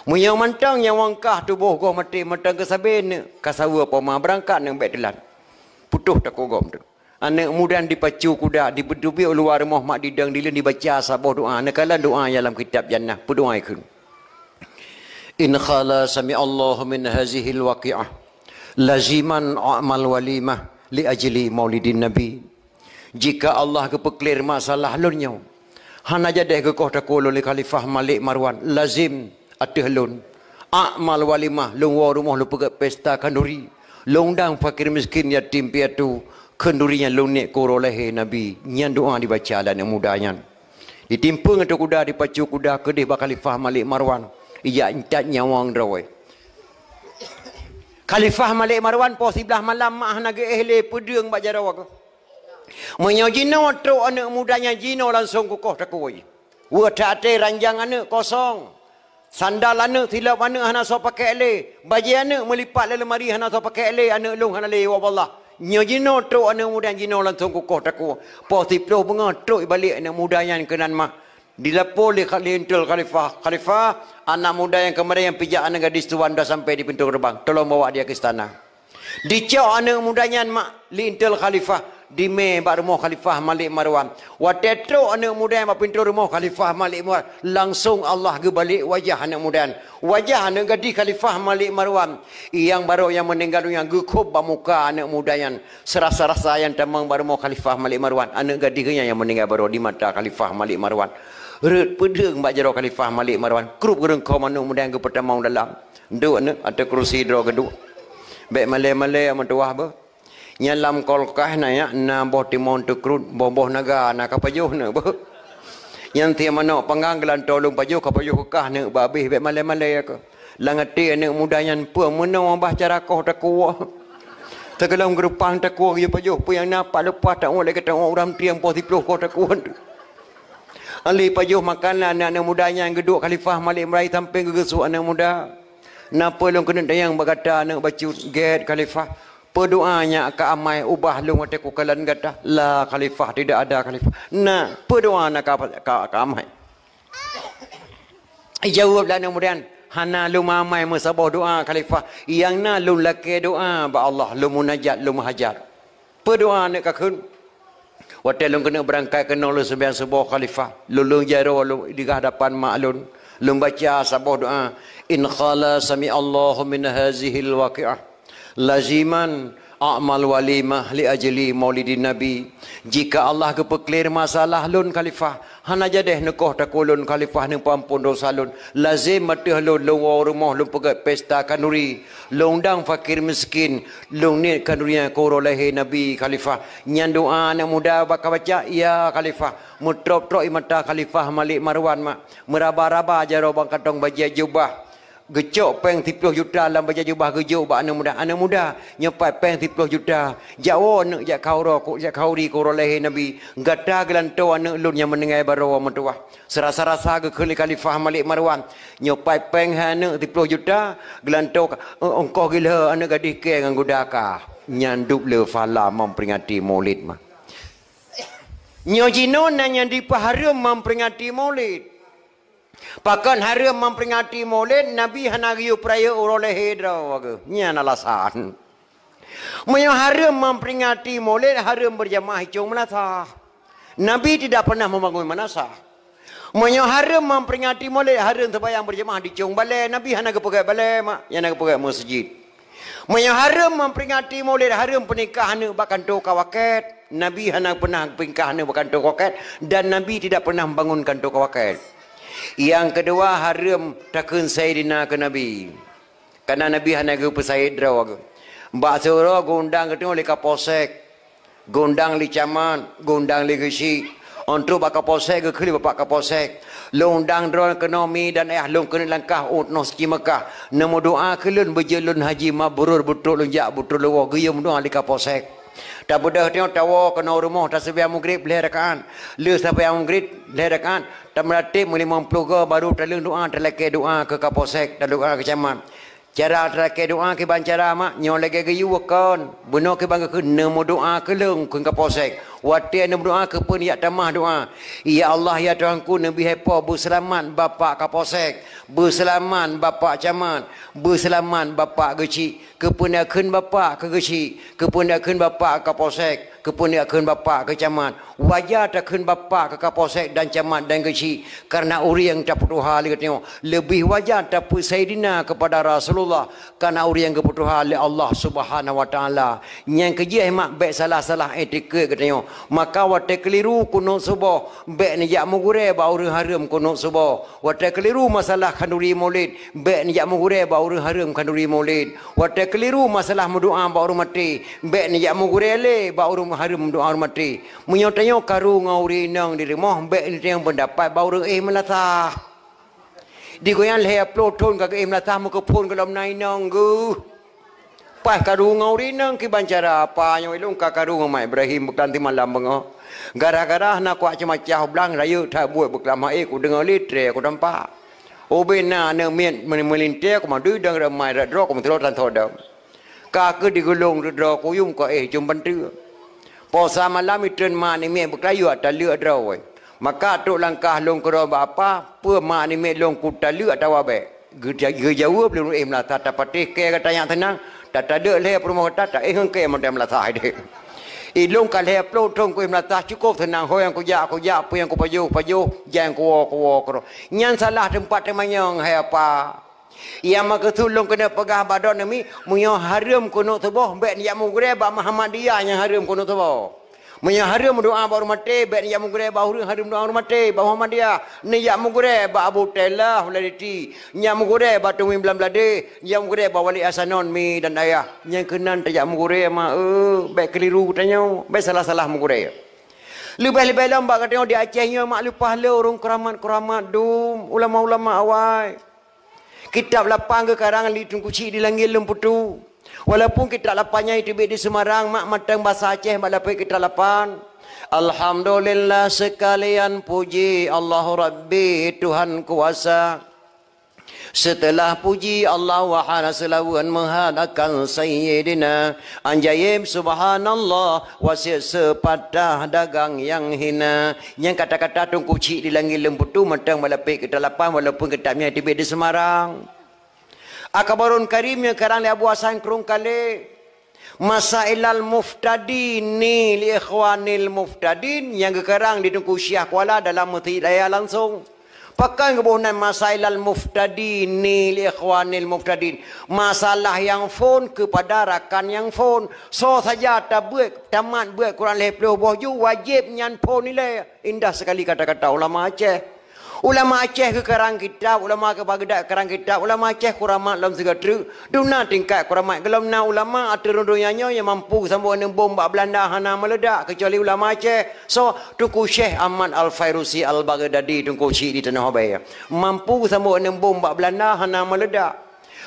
Meunyoe mantong nyawöng kah tuboh goh maté mantong keu sabe neuk ka saweue poma beurangkat neuk bék teulat. Putôh takue gob tu. Aneuk muda dipacu kuda, dibeuteubiet u luwa rumoh mak didong dileuen dibaca saboh doa. Neukalon doa nyang lam kitab Jannah, peudoa ikheun. In khala sami'allahu min hazihil waqi'ah laziman a'mal walimah li ajli maulidin nabi. Jika Allah geupeuklir masalah lôn nyoe, hana jadeh geukoh takue lôn lé Khalifah Malik Marwan, lazim ateueh lôn. A'mal walimah, lôn woe rumoh lôn peugét pesta khanduri. Lôn dang fakir miskin, yatim piatu, kheun duri nyan lôn niet keu uroe lahé Nabi. Nyan doa dibaca lé aneuk muda nyan. Ditimpeueng ateueh kuda, dipacu kuda, keudeh bak Khalifah Malik Marwan. Ijak intat nyawöng droe. Khalifah Malik Marwan poh siblaih malam mak hana geuéh lé, peudeueng bak jaroe geuh. Meunyoe jinoe trok aneuk muda nyan, jinoe langsong kukoh takue. Weueh that até ranjang aneuk kosong. Sandal aneuk, silop aneuk hana soe pakék lé. Bajée aneuk meulipat lam leumari hana soe pakék lé, aneuk lôn hana lé, ya Allah. Nyoe jinoe trok aneuk muda nyan, jinoe langsong kukoh takue. Poh siplôh beungoh trok ibalek aneuk muda nyan keunan mah. Dilapor lé kha-, lé intel khalifah, "Khalifah, anak muda nyang keumarin nyang pijak aneuk gadis tuan dah sampai di pintoe geureubang. Tolong bawa dia ke istana." Dicok aneuk muda nyan mak lé intel khalifah, dimé bak rumoh Khalifah Malik Marwan. Watée trok aneuk muda nyan bak pintoe rumoh Khalifah Malik Marwan, langsong Allah geubalek wajah aneuk muda nyan. Wajah aneuk gadis Khalifah Malik Marwan, nyang barô nyang meuninggai donya geukhôb bak muka aneuk muda nyan. Seurasa-rasa nyang tamong bak rumoh Khalifah Malik Marwan, aneuk gadis geuh nyan nyang meuninggai barô di mata Khalifah Malik Marwan. Rhot peudeueng bak jaroe Khalifah Malik Marwan, krup geureungkhom aneuk muda nyan geupeutamong dalam. Duek aneuk, ateueh keurusi droe geuduek. Bék malée-malée meutuwah beuh. Nyan lam kulkas na, ya, na boh timon teukrut, boh-boh naga na ka pajoh aneuk beuh. Nyan tiep manok panggang geulantoe lôn pajoh, ka pajoh keu kah aneuk bak abéh, bék malée-malée keuh. Lam até aneuk muda nyan peue meunoe bah cara koh takue. Teugohlom geureupah takue geuyue pajoh, peue nyang na pat leupah, tawoe lagée tawoe ureuëng tieng poh siplôh koh takue. Alé pajoh makanan aneuk muda nyan geuduek Khalifah Malik Marwan sampéng geugeusuek aneuk muda. "Na peue lôn keuneuk tanyong bak gata aneuk bacut?" "Gét Khalifah." "Peue doa nyang ka amai ubah lôn watée kukalon gata?" "La Khalifah, tidak ada Khalifah." "Na peue doa na ka, ka, ka amai?" Jaweueb lé aneuk muda nyan, "Hana lôn amai meusaboh doa Khalifah. Nyang na lôn lakée doa bak Allah, lôn munajat, lôn meuhajat." "Peue doa aneuk ka kheun?" "Watée lôn keuneuk beurangkat keunoe lôn seumayang suboh Khalifah, lôn lôn jaroe lôn di hadapan mak lôn, lôn baca saboh doa, 'In qala sami'allahu min hazihil waqi'ah, laziman a'mal walimah li ajli maulidin nabi.' Jika Allah geupeuklir masalah lôn Khalifah, hana jadeh neukoh takue lôn Khalifah, neupeuampon dosa lôn, lazem ateueh lôn, lôn woe rumoh lôn peugét pesta khanduri, lôn undang fakir miskin, lôn niet khanduri nyan keu uroe lahé Nabi Khalifah." Nyan doa aneuk muda bak ka baca, "Ya Khalifah." Meutrôp-trôp ie mata Khalifah Malik Marwan mak. Meuraba-raba jaroe bak kantong bajée jubah. Geucok péng siplôh juta lam bajée jubah geujok bak aneuk muda. "Aneuk muda, nyoe pat péng siplôh juta. Jak woe aneuk jak khanduri keu uroe lahé Nabi. Gata geulantoe aneuk lôn nyang meuninggai barô meutuwah." Seurasa-rasa geukheun lé Khalifah Malik Marwan, "Nyoe pat péng hai aneuk siplôh juta, geulantoe ka, eh, ongkoh geulheueh aneuk gadih kée ngon guda kah." Nyan dub le phala memperingati Maulid mah. Nyoe jinoe na nyang dipeuhareuem memperingati Maulid. Pakon hareuem memperingati Maulid? Nabi hana geuyue peurayeuk uroe lahé droe geuh. Nyan alasan. Meunyoe hareuem memperingati Maulid, hareuem beurjamaah i cong meunasah. Nabi tidak pernah membangun meunasah. Meunyoe hareuem memperingati Maulid, hareuem seumayang beurjamaah di cong balée. Nabi hana geupeugét balée mak, nyang na geupeugét meuseujid. Meunyoe hareuem memperingati Maulid, hareuem peunikah aneuk bak kantô kawakét. Nabi hana pernah peunikah aneuk bak kantô kawakét, dan Nabi tidak pernah membangun kantô kawakét. Nyang keudua, hareuem takheun Saidina keu Nabi. Karena Nabi hana geupeusaid droe geuh. Bak siuroe geuundang geutanyoe lé Kapolsek, geuundang lé camat, geuundang lé geuchik. Ôh trok bak Kapolsek geukheun lé Bapak Kapolsek, "Lôn undang droe keunoe mi dan ayah lôn keuneuk langkah u tanoh suci Meukah. Neumeudoa keu lôn beujeuet lôn haji mabrur, beutrok lôn jak, beutrok lôn woe." Geuyue meudoa lé Kapolsek. Tabeudôh tanyoe tawoe keunoe rumoh, taseumayang Maghrib lhée rakaat. Lheueh seumayang Maghrib lhée rakaat, tameuratéb meulimong ploh goe, baru taleueng doa, talakée doa keu Kapolsek, tadoa keu camat. Cara talakée doa kiban cara mak, nyoe lagée geuyue kon. Bunoe kiban geukheun, "Neumeudoa keu lôn," kheun Kapolsek. Watée neumeudoa keupeue neujak tamah doa, "Ya Allah, ya Tuhanku, neubri hai po beuseulamat Bapak Kapolsek, beuseulamat Bapak Camat, beuseulamat Bapak Geuchik." Keupeue neukheun Bapak keu Geuchik, keupeue neukheun Bapak Kapolsek? Keupeue takheun bapak keu camat? Wajar takheun bapak keu kapolsek dan camat dan geuchik, kareuna ureuëng tapeutuha lé geutanyoe. Leubeh wajar tapeusaidina keupada Rasulullah, kareuna ureuëng geupeutuha lé Allah Subhanahu wa Taala. Nyang keujih mak bék salah-salah etikét geutanyoe. Maka watée keuliru kunut suboh, bék neujak meugurée bak ureuëng hareuem kunut suboh. Watée keuliru masalah khanduri Maulid, bék neujak meugurée bak ureuëng hareuem khanduri Maulid. Watée keuliru masalah meudoá bak ureuëng maté, bék neujak meugurée lé bak ureuëng hareuem meudoá ureuëng maté. Meunyoe tanyoe karu ngon ureuëng inong di rumoh, bék neutanyong peundapat bak ureuëng éh meulasah. Di goyang lhée ploh thon ka geuéh meulasah meukeuphon gohlom na inong geuh. Paih karu ngon ureuëng inong kiban cara apa nyoe ilong ka karu ngon Mak Ibrahim beukanti malam beungoh. Gara-gara hana kuat ceumacah blang rayeuk that buet beukeulam hai ku deungoe lé tré ku tampak. Ubé na aneuëk miet meulintée ku madui dong ramai rak droe ku meuteulo tan tho dong. Ka keuh digulong droe kuyum ka éh jom banteue. Posa malam itreun mak nimiet beukeulayu ata leuek droe. Maka trok langkah lôn keudroe bak apa, peue mak nimiet lôn ku taleuek atawa bék? Geuja-, geujaweueb lé ureuëng éh meulasah, tapatéh kée gata nyang teunang, tatadeuek lhée peurumoh gata, taéh ngon kée model meulasah deh. Ilong ka lhée ploh thon ku éh meulasah cukôp teunang, ho nyang kujak, kujak, peue nyang kupajoh, pajoh, nyang kuwoe, kuwoe keudroe. Nyan salah teumpat teumanyong hai apa. Nyang meukeusut lôn keuneuk peugah bak droeneuh mi, meunyoe hareuem keuneuk tuboh, bék neujak meugurée bak Muhammadiyah nyang hareuem keuneuk tuboh. Meunyoe hareuem meudoá bak ureuëng maté, bék neujak meugurée bak ureuëng hareuem doá ureuëng maté, bak Muhammadiyah. Neujak meugurée bak Abu Tailah Huladiti, neujak meugurée bak Tuwi Blam Bladeh, neujak meugurée bak Wali Hasanon mi dan ayah. Nyang keunan tajak meugurée ma eu, bék keuliru tanyoe, bék salah-salah meugurée. Leubeh-leubeh lom bak geutanyoe di Aceh nyoe mak leupah le ureuëng keuramat-keuramat dum, ulama-ulama awai. Kitab lapan geukarang lé Teungku Chik di Langét Leumputue. Walaupun kitab lapan nyan teubiet di Semarang, mak mantong basa Aceh bak lapék kitab lapan. Alhamdulillah seukalian puji Allah Rabbi Tuhan kuasa. Seuteulah puji Allah wahana seulawan meuhadakan Sayyidina Anjaim subhanallah wasit seupatah dagang nyang hina. Nyang kata-kata Teungku Chik di Langét Leumputue mantong bak lapék kitab lapan walaupun kitab nyan teubiet di Semarang. Akabarun Karim nyang karang lé Abu Hasan Krueng Kalé. Masailal Muftadini li Ikhwanil Muftadin nyang geukarang di Teungku Syiah Kuala dalam Meuseujid Raya langsong. Pakon geuboh nan Masailal Muftadini li Ikhwanil Muftadin? Masalah nyang phon keupada rakan nyang phon. Soe saja tabeuet, tamat beuet kurang lhée ploh boh ju, wajéb nyan phon ilée. Indah seukali kata-kata ulama Aceh. Ulama Aceh geukarang kitab, ulama geubagedak karang kitab, ulama Aceh kuramat lom sigoe treuk. Dum na tingkat kuramat gohlom na ulama ateueh rhueng donya nyoe nyang mampu geusambot aneuëk bom bak Beulanda hana meuleudak keucuali ulama Aceh. Soe? Teungku Syekh Ahmad Al-Fairusi Al-Baghdadi Teungku Chik di Tanoh Abée. Mampu geusambot aneuëk bom bak Beulanda hana meuleudak.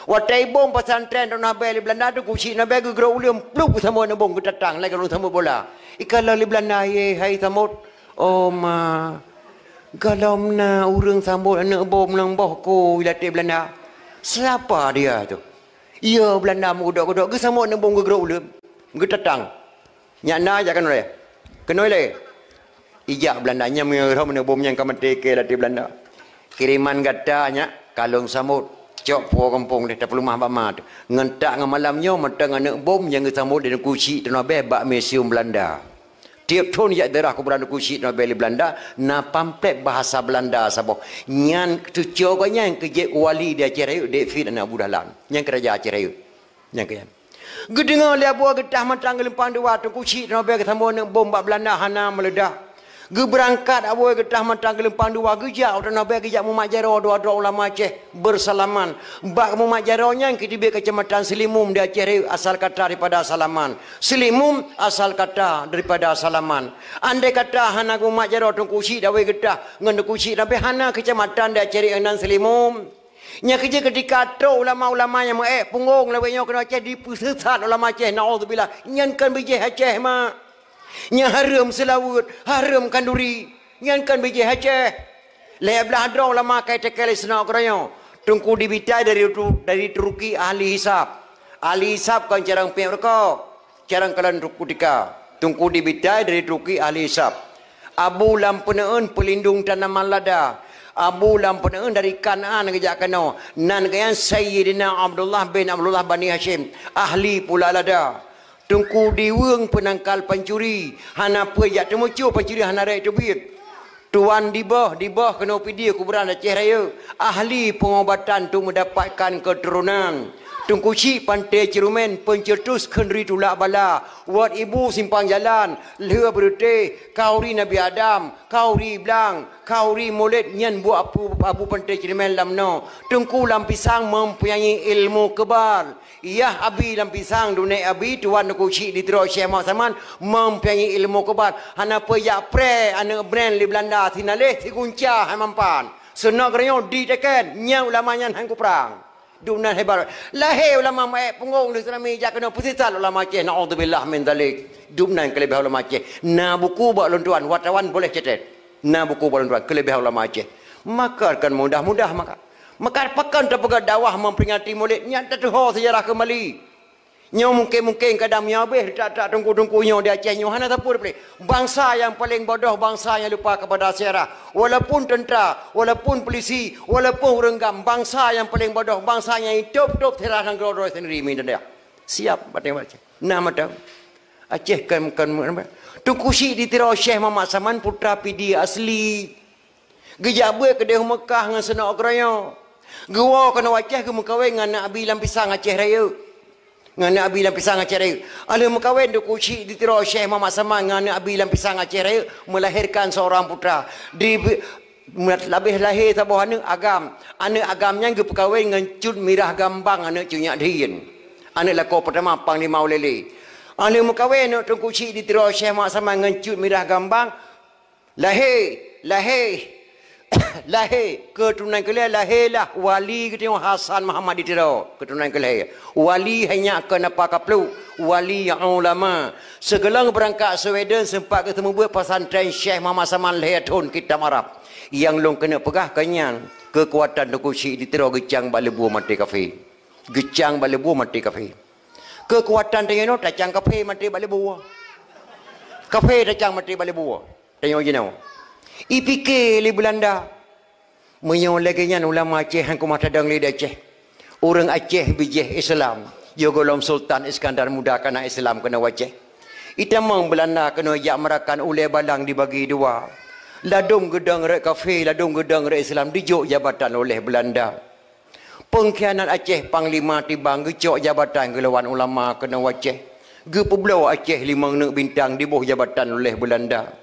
Watée bom pesantren Tanoh Abée lé Beulanda Teungku Chik Tanoh Abée geugrôp uleueng plup geusambot aneuëk bom geutatang lagée ureuëng sambot bola. Ikalon lé Beulanda, "Ye, hai sambot." "Oh ma, gohlom na ureuëng sambot aneuëk bom nyang boh kôi latée Beulanda." "Siapa dia tu?" "Iya Beulanda meugeudok-geudok geusambot aneuëk bom geugrôp uleueng geutatang." "Nyak na jak keunoe lé." "Keunoe lé." Ijak Beulanda nyan meunyoe rhom aneuëk bom nyang ka maté kée latée Beulanda. "Kiriman gata nyak ka lôn sambot. Cok puwoe gampông deh tapeuleumah bak ma teuh." Ngon tak ngon malam nyoe mantong aneuëk bom nyang geusambot lé Teungku Chik Tanoh Abée bak museum Beulanda. Tieb thon jak daerah kuburan Teungku Chik Tanoh Abée lé Beulanda na pamflet bahasa Beulanda saboh. Nyan teucok gobnyan keu jeuet wali di Aceh Rayeuk, David aneuëk Abu Dahlan. Nyan keu raja Aceh Rayeuk. Nyang keu nyan. Geudeungoe lé Abu Geutah Mantang Geulumpang Dua Teungku Chik Tanoh Abée geusambot aneuëk bom bak Beulanda hana meuleudak. Geubeurangkat Abu Geutah Mantang Geulumpang Dua geujak u Tanoh Abée geujak mumat jaroe dua droe ulama Aceh beusalaman. Bak mumat jaroe nyan keuteubiet keucamatan Seulimum di Aceh Rayeuk asal kata daripada salaman. Seulimum asal kata daripada salaman. Andai kata hana geumat jaroe Teungku Chik Abu Geutah ngon Teungku Chik Tanoh Abée hana keucamatan di Aceh Rayeuk nan Seulimum. Nyang keujeuet keutika trok ulama-ulama nyang meu-ék punggong lawét nyoe keunoe Aceh dipeuseusat ulama Aceh, naudzubillah. Nyan kon bijéh Aceh, mak. Nyang hareuem seulaweuet, hareuem khanduri. Nyan kon bijéh Aceh. Lhée blaih droe ulama ka itékée lé Snouck Hurgronje. Teungku Dibitai dari Tu-, dari Turki ahli hisab. Ahli hisab kon carông piep rukok. Carông kalon kutika, Teungku Dibitai dari Turki ahli hisab. Abu Lam Peuneuen peulindong tanaman lada. Abu Lam Peuneuen dari Kanaan geujak keunoe. Nan geuh nyan Sayyidina Abdullah bin Abdullah Bani Hasyim, ahli pula lada. Teungku Diweueng peunangkal pancuri, hana peue jak teumucue pancuri hana rhot teubiet. Tuan Diboh, Diboh keunoe Pidie kuburan Aceh Rayeuk, ahli peungobatan untuk mendapatkan keturunan. Teungku Chik Panté Ceurumen, pencetus kheun ri tulak bala, Wat Ibu simpang jalan, lheueh beureutéh, kauri Nabi Adam, kauri blang, kauri mulod nyan buet Abu, Abu Panté Ceurumen lam noe. Teungku Lam Pisang mempunyai ilmu kebal. Yah Abi Lam Pisang, dunek Abi, Tuan Teungku Chik di Tiro Syekh Muhammad Saman, mempunyai ilmu kebal. Hana peue jak preh aneuk brand lé Belanda, sinaleh sigunca hai mampan. Seunok geurayong diteken, nyan ulama nyan han kuprang. Dum nan hebat. Lahé ulama maet punggong di tsunami jak keunoe peusisat ulama Aceh, naudzubillah min dzalik. Dum nan keuleubeh ulama Aceh. Na buku bak lôn tuan, wartawan boleh cetet. Na buku bak lôn tuan, keuleubeh ulama Aceh. Maka kan mudah-mudah maka. Maka pakon tapeugah dakwah memperingati Maulid, nyan tatuho sejarah kembali. Nyoe mungkin-mungkin kadang meunyoe habéh that-that teungku-teungku nyoe di Aceh nyoe hana sapeue dipeuléh. Bangsa nyang paleng bodoh, bangsa nyang lupa kepada sejarah. Walaupun tentara, walaupun polisi, walaupun ureuëng GAM, bangsa nyang paleng bodoh, bangsa nyang itôb-tôb sejarah nanggroe droe sendiri mi teudah. Siap bateng Aceh. Nah mata. Aceh kan, kan, Teungku Chik di Tiro Syekh Muhammad Saman putra Pidie asli. Geujak beuet keudeh u Meukah ngon seunok keuraya. Geuwoe keunoe Aceh geumeukawen ngon aneuk Abi Lam Pisang Aceh Rayeuk. Ngon aneuk Abi Lam Pisang Aceh Rayeuk. Alheuh meukawen Teungku Chik di Tiro Syekh Muhammad Saman ngon aneuk Abi Lam Pisang Aceh Rayeuk, melahirkan seorang putra. Di, labeh lahé saboh aneuk agam. Aneuk agam nyan geupeukawen ngon Cut Mirah Gambang, aneuk Cut Nyak Dhien. Aneuk lakoe peutama Panglima Ulèe Lheue. Alheuh meukawen aneuk Teungku Chik di Tiro Syekh Muhammad Saman ngon Cut Mirah Gambang, lahé, lahé, lahé, keuturonan keulhèe lahé lah wali geutanyoe Hasan Muhammad di Tiro, keuturonan keulhèe. Wali hai nyak keu napa kapluk, wali ulama. Sigohlom beurangkat Sweden seumpat geuseumeubeuet pesantren Syekh Muhammad Saman lhèe thon kitab Arab. Nyang lôn keuneuk peugah keu nyan, keukuatan Teungku Chik di Tiro geucang bak leubue maté kafé. Geucang bak leubue maté kafé. Keukuatan tanyoe nyoe tacang kafé maté bak leubue. Kafé tacang maté bak leubue. Tanyoe jinoe. Ipike lé Beulanda. Meunyoe lagèe nyan ulama Aceh han keumah tadong lé di Aceh. Ureuëng Aceh bijéh Islam. Yoh gohlom Sultan Iskandar Muda ka na Islam keunoe Aceh. Itamong Beulanda keunoe jak meurakan ulèe balang dibagi dua. Ladôm geudong rot kafé, ladôm geudong rot Islam dijok jabatan oleh Beulanda. Peungkhianat Aceh, Panglima Tibang geucok jabatan geulawan ulama keunoe Aceh. Geupeubloe Aceh limong neuk bintang diboh jabatan oleh Beulanda.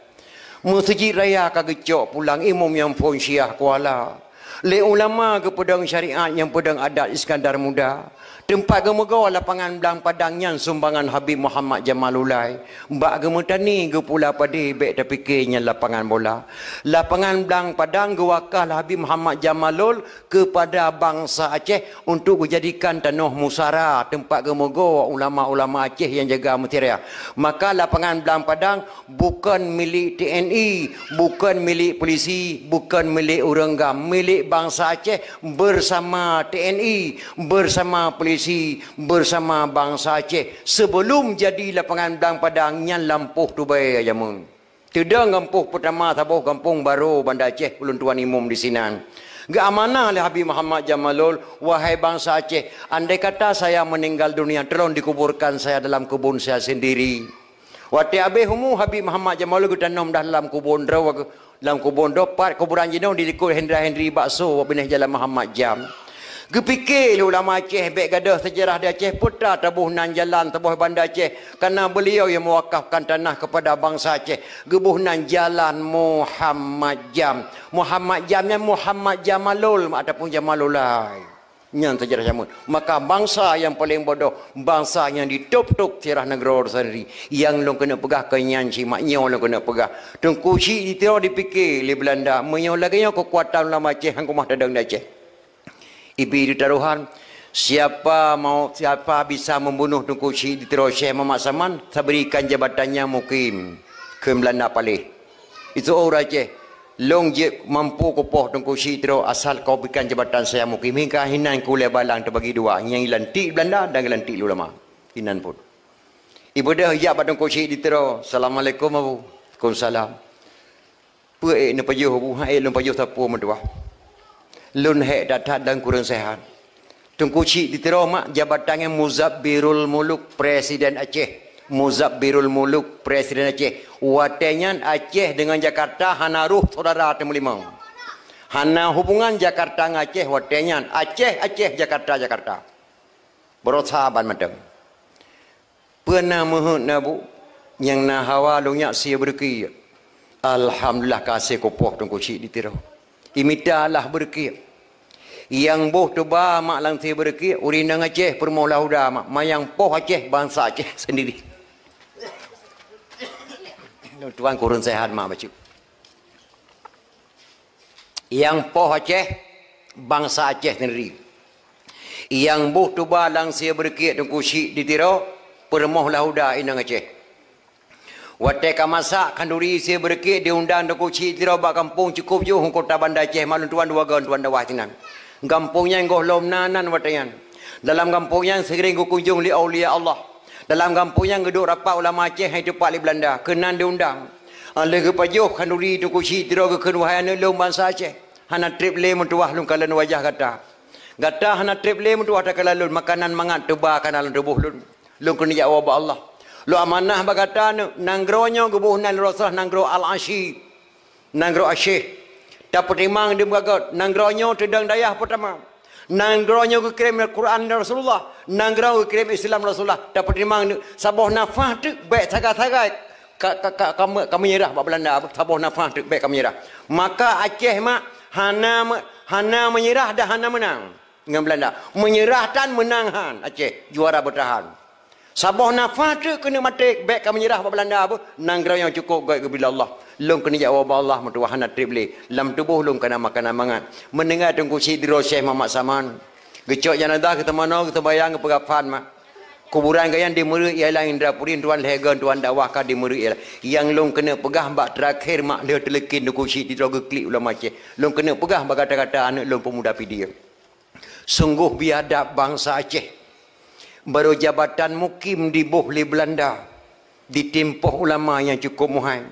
Meuseujid raya ka geucok pulang imum nyang phon Syiah Kuala. Lé ulama geupeudong syariat nyang peudong adat Iskandar Muda. Teumpat geumeugoe lapangan Blang Padang nyan sumbangan Habib Muhammad Jamalulai. Bak geumeutani geupula padé bèk tapike nyan lapangan bola. Lapangan Blang Padang geuwakah lé Habib Muhammad Jamalul keupada bansa Aceh untuk geujadikan tanoh musara teumpat geumeugoe ulama-ulama Aceh nyang jaga mutiara. Maka lapangan Blang Padang bukon milék T N I, bukon milék polisi, bukon milék ureuëng GAM, milék bansa Aceh bersama T N I, bersama polisi, bersama bansa Aceh sebelum jadi lapangan Blang Padang nyan lampôh tubée jameun. Teudong gampông peutama saboh Gampông Baro Banda Aceh ulôn tuan imum disinan. Geuamanah lé Habib Muhammad Jamalul, "Wahai bansa Aceh, andai kata saya meninggal dunia, tolong dikuburkan saya dalam kebun saya sendiri." Watée habéh umu Habib Muhammad Jamalul geutanom dah lam kubon droe, lam kubon droe pat kuburan jinoe di likot Hendra Hendri Bakso binéh Jalan Muhammad Jam. Geupike lé ulama Aceh bék gadôh seujarah di Aceh peue ta taboh nan jalan saboh Banda Aceh, kareuna beuliau nyang meuwakafkan tanah keupada bansa Aceh, geuboh nan Jalan Muhammad Jam. Muhammad Jam nyan Muhammad Jamalul ataupun Jamalulai. Nyan seujarah jameun. Maka bansa nyang paleng bodoh, bansa nyang ditôb-tôb seujarah nanggroe sendiri. Nyang lôn keuneuk peugah keu nyan cit, mak nyoe lôn keuneuk peugah. Teungku Chik di Tiro dipike lé Beulanda, meunyoe lagée nyoe keukuatan ulama Aceh han keumah tadong di Aceh. Ibi di tarohan, siapa mau, siapa bisa membunuh Teungku Chik di Tiro Syekh Muhammad Saman, saya berikan jabatannya mukim. Kheun Beulanda paléh. Itu ureuëng Aceh, lôn jeuet mampu kupoh Teungku Chik di Tiro asal kau berikan jabatan saya mukim. Hingga hinan kulée balang teubagi dua, nyang geulantik Beulanda dan geulantik ulama. Hinan pun. Ibeudôh jak bak Teungku Chik di Tiro, "Assalamualaikum, Abu." "Waalaikumsalam." "Peue ék neupajoh, Abu?" "Han ék lôn pajoh sapeue meutuah. Lôn hék that-that dan kureueng seuhat." Teungku Chik di Tiro mak jabatan nyan Muzabbirul Muluk, Presiden Aceh. Muzabbirul Muluk, Presiden Aceh. Watée nyan Aceh deungon Jakarta hana roh syedara teumeulimong. Hana hubungan Jakarta ngon Aceh watée nyan. Aceh, Aceh, Jakarta, Jakarta. Beurasa ban mantong. Peue na meuheuét na bu, nyang na hawa lôn nyak sie beureukiek. Alhamdulillah ka sie kupoh Teungku Chik di Tiro. Imita lah beureukiek. Nyang boh tuba mak lam sie beureukiek, ureueng inong Aceh peurumoh lahuda mak, manyang poh Aceh bansa Aceh sendiri. Tuan kureueng sehat mak bacut. Nyang poh Aceh, bansa Aceh sendiri. Nyang boh tuba lam sie beureukiek Teungku Chik di Tiro, peurumoh lahuda inong Aceh. Watée ka masak khanduri sie beureukiek diundang Teungku Chik di Tiro bak gampông cukôp jôh ngon kota Banda Aceh, mak lôn tuan dua goe tuan dakwah sinan. Gampông nyan gohlom na nan watée nyan. Dalam gampông nyan seuring geukunjong lé aulia Allah. Dalam gampông nyan geuduek rapat ulama Aceh nyang teupat lé Beulanda, keunan diundang. Lheueh geupajoh khanduri Teungku Chik di Tiro geukheun, "Wahai aneuëk lôn bansa Aceh, hana treb lé meutuwah lôn kalon wajah gata. Gata hana treb lé meutuwah takalon lôn, makanan mangat tuba kana lam tuboh lôn. Lôn keuneuk jak woe bak Allah. Lôn amanah bak gata aneuëk, nanggroe nyoe geuboh nan lé Rasulullah nanggroe Al-Asyi, nanggroe Asyeh. Tapeutimang di meugagot, nanggroe nyoe teudong dayah peutama. Nanggroe nyoe geukirém Al-Quran dari Rasulullah, nanggroe geukirém Islam Rasulullah. Tapeutimang di saboh nafah teuk bék sagai-sagai ka, ka, ka, ka, me- ka meunyeurah bak Beulanda, saboh nafah teuk bék ka meunyeurah." Maka Aceh mak hana me- hana meunyeurah dan hana meunang ngon Beulanda. Meunyeurah tan, meunang han, Aceh juara beutahan. Saboh nafah teuk keuneuk maté, bék ka meunyeurah bak Beulanda beuh, nanggroe nyang cukôp göt geubri lé Allah. Lôn keuneuk jak woe bak Allah meutuwah hana treb lé. Lam tuboh lôn kana makanan mangat. Meuninggai Teungku Chik di Tiro Syekh Muhammad Saman. Geucok janazah geuteumanoe geuteumbayang geupeugah phan mak. Kuburan gobnyan di Meureue ialah Indrapuri, tuan lhée goe tuan dakwah ka di Meureue ialah. Nyang lôn keuneuk peugah bak teurakhé mak lheueh teuleukin Teungku Chik di Tiro geuklik ulama Aceh. Lôn keuneuk peugah bak gata-gata aneuëk lôn peumuda Pidie. Sunggoh biadab bansa Aceh. Barô jabatan mukim diboh lé Beulanda, ditimpôh ulama nyang cukôp muhai.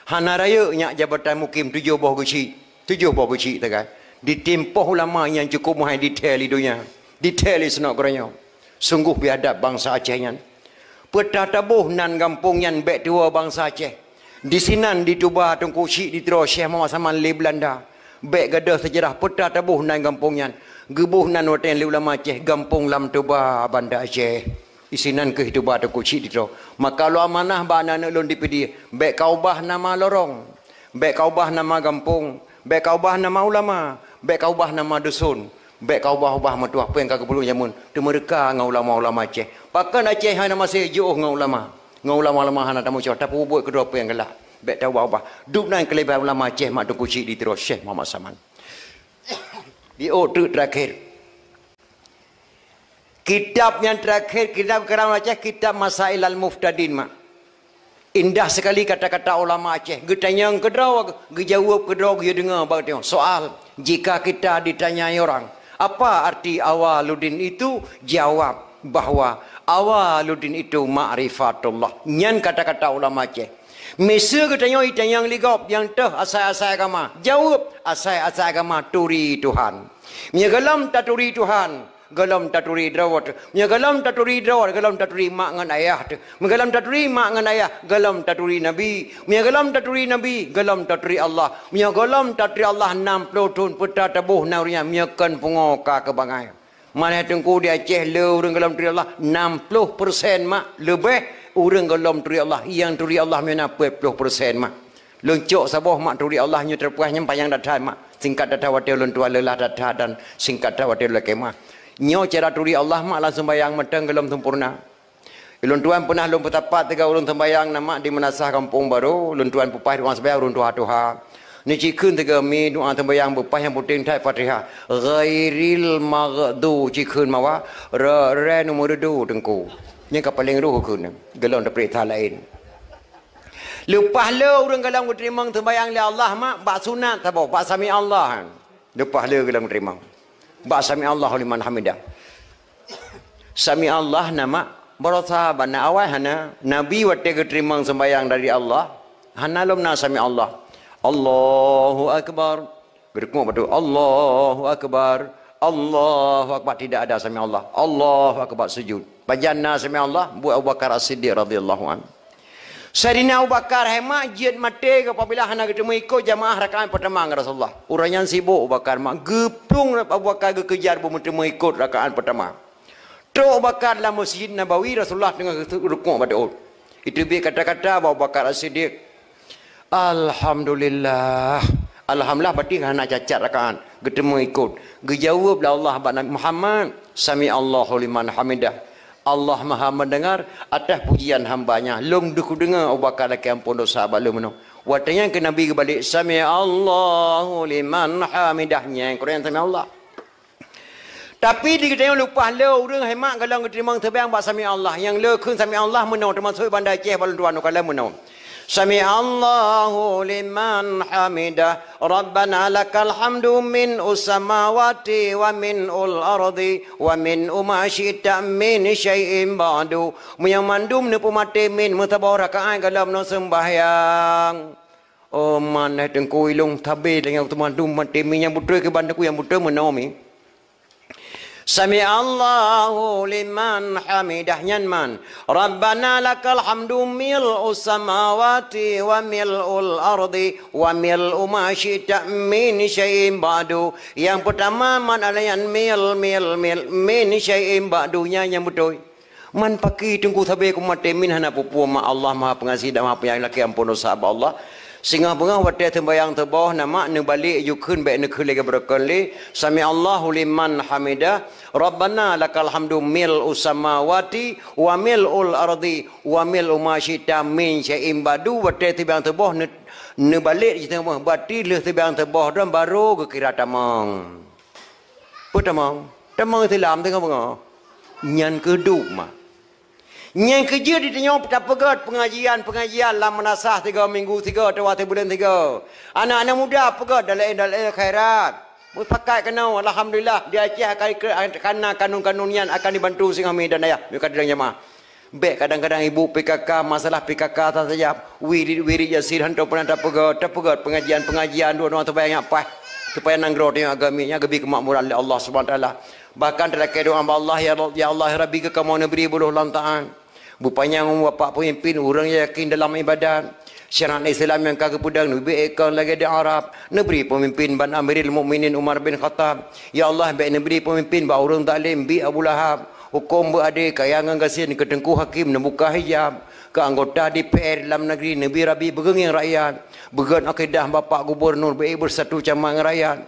Hana rayeuk nyak jabatan mukim tujoh boh geuchik, tujoh boh geuchik sagai. Ditimpôh ulama nyang cukôp muhai dithée lé donya, dithée lé seunok geuranyoe. Sunggoh biadab bansa Aceh nyan. Peutah taboh nan gampông nyan bék tuwoe bansa Aceh. Disinan dituba Teungku Chik di Tiro Syekh Muhammad Saman lé Beulanda. Bék gadôh seujarah peutah taboh nan gampông nyan. Geuboh nan watée lé ulama Aceh gampông Lam Toba Banda Aceh. Disinan kheueh tuba Teungku Chik di Tiro. Maka lôn amanah bak aneuëk lôn di Pidie, bék ka ubah nama lorong, bék ka ubah nama gampông, bék ka ubah nama ulama, bék ka ubah nama dusun. Bék ka ubah-ubah meutuah peue nyang ka geupeubuet jameun, teumeureuka ngon ulama-ulama Aceh. Pakon Aceh hana maséh jiôh ngon ulama? Ngon ulama-ulama hana tameucok, tapeubuet keudroe peue nyang galak. Bék taubah-ubah. Dub nan keuleubehan ulama Aceh mak Teungku Chik di Tiro Syekh Muhammad Saman. Di ôk teuk terakhir. Kitab nyang terakhir, kitab karam Aceh, kitab Masail Al-Muftadin mak. Indah sekali kata-kata ulama Aceh. Geutanyong keudroe, geujaweueb keudroe, geuyue deungoe bak tanyoe. Soal, jika kita ditanyai orang, "Apa arti Awaluddin itu?" Jawab bahwa Awaluddin itu ma'rifatullah. Nyan kata-kata ulama Aceh. Miseue geutanyoe jitanyong lé gob nyang toh asai-asai agama. Jaweueb, asai-asai agama turi Tuhan. Meunyoe gohlom taturi Tuhan, gohlom taturi droe teuh. Meunyoe gohlom taturi droe, gohlom taturi mak ngon ayah teuh. Meunyoe gohlom taturi mak ngon ayah, gohlom taturi Nabi. Meunyoe gohlom taturi Nabi, gohlom taturi Allah. Meunyoe gohlom taturi Allah nam ploh thon, peutah taboh na ureuëng nyan meunyoe kon pungo ka keu bangai. Malah Teungku di Aceh le ureuëng gohlom turi Allah nam ploh persen mak, leubeh ureuëng gohlom turi Allah, nyang turi Allah meunyoe na peuet ploh persen mak. Lôn cok saboh mak turi Allah nyoe teupeugah nyang panyang that-that mak. Singkat that-that watée ulôn tuan lelah that-that dan singkat that watée lôn lakée meu'ah. Nyoe cara turi Allah mak lam seumbayang mantong gohlom sempurna. Ulôn tuan peunah lôn peusapat tiga ureuëng seumbayang na mak di meunasah Kampung Baro, ulôn tuan peupaih ruang seumbayang ureuëng tuha-tuha. Ni cit kheun tiga mi doa seumbayang beupaih nyang puténg that Fatihah. Ghairil maghdu cit kheun mawa, re, re nomor dua Teungku. Nyan ka paleng roh kheun, gohlom tapeuriksa laén. Leupah le ureuëng gohlom geuteurimong seumbayang lé Allah mak, bak sunat saboh, bak sami Allah. Leupah le gohlom geuteurimong. Bak sami Allah liman hamidah. Sami Allah na mak, barosa bana awai hana. Nabi watée geuteurimong seumbayang dari Allah, hana lom na sami Allah. Allahu Akbar. Geudeungoe beutôi, Allahu Akbar. Allahu Akbar, tidak ada sami Allah. Allahu Akbar, sujud. Pajan na sami Allah, buet Abu Bakar As-Siddiq radhiyallahu anhu. Saidina Abu Bakar hemat jeuet maté apabila hana geuteumeung ikot jamaah rakaat pertama ngon Rasulullah. Uroe nyan sibok Abu Bakar, mak geuplueng Abu Bakar geukejar beumeuteumé ikot rakaat pertama. Trok Abu Bakar lam Masjid Nabawi, Rasulullah teungoh rukuk bak teuôt. Iteubiet kata-kata bak Abu Bakar As-Siddiq, "Alhamdulillah." Alhamdulillah, berarti hana cacat rakaat. Geuteumeung ikot. Geujaweueb lé Allah bak Nabi Muhammad, "Sami Allahu liman hamidah." Allah Maha Mendengar atas pujian hamba-Nya. Lôn deuh kudeungoe Abu Bakar lakée amphon dosa bak lôn meunoe. Watée nyan keu Nabi geubalek, "Sami Allahu liman hamidah." Nyang kurang sami Allah. Tapi di geutanyoe leupah le ureuëng hemat gohlom geuteurimong teubiang bak sami Allah. Nyang le kheun sami Allah meunoe, teumasok Banda Aceh bak lôn tuan ukalon meunoe. Sami Allahu liman hamidah. Rabbana lakal hamdu min usamawati wa min ul ardi wa min uma syi'ta min syai'in ba'du. Meunyoe mandum neupeumaté min meusaboh rakaat gohlom nyoe seumbahyang. Oh man hai teungku ilong tabe dengan teuma dum maté mi nyang beutôi keu ban teungku nyang beutôi meunoe mi. Sami Allahu liman hamidah nyan man. Rabbana lakal hamdu mil usamawati wa mil ul ardi wa mil uma syi'ta min syai'in ba'du. Yang pertama man alayan mil mil mil min syai'in ba'du nyan nyang beutôi. Man paki teungku sabe kumaté min hana peue-peue mak Allah Maha Pengasih dan Maha Penyayang lakée amphon dosa bak Allah. Singoh beungoh watée seumbahyang teuboh na mak neubalek jukheun bék neukheun lé geubrokon lé. Sami Allahu liman hamidah. Rabbana lakal hamdu mil usamawati wa mil ul ardi wa mil uma syi'ta min syai'in ba'du. Watée seumbahyang teuboh neubalek jiteumah bati lheueh seumbahyang teuboh dan baru geukira tamong. Peue tamong? Tamong Islam teungoh beungoh. Nyan keuh duek mak. Nyang keujeuet di tanyoe tapeugét pengajian-pengajian lam meunasah tiga minggu tiga atawa sibuleuen tiga. Anak-anak muda peugét dalam-dalam khairat. Meupakat keunoe, alhamdulillah, di Aceh akan kana kanun-kanun nyan akan dibantu singoh mi dan ayah. Meukat dan jamaah. Bék kadang-kadang ibu P K K, masalah P K K saja, wirit-wirit Yasin hantom pernah tapeugét, tapeugét pengajian-pengajian dua-dua teubayang nyak paih. Supaya nanggroe tanyoe agami nyan geubi keumakmuran lé Allah Subhanahu Wa Taala. Bahkan talakée doa bak Allah, ya Allah, ya Allah, ya Rabbi, keu kamoe neubri buloh lam taat. Beupanyang umur bapak pemimpin, ureuëng nyang yakin dalam ibadat. Syariat Islam nyang ka geupeudong neubri ikon lagée di Arab. Neubri pemimpin ban Amirul Mukminin Umar bin Khattab. Ya Allah, bék neubri pemimpin bak ureuëng zalim bi Abu Lahab. Huköm beuadé kaya ngon gasien keu teungku hakim neubuka hijab. Keu anggota D P R lam negeri neubri Rabbi beugeungieng rakyat. Beugét akidah bapak gubernur bék beusatu cama ngon rakyat.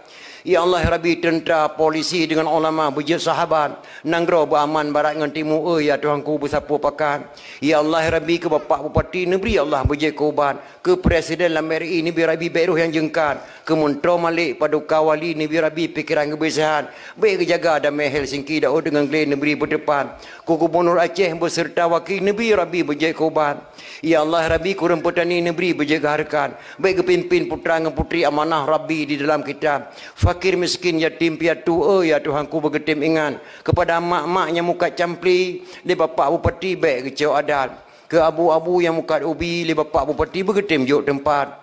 Ya Allah Rabbi, teuntra, polisi deungon ulama beujeuet sahabat. Nanggroe beuaman barat ngon timu, eu ya Tuhanku beusapeue pakat. Ya Allah Rabbi, keu bapak bupati neubri Allah beujeuet keu ubat. Keu presiden lam R I neubri Rabbi bék roh nyang jeungkat. Keu muntroe malik paduka wali neubri Rabbi pikeran geubri seuhat. Bék geujaga damé Helsinki daud deungon glé neubri beuteupat. Keu gubernur Aceh beuseureuta waki neubri Rabbi beujeuet keu ubat. Ya Allah Rabbi, keu ureuëng peutani neubri beujeuet keu hareukat. Bék geupimpin putra ngon putri amanah Rabbi di dalam kitab. Fakir miskin yatim piatu, eu ya Tuhanku beugeutem ingat. Keupada mak-mak nyang mukat campli lé bapak bupati bék geucok adat. Keu abu-abu nyang mukat ubi lé bapak bupati beugeutem jok teumpat.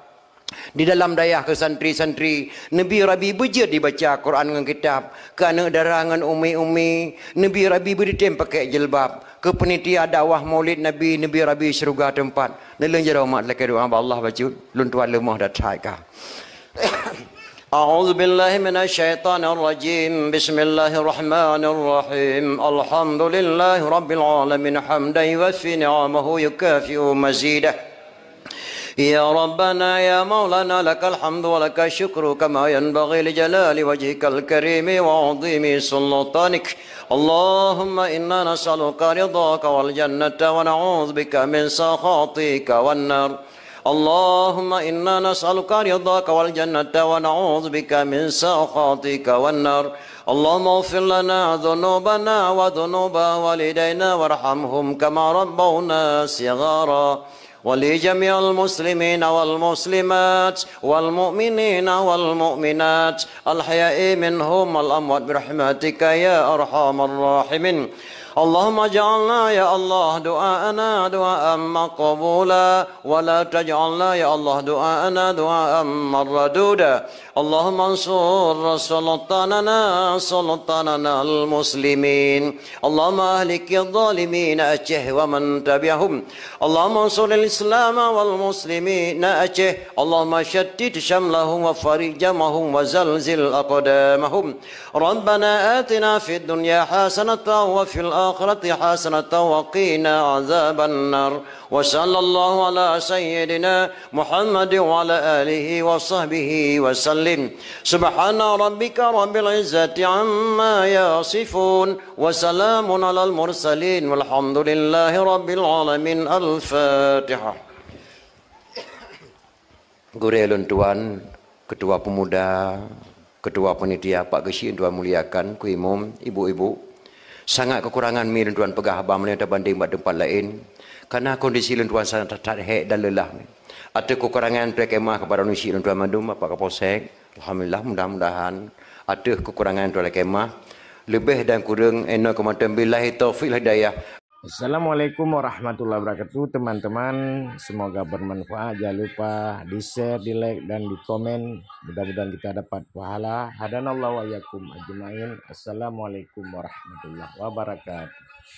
Di dalam dayah keu santri-santri, neubri Rabbi beujeuet dibaca Quran ngon kitab. Keu aneuëk dara ngon umi-umi, neubri Rabbi beudeutem pakai jilbab. Keu peunitia dakwah Maulid Nabi, neubri Rabbi syeuruga teumpat. Neuleueng jaroe mak lakée doa bak Allah bacut, lôn tuan leumoh dat hai ka. أعوذ بالله من الشيطان الرجيم. بسم الله الرحمن الرحيم. الحمد لله رب العالمين حمدا يوافي نعمه يكافئ مزيده. يا ربنا يا مولانا لك الحمد ولك الشكر كما ينبغي لجلال وجهك الكريم وعظيم سلطانك. اللهم إنا نسألك رضاك والجنة ونعوذ بك من سخطك والنار. اللهم إنا نسألك رضاك والجنة ونعوذ بك من سخطك والنار. اللهم اغفر لنا ذنوبنا وذنوب والدينا وارحمهم كما ربونا صغارا. ولجميع المسلمين والمسلمات والمؤمنين والمؤمنات الأحياء منهم والأموات برحمتك يا أرحم الراحمين. اللهم اجعلنا يا الله دعاءنا دعاء مقبولا، ولا تجعلنا يا الله دعاءنا دعاء مردودا. اللهم انصر سلطاننا سلطاننا المسلمين. اللهم أهلك الظالمين أتيه ومن تبعهم. اللهم انصر الإسلام والمسلمين أتيه. اللهم شتت شملهم وفرق جمعهم وزلزل أقدامهم. ربنا آتنا في الدنيا حسنة وفي الآخرة حسنة وقنا عذاب النار. وصلى الله على سيدنا محمد وعلى آله وصحبه وسلم. سبحان ربك رب العزة عما يصفون. وسلام على المرسلين والحمد لله رب العالمين. الفاتحة. Gurée lôn tuan, Ketua Pemuda, Ketua Panitia, Pak Geuchik lôn tuan muliakan, Ku Imum, Ibu-ibu. Sangat kekurangan mi lôn tuan peugah haba meunyoe tabandeng bak teumpat laén, karena kondisi lôn tuan sangat that-that hék dan leulah mi. Ateueh kekurangan tuan lakée meu'ah kepada lôn chik lôn tuan mandum, Bapak Kapolsek. Alhamdulillah, mudah-mudahan ateueh kekurangan tuan lakée meu'ah. Leubeh dan kureueng, inoe keumantöng billahi taufiq wal hidayah. Assalamualaikum warahmatullahi wabarakatuh, teman-teman. Semoga bermanfaat. Jangan lupa di-share, di-like, dan di-komen. Mudah-mudahan kita dapat pahala. Hadanallahu wa iyyakum ajmain. Assalamualaikum warahmatullahi wabarakatuh.